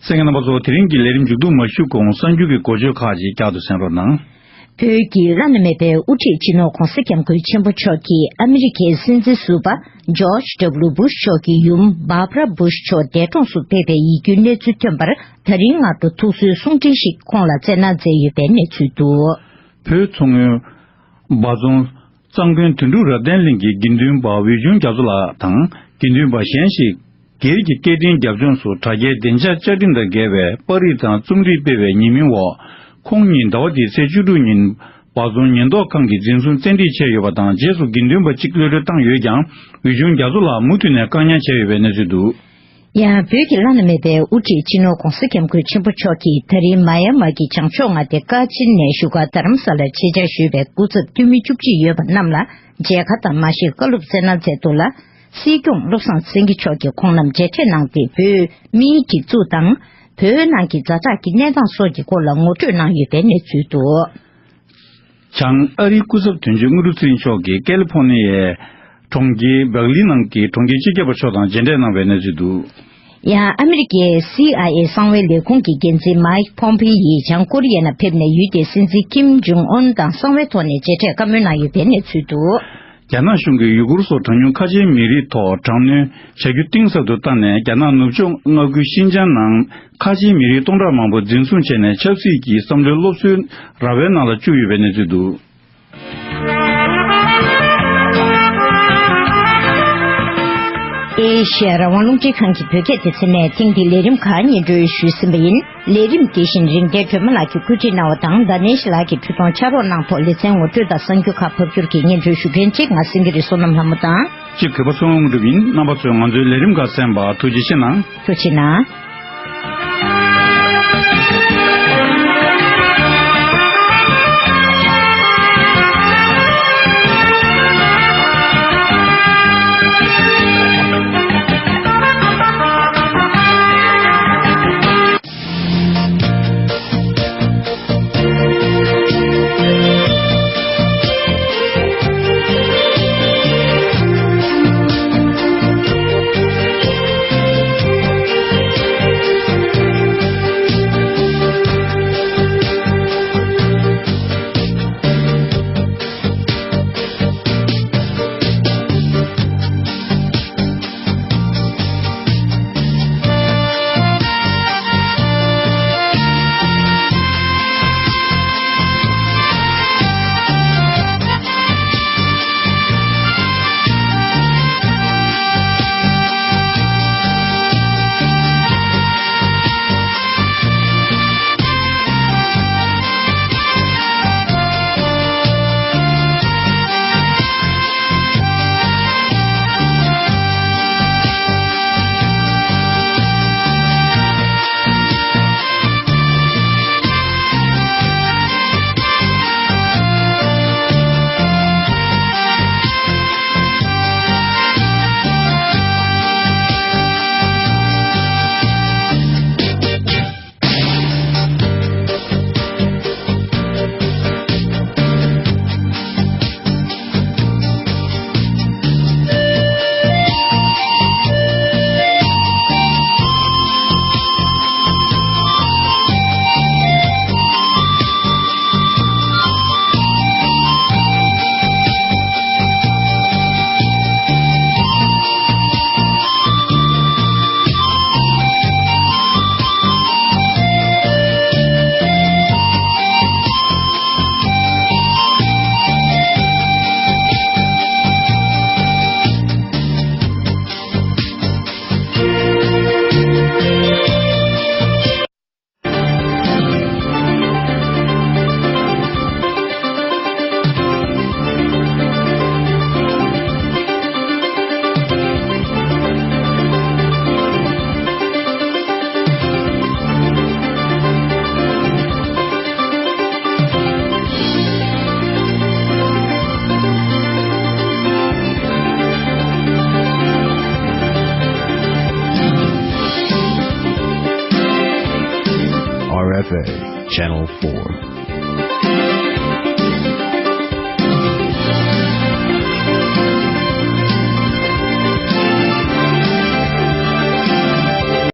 གསན་མཁན་རྣམ་པ་ཚོ། དེ་རིང་གི་ལས་རིམ་མཇུག་བསྡོམས་མ་ཞུ་གོང་། གསར་འགྱུར་གྱི་འགོ་བརྗོད་ཁག་ཅིག་བསྐྱར་དུ་གསན་རོགས་གནང་། བོད་ཀྱི་བླ་ན་མེད་པའི་དབུ་ཁྲིད་སྤྱི་ནོར་༧གོང་ས་༧སྐྱབས་མགོན་ཆེན་པོ་མཆོག་གིས་ཨ་མི་རི་ཀའི་སྲིད་འཛིན་ཟུར་པ་ཇོརྗ་ཌབ་ལུ་སྦུ་ཤ་མཆོག་གི་ཡུམ་བྷར་བྷ་ར་སྦུ་ཤ་མཆོག་འདས་གྲོངས་སུ་ཕེབས་པའི་ཡིད་སྐྱོའི་གནས་ཚུལ་ཐོན་པར། ད་རིང་སྔ་དྲོ་ཐུགས་གསོའི་གསུང་འཕྲིན་ཞིག་ཁོང་ལ་སྩལ་གནང་མཛད་ཡོད་པའི་གནས་ཚུལ་འདུག་བོད་མཚོ་སྔོན་སྦ་ལྗོངས་གཙང་དགོན་དོན་གྲུབ་རབ་བརྟན་གླིང་གི་དགེ་འདུན་པ་འོད་ཆུང་རྒྱ་མཚོ་ལགས་དང་། དགེ་འདུན་པ་གཞན་ཞིག་སྒེར་གྱི་སྐད་འཕྲིན་རྒྱབ་ལྗོངས་སུ་དྲ་རྒྱའི་བདེ་འཇགས་བཅའ་ཁྲིམས་དང་འགལ་བའི་པར་རིས་དང་རྩོམ་རིག་སྤེལ་བའི་ཉེས་མིང་འོག་ཁོང་ཉིད་ཟླ་བ་འདིའི་ཚེས་བཅུ་དྲུག་ཉིན་སྦ་ལྗོངས་ཉེན་རྟོག་ཁང་གིས་འཛིན་བཟུང་བཙན་ཁྲིད་བྱས་ཡོད་པ་དང་། རྗེས་སུ་དགེ་འདུན་པ་གཅིག་གློད་གྲོལ་བཏང་ཡོད་ཀྱང་། འོད་ཆུང་རྒྱ་མཚོ་ལགས་མུ་མཐུད་ནས་བཀག་ཉར་བྱས་ཡོད་པའི་གནས་ཚུལ་འདུག་ཡང་བོད་ཀྱི་བླ་ན་མེད་པའི་དབུ་ཁྲིད་སྤྱི་ནོར་༧གོང་ས་༧སྐྱབས་མགོན་ཆེན་པོ་མཆོག་གིས་ད་རིང་མ་ཡ་མ་གི་བྱང་ཕྱོགས་མངའ་སྡེ་ཀ་ཆི་ནས་བཞུགས་སྒར་རྡ་རམ་ས་ལར་ཆེད་བཅར་ཞུས་པའི་སྐུ་ཚབ་འཐུས་མི་བཅུ་གཅིག་ཡོད་པ་རྣམས་ལ་མཇལ་ཁ་དང་མ་ཤེས་བཀའ་སློབ་སྩལ་གནང་མཛད་འདུག་ལ། སྲིད་སྐྱོང་བློ་བཟང་སེང་གེ་མཆོག་གིས་ཁོང་རྣམས་མཇལ་འཕྲད་གནང་སྟེ། བོད་མིའི་སྒྲིག་འཛུགས་དང་བོད་ནང་གི་ཛ་དྲག་གི་གནས་སྟངས་སོགས་ཀྱི་སྐོར་ལ་ངོ་སྤྲོད་གནང་ཡོད་པའི་གནས་ཚུལ་འདུག་བྱང་ཨ་རིའི་སྐུ་ཚབ་དོན་གཅོད་དངོས་གྲུབ་ཚེ་རིང་མཆོག་གིས་ཀ་ལི་ཕོར་ནི་ཡའི་གྲོང་ཁྱེར་བྷར་ལི་ནང་གི་གྲོང་ཁྱེར་སྤྱི་ཁྱབ་པ་མཆོག་དང་མཇལ་འཕྲད་གནང་བའི་གནས་ཚུལ་འདུག་ཡང་ཨ་མི་རི་ཀའི་སི་ཨའི་ཨེ་གསང་བའི་ལས་ཁུངས་ཀྱི་འགན་འཛིན་མཱིག་ཕོམ་པི་ཡིས་བྱང་ཀོ་རི་ཡ་ནང་ཕེབས་ནས་ཡུལ་དེའི་སྲིད་འཛིན་ཀིམ་ཇུང་ཨུན་དང་གསང་བའི་ཐོག་ནས་མཇལ་འཕྲད་བཀའ་མོལ་གནང་ཡོད་པའི་གནས་ཚུལ་འདུག་རྒྱ་ནག་གཞུང་གིས་ཡུ་གུར་སོགས་གྲངས་ཉུང་ཁ་ཆེའི་མི་རིགས་ཐོག་དྲག་གནོན་བྱ་རྒྱུ་གཏིང་ཟབ་ཏུ་བཏང་ནས། རྒྱ་ནག་ནུབ་ཕྱོགས་མངའ་ཁུལ་ཤིན་ཅང་ནང་ཁ་ཆེའི་མི་རིགས་སྟོང་ཕྲག་མང་པོ་འཛིན་བཟུང་བྱས་ནས་ཆབ་སྲིད་ཀྱི་བསམ་བློའི་སློབ་གསོའི་ར་བའི་ནང་ལ་བཅུག་ཡོད་པའི་གནས་ཚུལ་འདུག་ཨེ་ཤེ་ཡ་རང་དབང་རླུང་འཕྲིན་ཁང་གི་བོད་སྐད་སྡེ་ཚན་ནས་ཐེངས་འདིའི་ལས་རིམ་ཁག་སྙན་སྒྲོན་ཞུས་ཟིན་པ་ཡིན། ལས་རིམ་དེ་བཞིན་རིག་ལྡན་སྒྲོལ་མ་ལགས་ཀྱིས་བཀོད་སྒྲིག་གནང་བ་དང་། ཟླ་ནེ་ཤི་ལགས་ཀྱིས་འཕྲུལ་གཏོང་ཕྱག་རོགས་གནང་ཐོག་ལེ་ཚན་ངོ་སྤྲོད་དང་གསར་འགྱུར་ཁག་ཕབ་སྒྱུར་གྱིས་སྙན་སྒྲོན་ཞུ་མཁན་གཅིག་ང་སེང་གེ་རི་བསོད་ནམས་ལྷ་མོ་དང་། གཅིག་བོད་པ་ཚེ་དབང་དངོས་གྲུབ་ཡིན། རྣམ་པ་ཚོས་ང་ཚོའི་ལས་རིམ་ཁག་གསན་པར་ཐུགས་རྗེ་ཆེ་གནང་། ཐུགས་རྗེ་གནང་། Channel four.